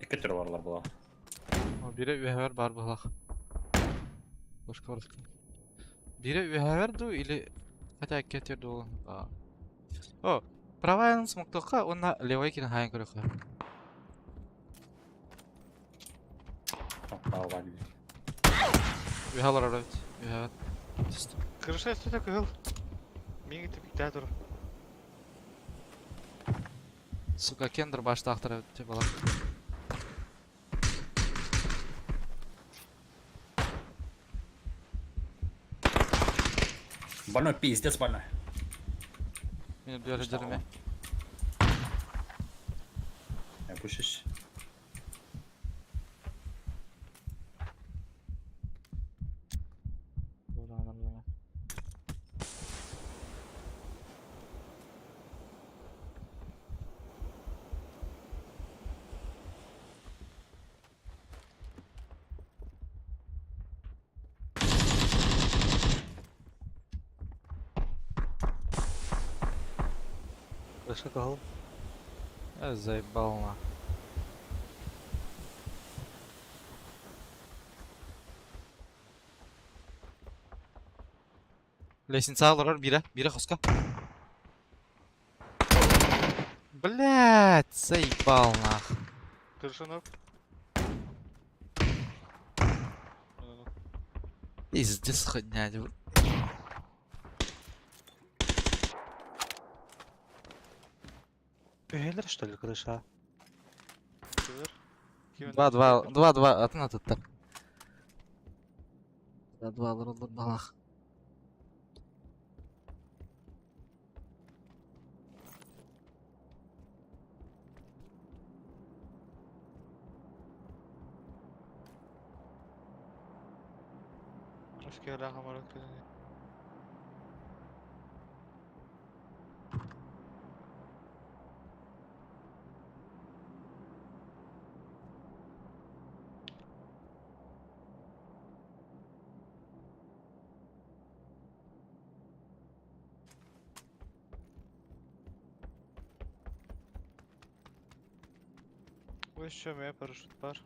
A: Икки түрі барлар була.
C: Бире үһәвер бар булах. Башка бар. Бире үһәвер ду или хотя кетер ду. О, правая смоктока, он на левой кин хайын көрөкө.
A: Право
C: Үһәлер арабит. Үһәвер.
D: Крыша өстүтэ кыһыл. Миги типиктää тур.
C: Сука, кендер башта актара бала.
A: Больной, пиздец больной.
C: Мени бері жүрме.
A: Я пушишь.
E: Крыша кыһыл.
C: Заебал на. Лестница алар бире, бире хоска. Блять, заебал нах.
D: Крыша ног.
C: Пиздец хуйня.
E: Үһэлэр что ли крыша?
C: Два-два, два-два, атын атыттар. Два-два алар олар балах.
D: Еще у меня парашют пар.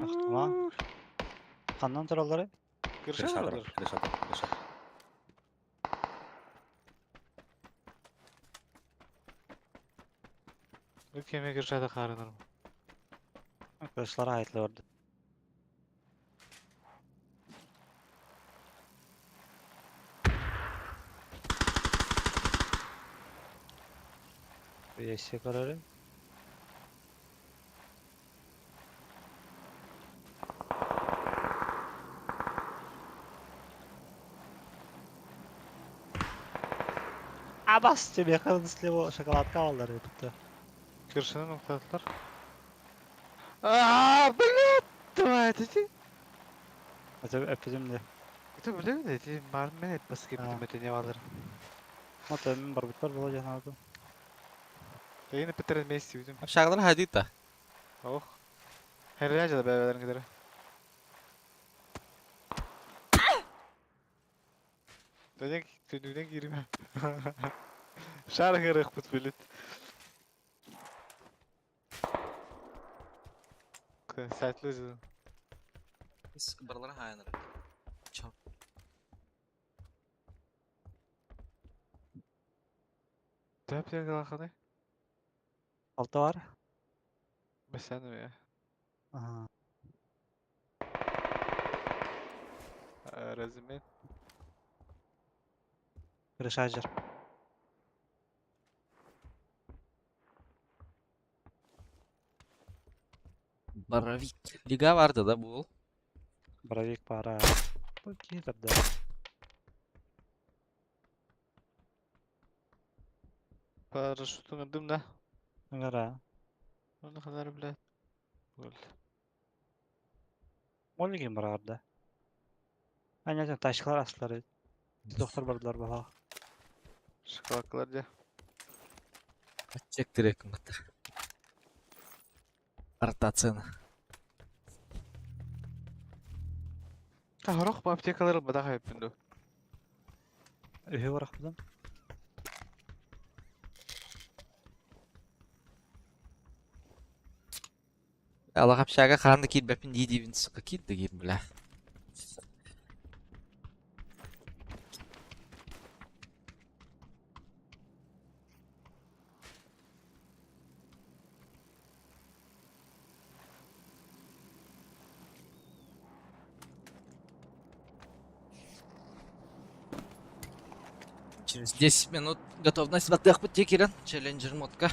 E: Ахтыма. Ханнан тураллары?
D: Крыша
A: Крыша,
D: бар.
A: крыша, крыша.
D: Кеме крышада харыныр.
E: Крышалар айтылы барды. Если көрөрү. Бас тебе слева шоколадка алдар это.
D: Крышаны ноктатылар. Ааа, блядь! Давай, ты
E: Это эпидемия.
D: Это билебин эти марын мен этпас
E: Аа.
D: кепитим эте не алыр.
E: Мата мен барбыттар була жанады.
D: Yine Peter Messi bizim.
C: Шағылар хадита.
D: Oh. Her da beraber gider. Dönek dönüne girme. Шар гырых пут билет. Сәтлі өзі.
C: Барлар хайныр. Чап.
D: Төп лақаны.
E: Алты бар.
D: Бәсәні я.
E: Ага.
D: Разымен.
E: Крыша жер.
C: Боровик. Лига барды да бұл.
E: Боровик пара. Бу китерде.
D: Парашютын ындым да.
E: Ыңара.
D: Оны kadar bile. Öldü.
E: Моллиген барарда. Аня ташкалар аслары. Доктор бардылар бала.
D: Шоколадкалар де.
C: Чек direkt мыты. Ротацияны.
D: Хорох bu аптекалар бадаға еппінді.
E: Үһү барах будан.
C: Аллах общага ханды кит бәпін дейді сука кит дегин бля. Через 10 минут готовность в пути Кирен. Челленджер модка.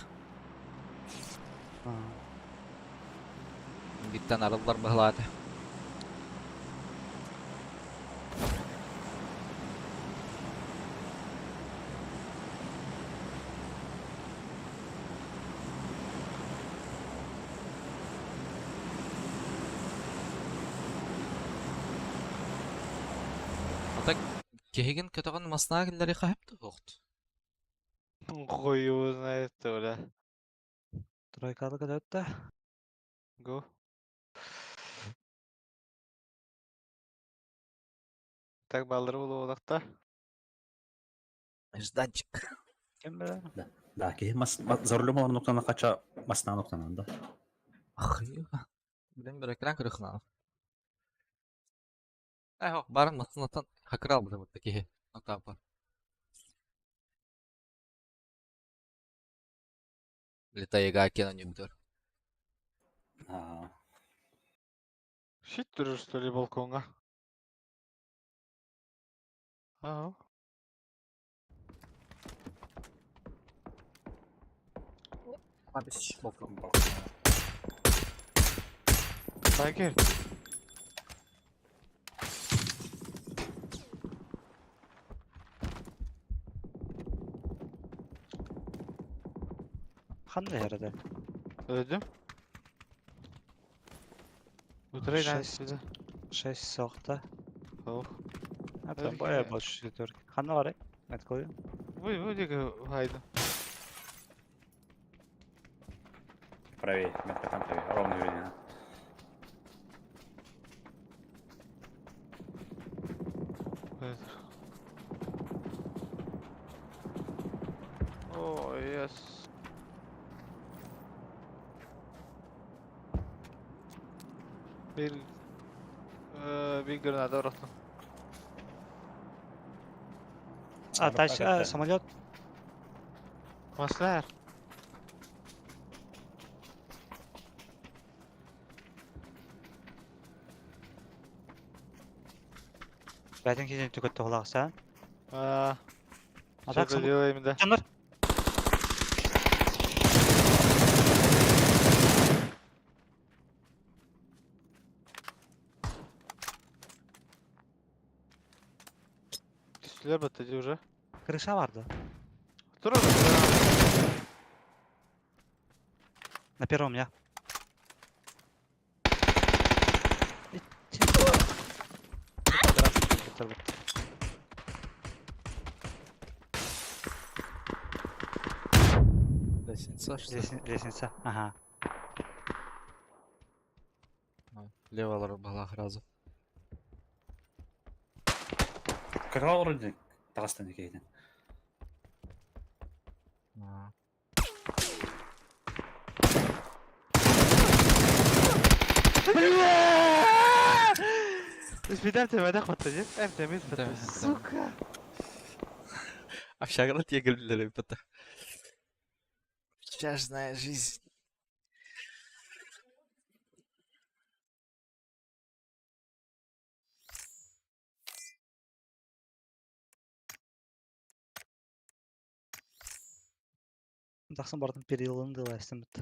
C: Биттен арылар бағлады. Ата кehigin kötөгөн масна киллери хапты хохт.
D: Хуй его знает, бля.
E: Тройкалы көтөттө.
D: Го. Так балдыры болу олақта.
C: Жданчик.
E: Ким билер?
A: Да, киһи мас за рулем олар ноктана кача масна ноктанан да.
C: Ах, Билем бир экран көрөхнан. Ай хох, барын маснатан хакрал бу вот такие. Нокта Летайга кена не бутер.
A: Аа.
D: Щит тұрыр, что ли, балконға? Ага. Тайгер.
E: Ханды herhalde.
D: Öldüm. Утрай
E: Шесть.
D: сюда.
E: 6 соқта.
D: Ох.
E: Это
D: Öldük
E: бая
D: ya.
E: больше четверки. Ханна бар, Мет кою.
D: Вы, вы, хайда.
A: Правее, метка там правее, ровно видно.
D: О, yes. Bir bir granada bıraktım.
E: А, тач, а, самолет.
D: Maslar.
E: Бәтин кезен түгөттө хулагса.
D: Аа,
E: А так
D: что делаем да?
E: Жандар.
D: Түстүлөр баттı уже.
E: Крыша барды.
D: Тур тур.
E: На первом я.
C: Лестница, что ли?
E: Лестница, ага.
C: Левалар балах разу.
A: Кыра вроде таҕыстан киһитин.
D: Үспүтэ эмтэмэтэх батта дии. Эмтэммит батта. Сука!
C: Общаганы тиэгилдилэр эбит Чашная жизнь.
E: Тахсан бардым перилын дыла истимит.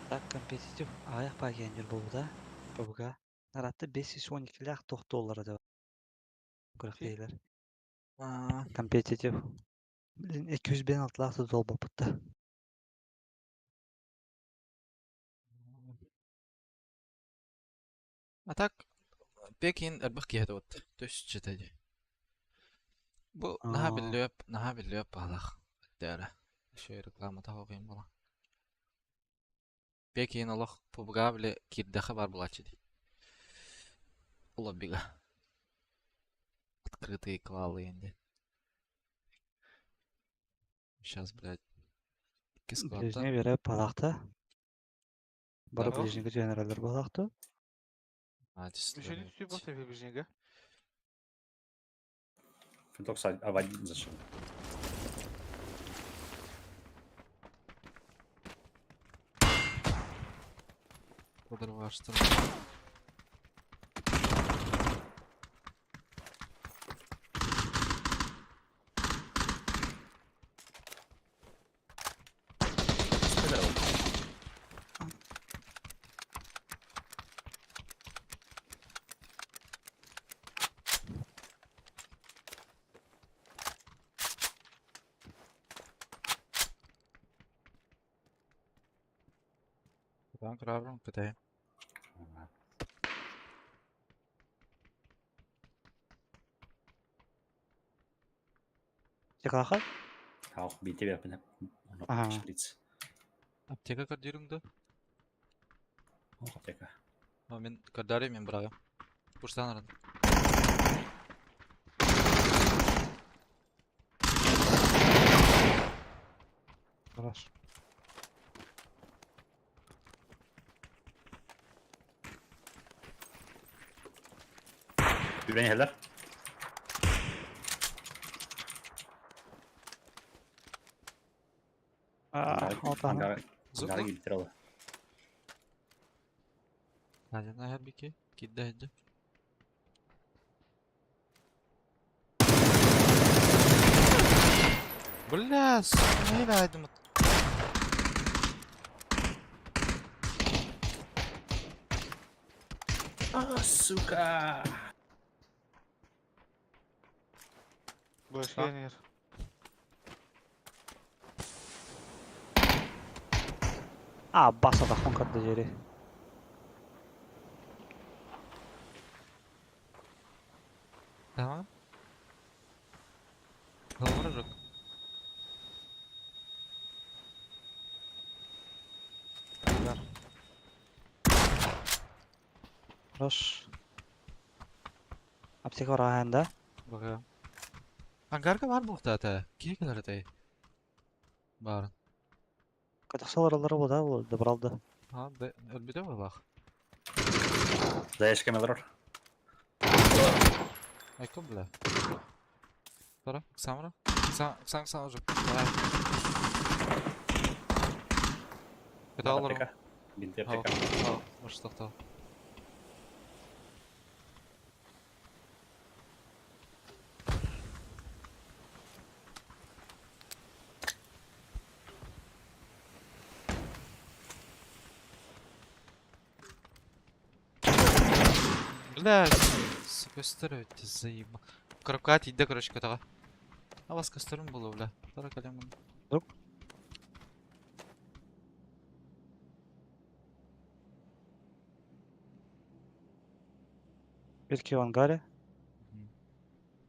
E: Так, компетитив аҕыйах паагианньыр буолбута. ПБГ. Наратты 512-лээх туох доллара деп күрэхтэһиилэр. Компетитив. Блин, 256-лаах да долбоппут да.
C: А так, Пекин элбэх киһи вот. Төсчүтэ дии. Бу наһаа биллибэт, наһаа биллибэт баһылаах эрэ. Еще рекламата хоҕуйум буолан. Пекин олох ПБГ били киирдэххэ баар буолааччы дии. Лоббига. Открытые квалы диэн. Сейчас, блядь, икки складта.
E: Ближний бере балахта. Бары ближнийгэ түһэн балахта.
D: Үшүнү түсүү болса ближнийгэ.
A: Финтокс в один зашел.
C: Подорваштым. Кытаан көрөрүм кытай.
E: Текалаха?
A: Хау, бите берпин.
E: Ага.
A: Шприц.
C: Аптека көрдүүрүҥ дуо?
A: Ох, аптека.
C: О, мин көрдөөрү мин быраҕым. Курстан аран.
E: Хорошо.
A: Үрэн иһэллэр.
E: Ангара
C: Зуб
A: киирбиттэр ол.
C: Надя наһар бики кидде хеджи. Бля, сука, айдым.
A: А, сука!
D: Başka yer.
E: А, баса дахон карда жери.
C: Tamam. Kalamarık.
E: Хорош. Аптека бар анда.
C: Bakayım. Ангарка бар bu та. Кие kadar тай. Бар.
E: Катаксалар алары бу да, бу добралды.
C: Ha, өлбүтэ балах.
A: Заешка мелрор.
C: Айко бля. Тара, Самра. Сам сам сам уже. Давай. Это алар.
A: Аптека. Бинти аптека.
C: Ха, может тоқтау. Бля, сука, өтті заеба. Коробка тиді, короче, катаға. А вас костюм было, бля. Тара калем.
E: Друг. Бирки в ангаре.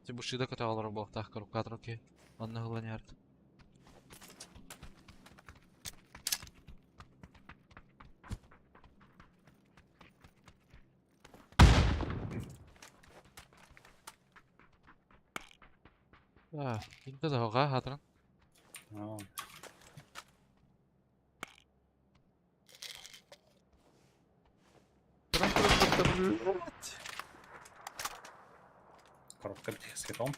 C: Ти бушида катагалар болықтақ коробка атроки. Онны ғылан ярд. А, инде да ға хатран.
A: А, Коробка бит скитом.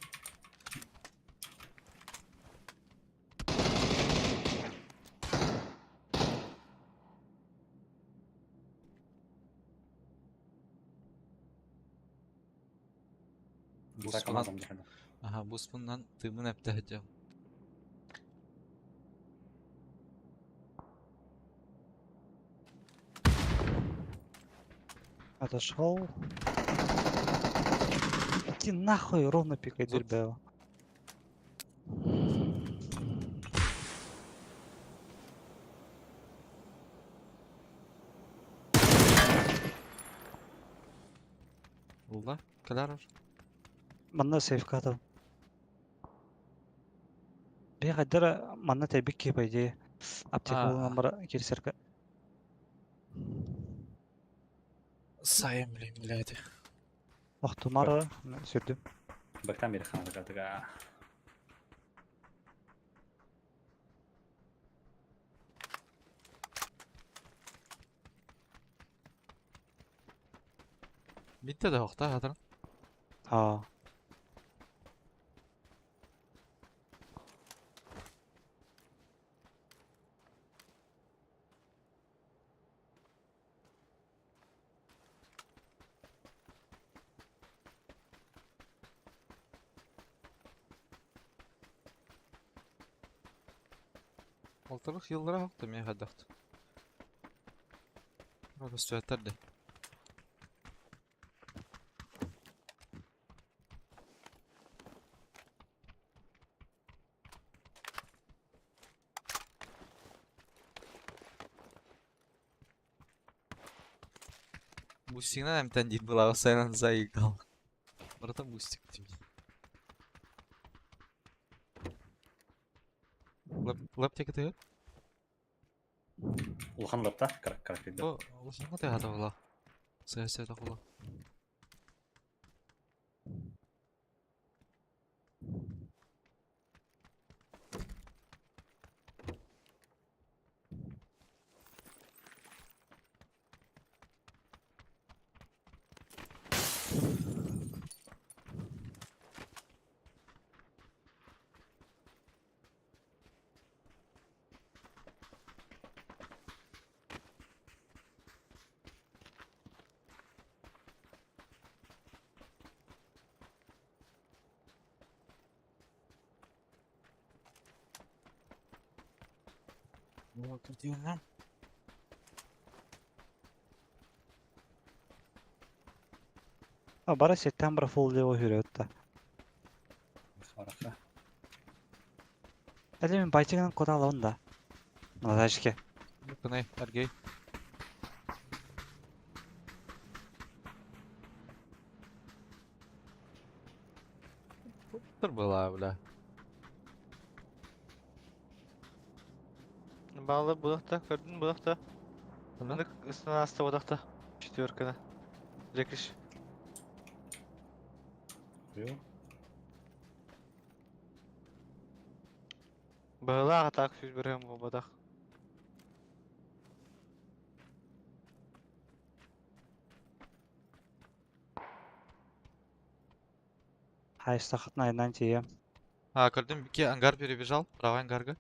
C: Бус Ага, бус bundan тымын әпті хәтя.
E: Отошел. Иди нахуй, ровно пикай
C: Зуб.
E: дербео.
C: Улла, кадар.
E: Манна сейфката. Бега манна тебикки по идее. Аптека
C: А.
E: болған кирсерка.
C: Сайым, блин, блядь.
E: Охтумара сүрдүм.
A: Бактан бери хана катыга.
C: Битте да оқта, хатран.
E: А.
C: Алтылық yıllara оқты мен қадақты. Көстүәттер де. Бустигынан әмтән дейт была сайран заигал. Братан бустик тебе. Лап лап тек ты?
A: Улахан лапта, карак карак деді.
C: Бу улахан ты хата була. Сая да була.
E: А бара сеттен бара фул лево хүрөттө.
A: Хорошо.
E: Әле мен байтигынан кода алабын да. Назачке.
D: Кынай, Аргей.
C: Тур была, бля.
D: Балы бұлақта, көрдің бұлақта. Мындык ыстан асты бұлақта. Четверканы. Жекиш.
A: Ё.
D: Бұлақ так сүз бірім бұлақ.
E: Хайстахытын айынан тием.
C: А, көрдім, ки ангар перебежал, права ангарга.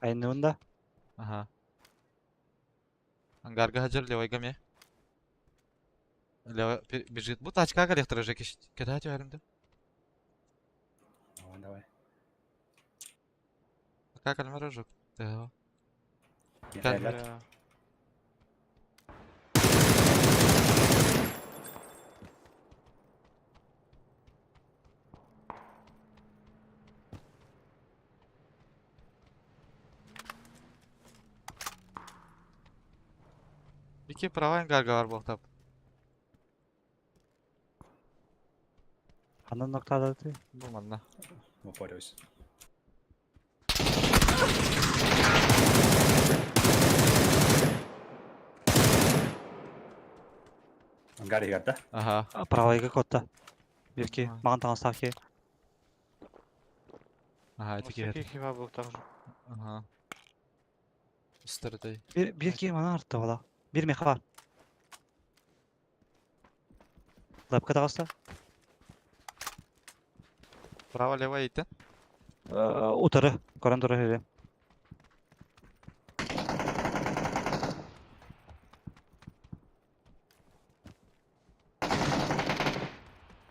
E: Айнуын да.
C: Ага. Ангарга хаджар, левой гаме. Левой бежит. Бу тачка коллектора Жекиш. Кеда тюәрімді.
A: Давай, давай.
C: Пока кальмара жок. Да.
A: Я ребят.
C: Бики права ангарга бар болтап.
E: Ханын ноктада ты.
C: Бу манна.
A: Упорюсь. Ангар егер, да?
C: Ага.
E: Правайга котта. Бирки.
C: Ага.
E: Маған таңыстав ки.
C: Ага, это кер.
D: Кима бұлақтақ жоқ.
C: Ага. Үстірдей.
E: Bir, бирки мана артта бала. Бир меха бар. Лапка тағыста.
C: Право, лево итен.
E: Утары. Көрін тұры хере.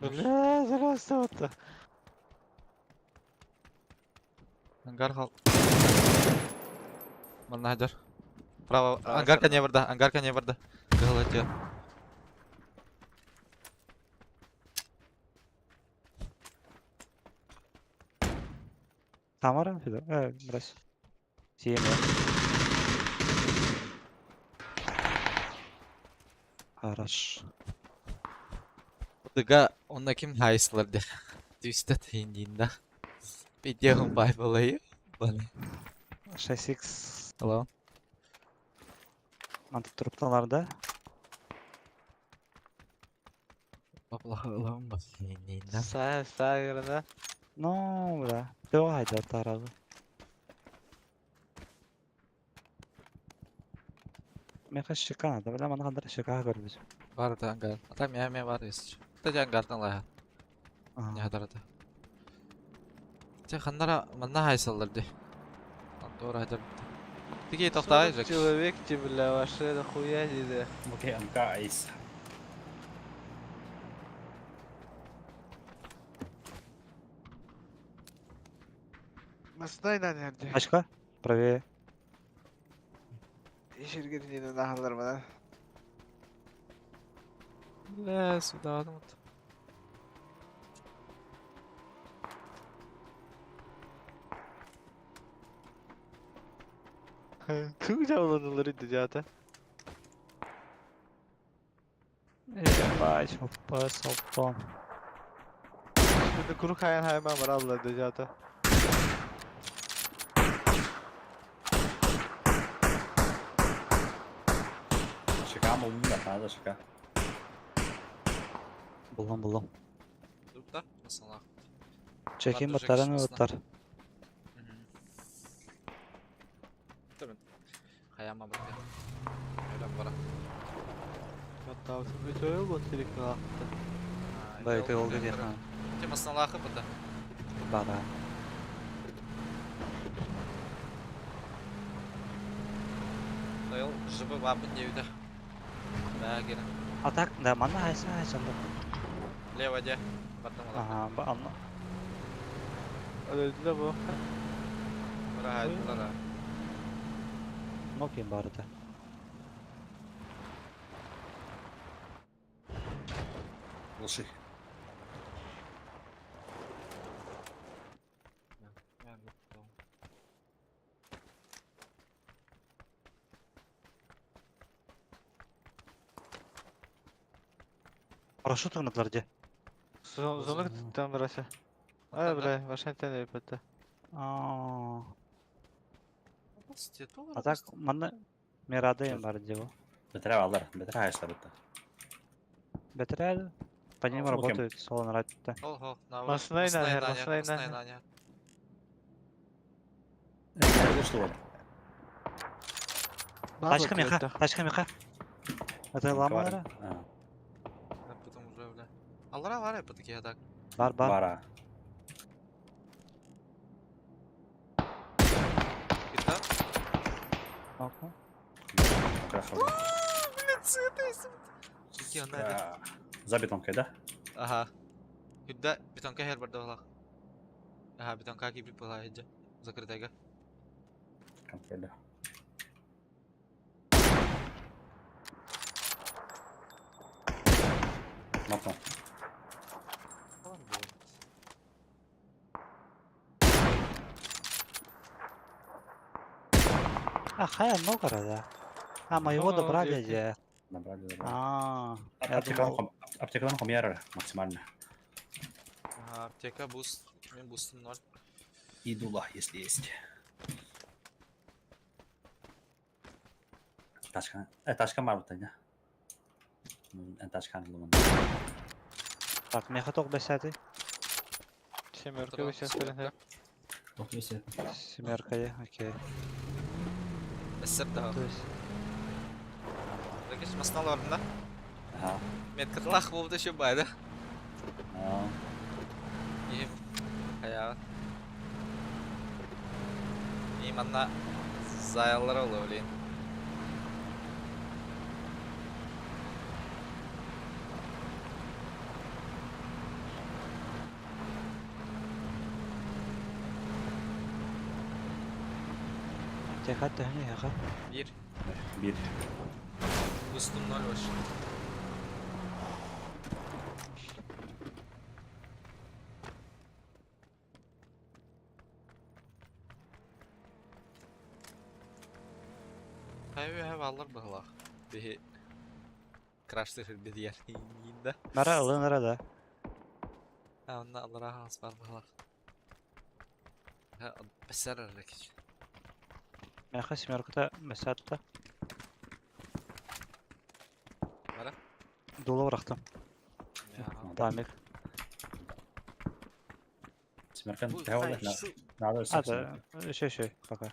D: Бля, залазды отты.
C: Ангар хал. Манна хаджар. Право.
D: Право
C: Ангарка
D: сторона.
C: не барда, ангарка не барда. Голодел.
E: Тамара? Федор. Брось. Тием я. Хорош.
C: Дыга, онна ким хайсларды. Түстә тиндинда. Пидеум байбалай. Баны.
E: 6x
C: Алло.
E: мантып турупталарда.
C: Баблахалам басининда.
D: Сай, сай, грана.
E: Ну, бля. Давай, да, таразы. Меха шикана, да, бля, мана кандыр шикана көрбүз.
C: Бар да ангар. Ата мя мя бар ес. Та ангардан лая. Не хадарата. Те ханнара манна хайсалларды. Антора хадар. Тиги тохтай жак.
D: Человек ти, бля, ваше нахуя диде.
A: Окей, МК айс.
D: Мастай на нерде.
E: Ачка? Правее.
D: Ишерге динен нахалар бана.
C: Бля, сюда вот.
D: Tüm cavlanılır idi zaten.
E: Ебать, опа, салпон.
D: Şimdi kuru kayan hayvan var Allah dedi zaten.
A: Шика болдым да, надо шика.
E: Булдum булдum.
C: Дуп да, масала.
E: Чекин
C: Барды
E: баттарын
C: жекшісіне.
E: баттар.
C: Төмен. Хаяма бітті. Өлем бара.
D: Hatta bütün yol bu telikten attı.
E: Да, это ол где ха.
C: Темасналахы быта.
E: Да, да.
C: Дайыл жыбы бабын деуді. Бә керен.
E: А так, да, мана айса айса.
C: Лево де. Бардым олордум.
E: Ага, анна.
D: Öldü bu.
C: Быраһайдылар а.
E: Нокин бар это.
A: Лучше.
E: Парашют гынадылар дьэ.
D: Зону там бирася. Ай, бля, Вашингтон епетте.
E: А А так манна Мирадайым бар дьэ бу.
A: Бэтэрээ бааллар. Бэтэрээ хайыста бытта.
E: Бэтэрээ по ним
A: Окей.
E: работают, соло нравится.
C: Хол хол.
D: Масынай нахер, масынай нахер.
A: Что вот?
E: Тачка меха, тачка меха. Это ламалара?
C: Потом уже, бля. Аллара бар по такие так.
E: Бар, бар.
A: Бара.
C: Кита.
E: Окей.
A: Хорошо.
C: Какие надо.
A: За бетонкой, да?
C: Ага. Күдә бетонка һәр бар далах. Ага, бетонка кип була иде. Закрытайга.
A: Контроля. Нокнул.
E: А, хая много да. А, моего
D: Ну,
E: добрали
D: двести.
E: дьэ.
A: Набрали, забрали.
E: А, я думал,
A: Аптекадан хомьяр максимально.
C: Ага, аптека буст. Мин бустым 0.
A: И дула, если есть. Тачка. Тачка бар бутта, Тачка луман.
E: так, меха ток бесяты.
D: Семерка висят перед
B: Тох висит.
E: Семерка, е, окей.
C: Эссер да.
E: То есть,
C: Ракеш маснал орында.
A: Ага.
C: Меткатлах булды еще байды.
A: А,
C: Им. Хая. Им анна заяллар олы, блин.
E: теха төһүнү яха.
C: Бир.
A: Бир.
C: Бустум 0 вообще. Хайве хәв алыр быһылах. Биһи краштыр бидияр инде.
E: Мара ылын да.
C: Ha онна аллара хас бар быһылах. Ха бесер рекич.
E: Меха семерката бесятта.
C: Бара?
E: Дула бырахтым.
A: Да.
E: Тамик.
A: Семеркан
C: Бу
A: тәүле.
C: хайшу.
A: Надо
E: А, да, еще, еще, пока.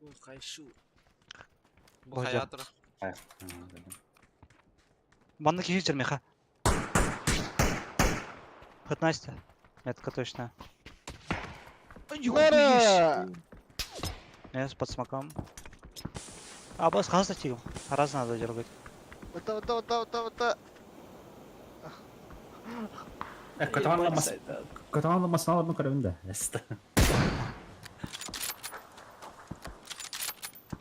C: Бу хайшу. Бу
E: Бу
C: хаятыр.
E: Манна киһи жер меха. 15. Метка точно.
D: Мара!
E: Я с подсмаком. А, бас хазда тигм. Раз надо дергать.
D: Ота, ота, ота, ота, ота.
B: Катаман масналар ну карабында.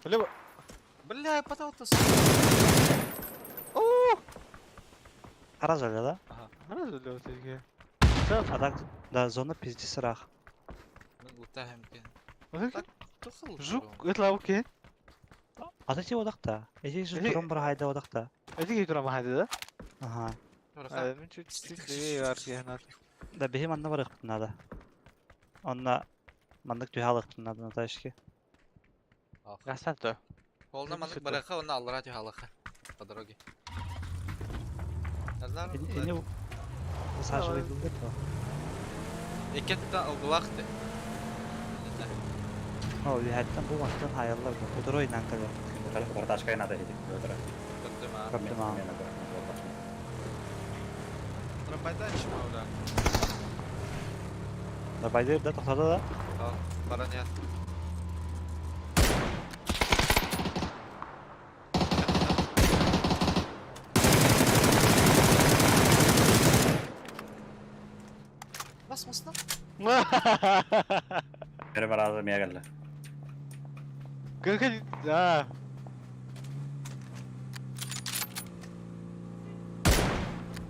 D: Бля,
C: Бля, потом-то.
E: Раз да?
D: Раз бля, вот эти.
E: А так, да, зона пиздец рах.
D: Вот Жук, это лауки.
E: А ты одақта. Эти же
D: Эти-
E: туран бір хайда одақта.
D: Эти кей турама хайда, да?
E: Ага.
D: А, мен чуть-чуть левее бар надо.
E: Да биһи манна барыахпыт надо. Онна маннык түһэ алыахпыт надо Наташке.
D: Гасан то.
C: Холна маннык барыха, онна аллара түһэ по дороге.
E: Эни высаживай билбет то.
C: Иккетта алгылахты.
E: О, үһэттэн бу мастан хайаллар бу. Удурой нан кэлэр.
A: Тачка надо идти.
C: Көрдүм а.
E: Көрдүм а.
C: Трапайда чмауда.
E: Да байдыр да тоқтады да.
C: Ал, баран ят.
A: Эрэ барааза миэ кэллэ.
D: Кыкы да.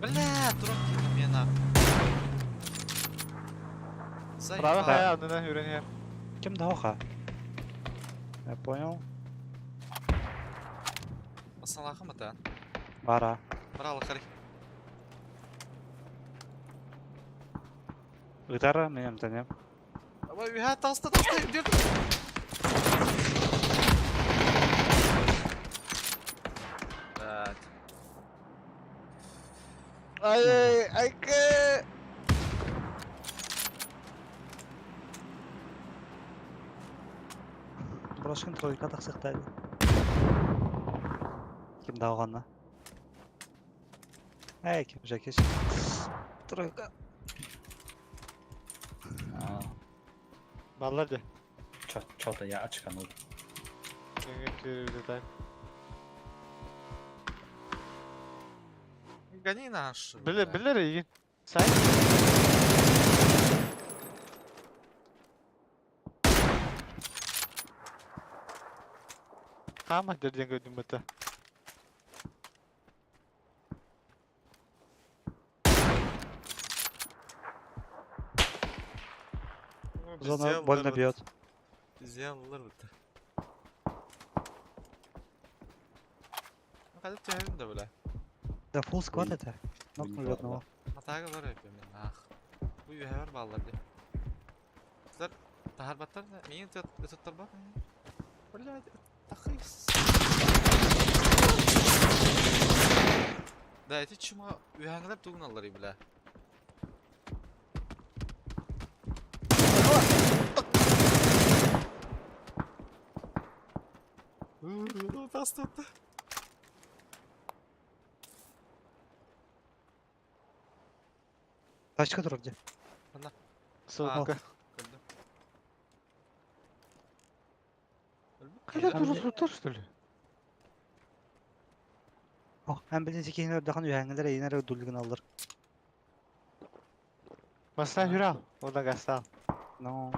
C: Бля, турок киирдим мен ах.
D: Право
C: Заебал.
D: хайа аннынан үрэн
E: Ким да Я понял.
C: Масалахым это.
E: Бара.
C: Брала хари.
E: Ытара мен амтанем.
C: Давай, үһә таста таста дирдим. Блядь.
D: Ай ай ай ке.
E: Брошкин тройка тахсыктайды. Ким да оғанна? Эй, ким жакеш. Тройка.
D: Баллар да.
A: Чё-то я очканул.
C: Гони наш.
D: Биле билер игин. Сай. Хама дерден көдүм бата.
E: Зона больно бьет.
C: Сделалар бит. Ну, когда тебя да, бля.
E: Да фулл сквад
A: Ой.
E: это. Нокнули
A: Ой,
E: одного.
C: Атаға бар өпе мен, ах. Бу үйәвер баллар ди. Силер тахарбаттар да, миңин өтөттөр бар. Блядь, тахыс. Да, эти чума үйәңләр тугын алар, бля. Тастатты.
E: Тачка турар де.
D: Сука.
C: Көрдүм.
D: Кайда
E: Там
D: туруп тур что ли?
E: О, һәм билин секейин өрдөхан үйәңелер эйнер дүлгін алыр.
D: Масна хүрал. Ода гастал.
E: Но.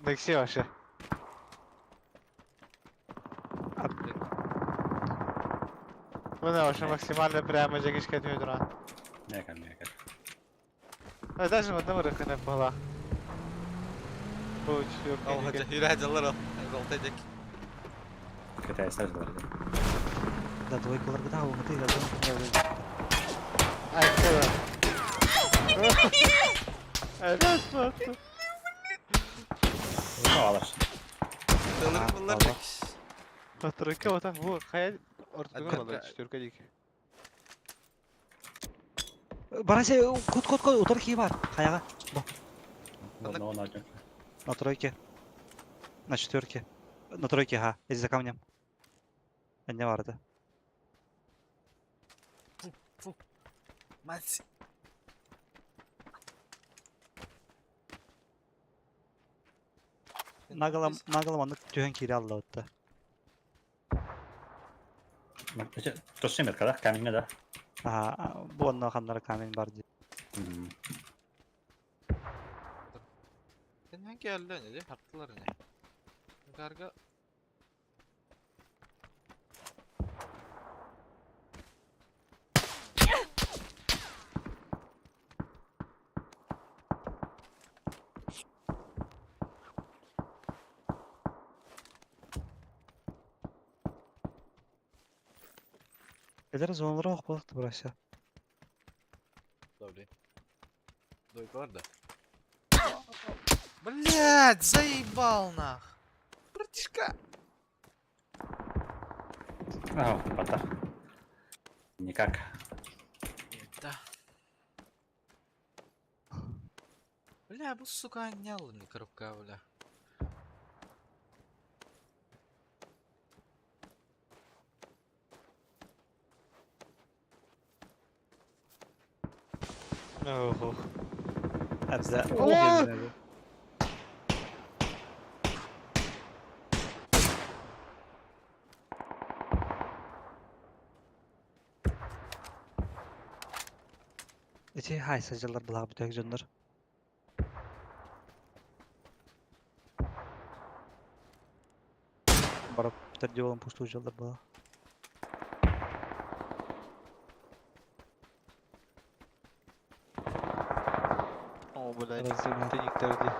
D: Декси вообще. Мына вообще максимально прямо жегишке түнө туран.
A: Миэ кэл, миэ кэл.
D: А даже вот там рыкына была. Бу четверка.
C: Ал хажа хүрә жалар ал. Золотой дек.
A: Китайстар жылар ди.
E: Да двойкалар да оңты да.
D: Ай, куда? Ай, смотри.
A: Алар.
C: Тылыр
E: А,
C: булар
E: алла.
C: дек.
D: Тройка вот так, вот, хая ортодон
C: Отвертка.
D: болду, четверка дейик.
E: Барася, кут кут кут, утар ки бар. Хаяга.
A: Ладно, он один.
E: На тройке. На четверке. На тройке, ага. Иди за камнем. Не барды.
C: Мать.
E: Нагалам, нагалам аны түһен кире алды отта.
A: Точно метка, да? Камень, да?
E: Ага, бу онна ханнара камень бар ди.
C: Sen hangi yerler ne diye harttılar ne? Garga
E: Элер зоналары ок болықты барася.
C: Добрый. Дойкалар да. Блять, заебал нах. Братишка.
A: А, потах. Никак.
C: Да. Бля, бу сука не коробка, бля.
D: Ох.
E: Әбзә.
D: О!
E: Эти хай сажалар булаг бүтәк жоннор. Төрдүө буолан пустуу дьаллар буолла.
D: О, блядь,
E: Разумно.
D: ты ди.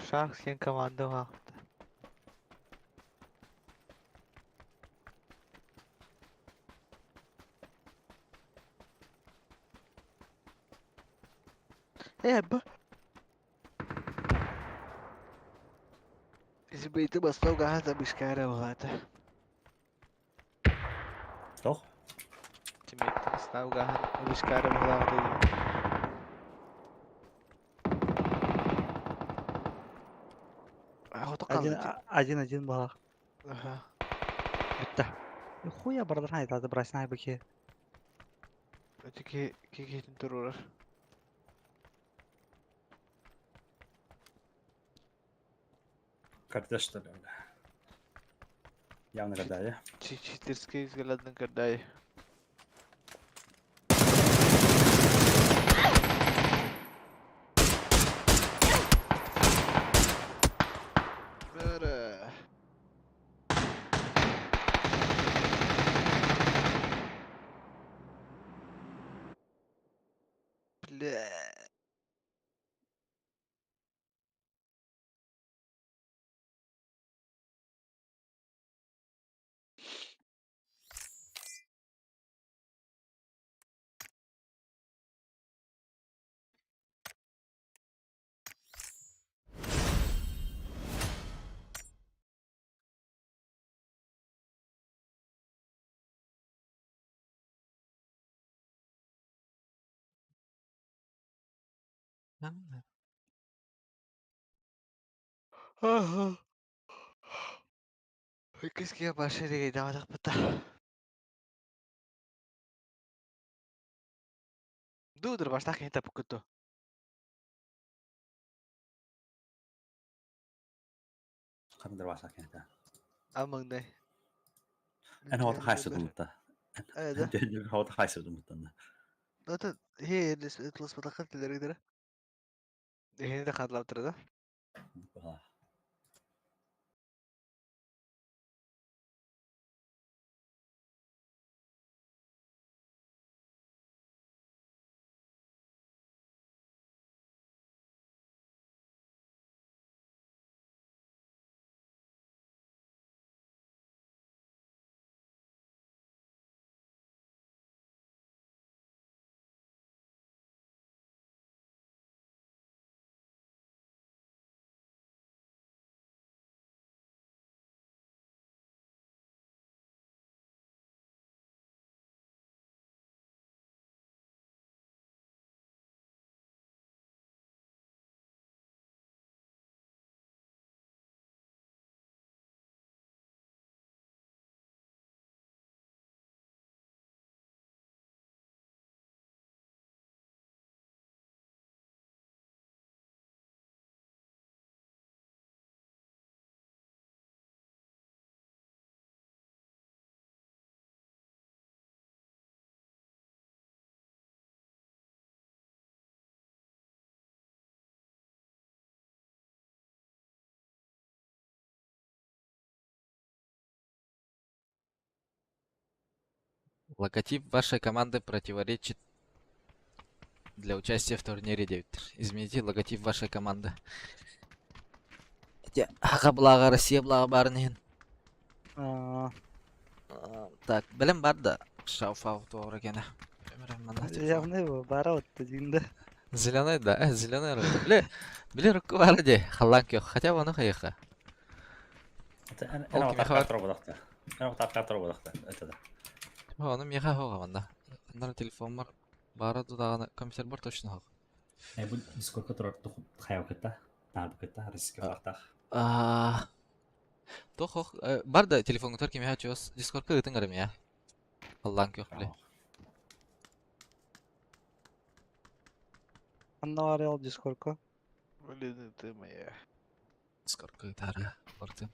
D: Шах сен команда вахта. Б. Избейті бастау гата бишкара вата.
A: Toch?
D: Тиммейтті бастау гата бишкара вата.
E: Один, 1-1 буолла.
D: Ага.
E: Бүтте. Хуя бардар айтады, бросай быки.
D: Эти кикитин турурар.
A: Когда что ли, бля? Явно когда, да?
D: Читерский взглядный кардай. Бәрі. Бля. Ага. Киске башыри давадак бата. Дудр баштах хета пукуту.
A: Қандыр баса кенте.
D: Амыңдай.
A: Эн хота хайсы думутта.
D: Эда.
A: Дөнү хота хайсы думуттан.
D: Ата хе лес этлас батакат леридер. Эхне да хадлап турда.
C: Логотип вашей команды противоречит для участия в турнире 9. Измените логотип вашей команды. Аға блага, Россия блага барын. Так, білім бар да. Шауфау тоғры кені.
E: Явный бара вот дегенде.
C: Зеленый, да, зеленый. Биле, биле рукку бар де. Халлан кök. Хотя бы оны хайыха.
A: Эн хота Эн хота. Это да.
C: Оны меха хоға манда. Андар телефон бар. Бара дудағаны компьютер бар точно хоға.
A: Бу Дискордка турар хайау кытта. Таар кытта, российский флактах.
C: Тох хох бар да телефон тор кеме хачос Дискордка ытын гарым я. Халлан кök биле.
E: Анна арел Дискордка.
D: Блин, ты моя.
C: Дискордка ытары. Бартын.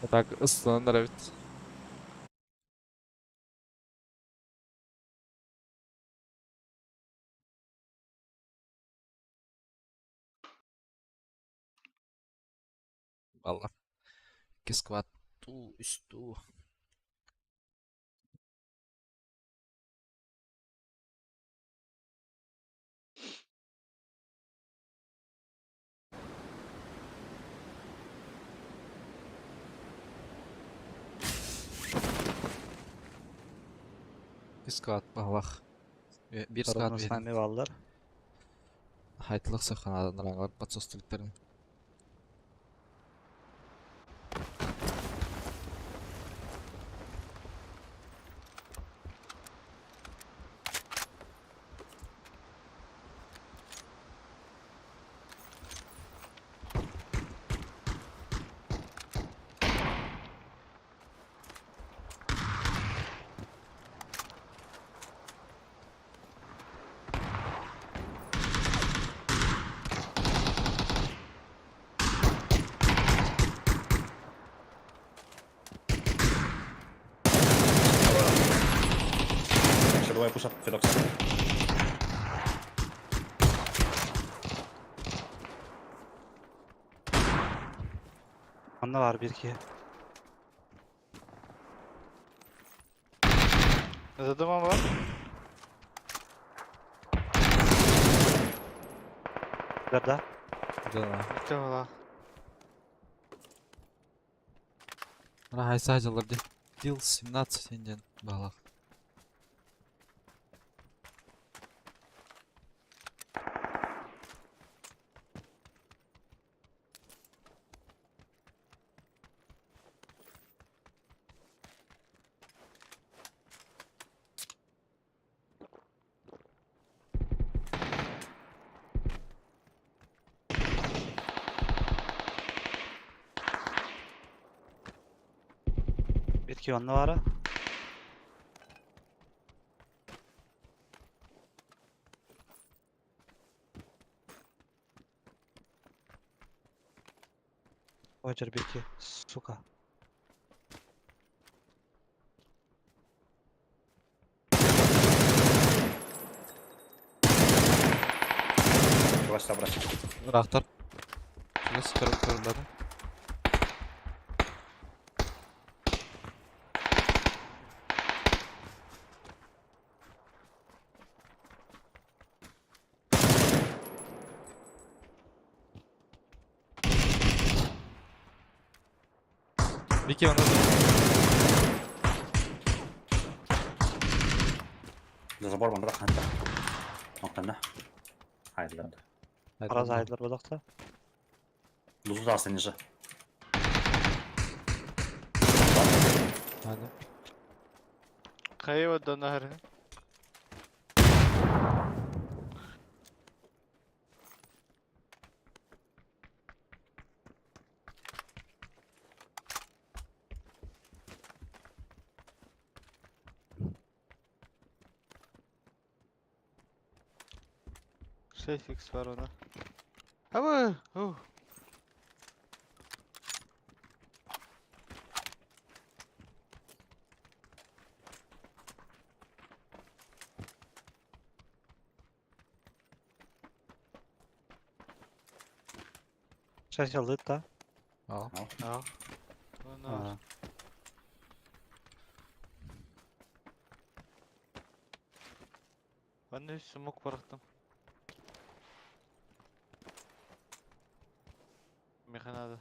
C: Так ıslanan эбит. Баллар. Икки сквад туу, үс туу. Икки сквад баһылах. Биир сквад
E: С нами баллар.
C: Хайтылык саханадан подсостуликтарын.
A: Еще двое пушат, Федокс.
E: Онно бар bir iki.
D: Ne duman var?
E: Да.
C: Да.
D: Bitti valla.
C: Рахайса жалар ди. Дил 17 инден балах.
E: Bir iki онно бара. Очер bir iki. Сука.
A: Брось, брось.
C: Рахтар. Nasıl kırıp kırılmadı? Вики, он
A: За забор бандра ханта. Онтан. Хайдылар.
E: Раз айдылар бодақта.
A: Лузу да ниже.
C: Ладно.
D: Kayı var her. Şey fix var ona. Ama oh.
E: Шашалды да.
C: Ал.
D: Al. Onu var.
E: А.
D: Ben de smoke bıraktım. Mekhanada.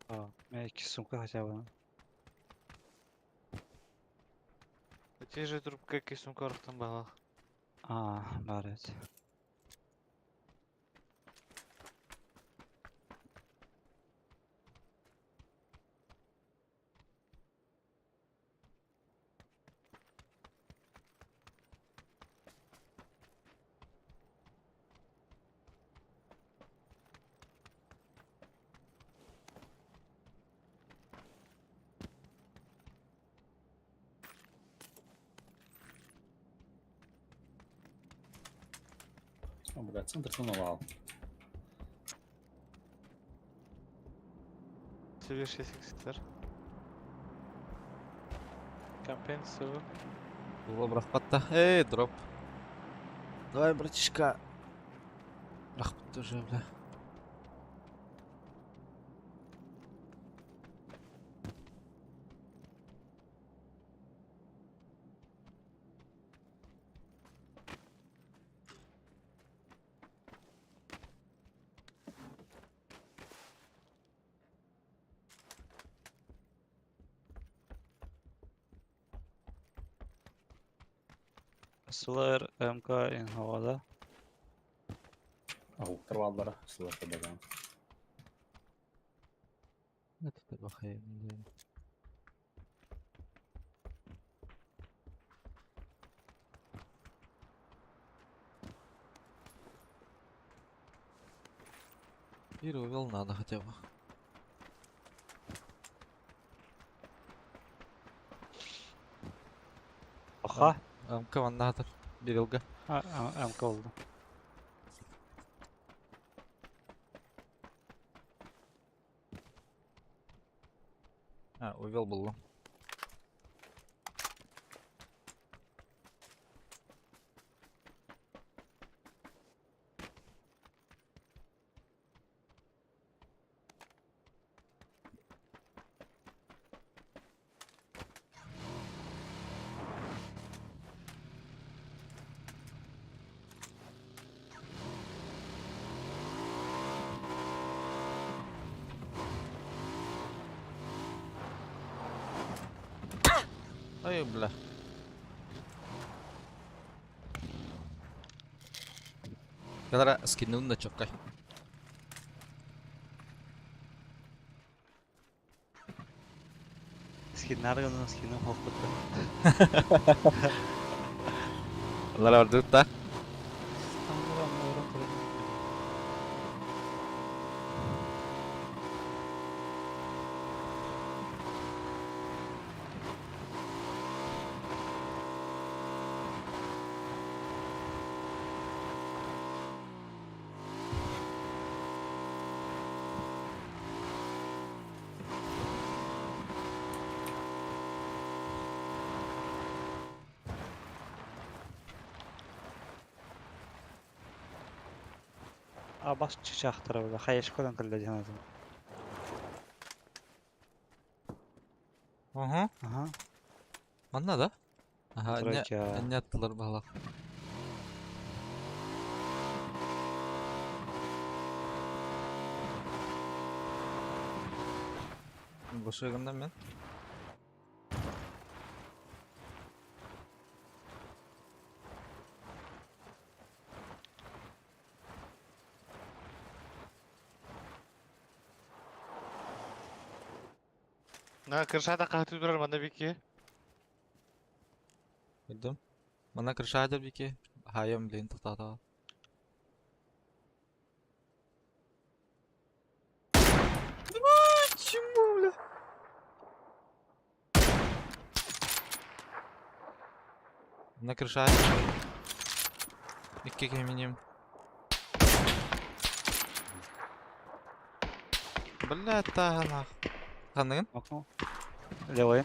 E: А, Мен iki сумка хотя бы.
D: Те же трубка iki smoke bıraktım bana.
E: А, бар evet.
A: О, бля, центр сломал.
D: Север 6 Компенсию.
C: Было бырахпатта. Эй, дроп. Давай, братишка. Бырахпыт уже, бля.
E: СЛР МК инхавада.
A: Аһуктар бааллара, сылар кырдагаан.
C: Это бахайым. Бир увел надо хотя бы.
E: Аха.
C: МК ваннатор. Берилга.
E: МК oldu.
C: А, увел был. Ой, бля. Калара скинул на чоккай.
E: Скиннар гына скиным хохпытты.
C: Лара бардык та.
E: Абас чычахтара бля. Хаешкодан кылда жаназым.
C: Угу.
E: Ага.
C: Манна да? Ага, не,
E: Тройка.
C: не аттылар балак. Бошойганда мен.
D: На крышада кахты турар манда бики.
C: Көрдүм. Мана крыша деп бики. Хайым блин токтата. Чему, бля? На крыша. Икки кеминим. Бля, тагана. Ханыгын?
E: Окно. Левый.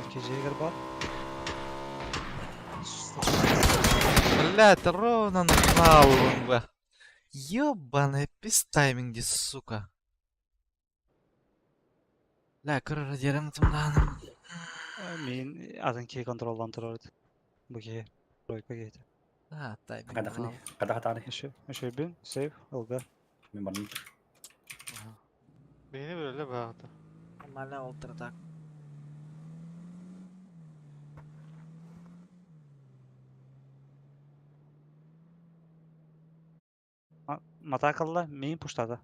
E: Икки жегер бар.
C: Бля, это ровно на бля. Ёбаный пис тайминги, сука. Бля, көрөр дерем тымданым.
E: Мин атын ки контролдан турар. Бу ки. Тройка кейти.
C: А, тайминг.
A: Кадахны, кадахатаны.
E: Еще, еще бин, сейв, ЛГ.
A: Мен барным.
D: Бейни биреле багата.
C: Нормально олтыр так.
E: Матакалла мин пуштада.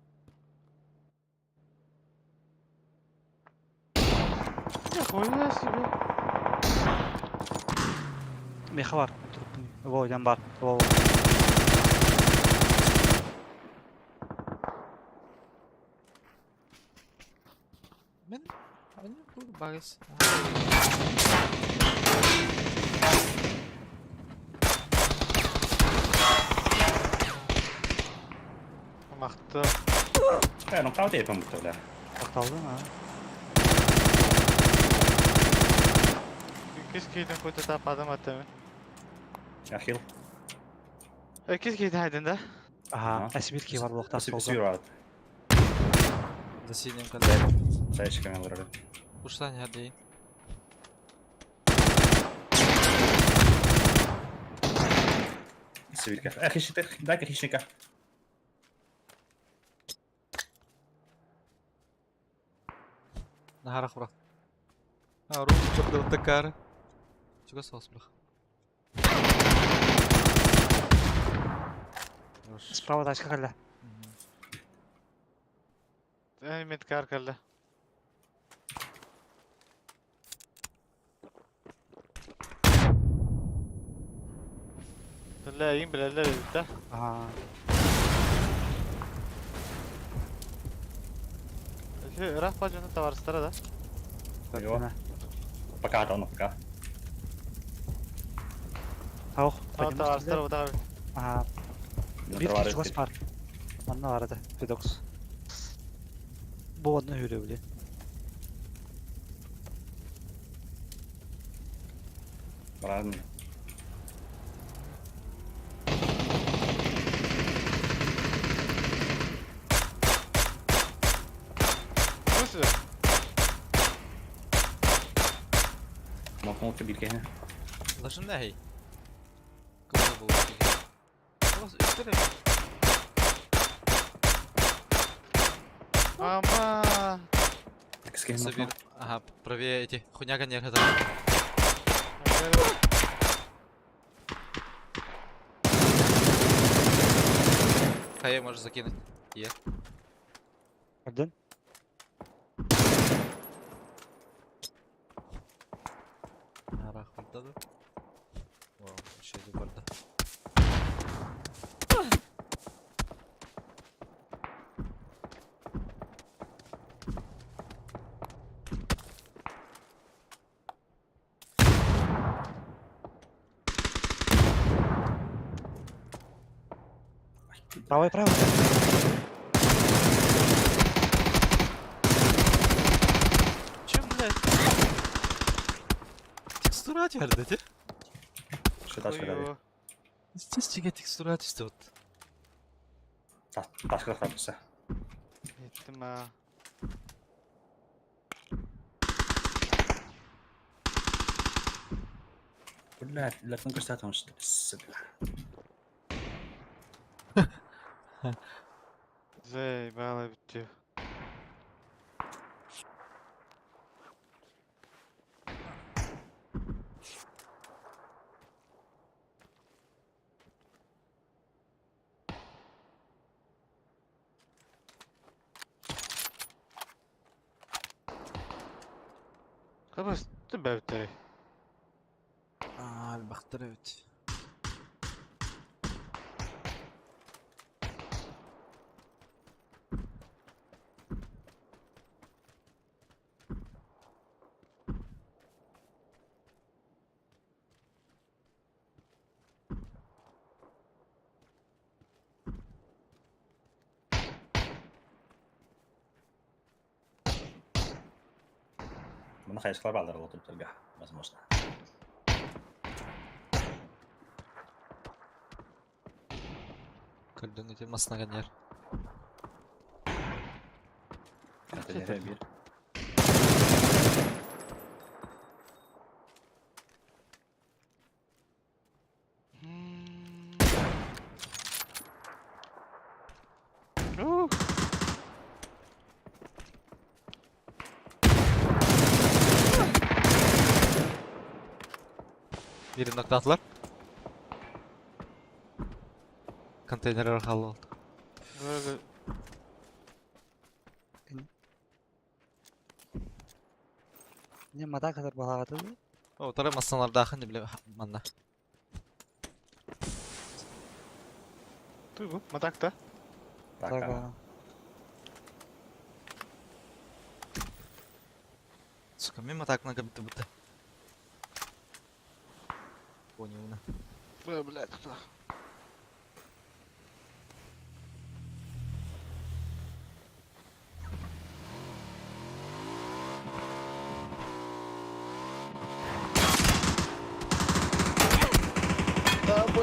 D: Нихуя себе.
E: Меха бар. Во, ян бар. Во, во.
C: Мен, они был багас.
D: Махтал.
A: Э, ну правда я помню, бля.
E: Тоқталдың, а?
D: Иккис киһитин кута таппатым аттым.
A: Ахил.
D: Иккис киһитин хайдын да?
E: Ага, әсбир ки бар блоктар
A: Сбир
E: солда.
A: бар.
C: За синим контейнером.
A: Дальше камера.
C: Ушла не гордей.
A: Сибирка. Э, хищник, дай-ка хищника.
C: Нахара хурак. А, руку чопту такары. Чего соус, блях?
E: Справа тачка кэллэ.
D: Медкар кэллэ. Бля, им билэллэр эбит да.
E: Ага.
D: Ити ыраах баалдьаны табаарыстара да.
A: Йо. Пока, да, пока.
E: Таух,
D: Табаарыстара утаа.
E: Ага, бир киһи чугас баар. Манна баар этэ, Федокс. Бу онно үүрэ били.
A: Правильно.
D: Бу сюда.
A: Мокнул кабинке.
C: Лажын да хей. Кого было? Вас история.
D: Ама.
A: Так, с кем
C: Сабир. Ага, правее эти. Хуняга не это. Хае можешь закинуть. Е.
E: Один.
C: Арах да. О, еще иду барда.
E: Правый, правый.
C: Чем, блядь? Текстура теперь,
A: Что дальше дали?
C: Здесь тебе текстура вот.
A: Ташка храпса.
D: Иттим аа.
A: Бля, для конкурса там что ли?
D: Зей, бала битти. Кабас ты бэбтери.
C: А, бахтар ведь.
A: Мына хайыскалар балдар вот только, возможно.
C: Көрдүң эти маснаган
A: Контейнер бир.
D: Ух.
C: Бирин ноктатлар. Контейнер арқалы oldu.
D: Böyle
E: Не мата катар балагаты.
C: О, тары масналардахын не биле манна.
D: Туй бу, матакта.
A: Так, а.
C: Сука, мимо так на кабиты будто. Понял, на.
D: Бля, блядь, туда.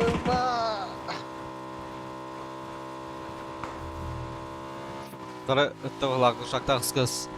D: Ылыма!
C: Тары ыттабылаах душактах скыз.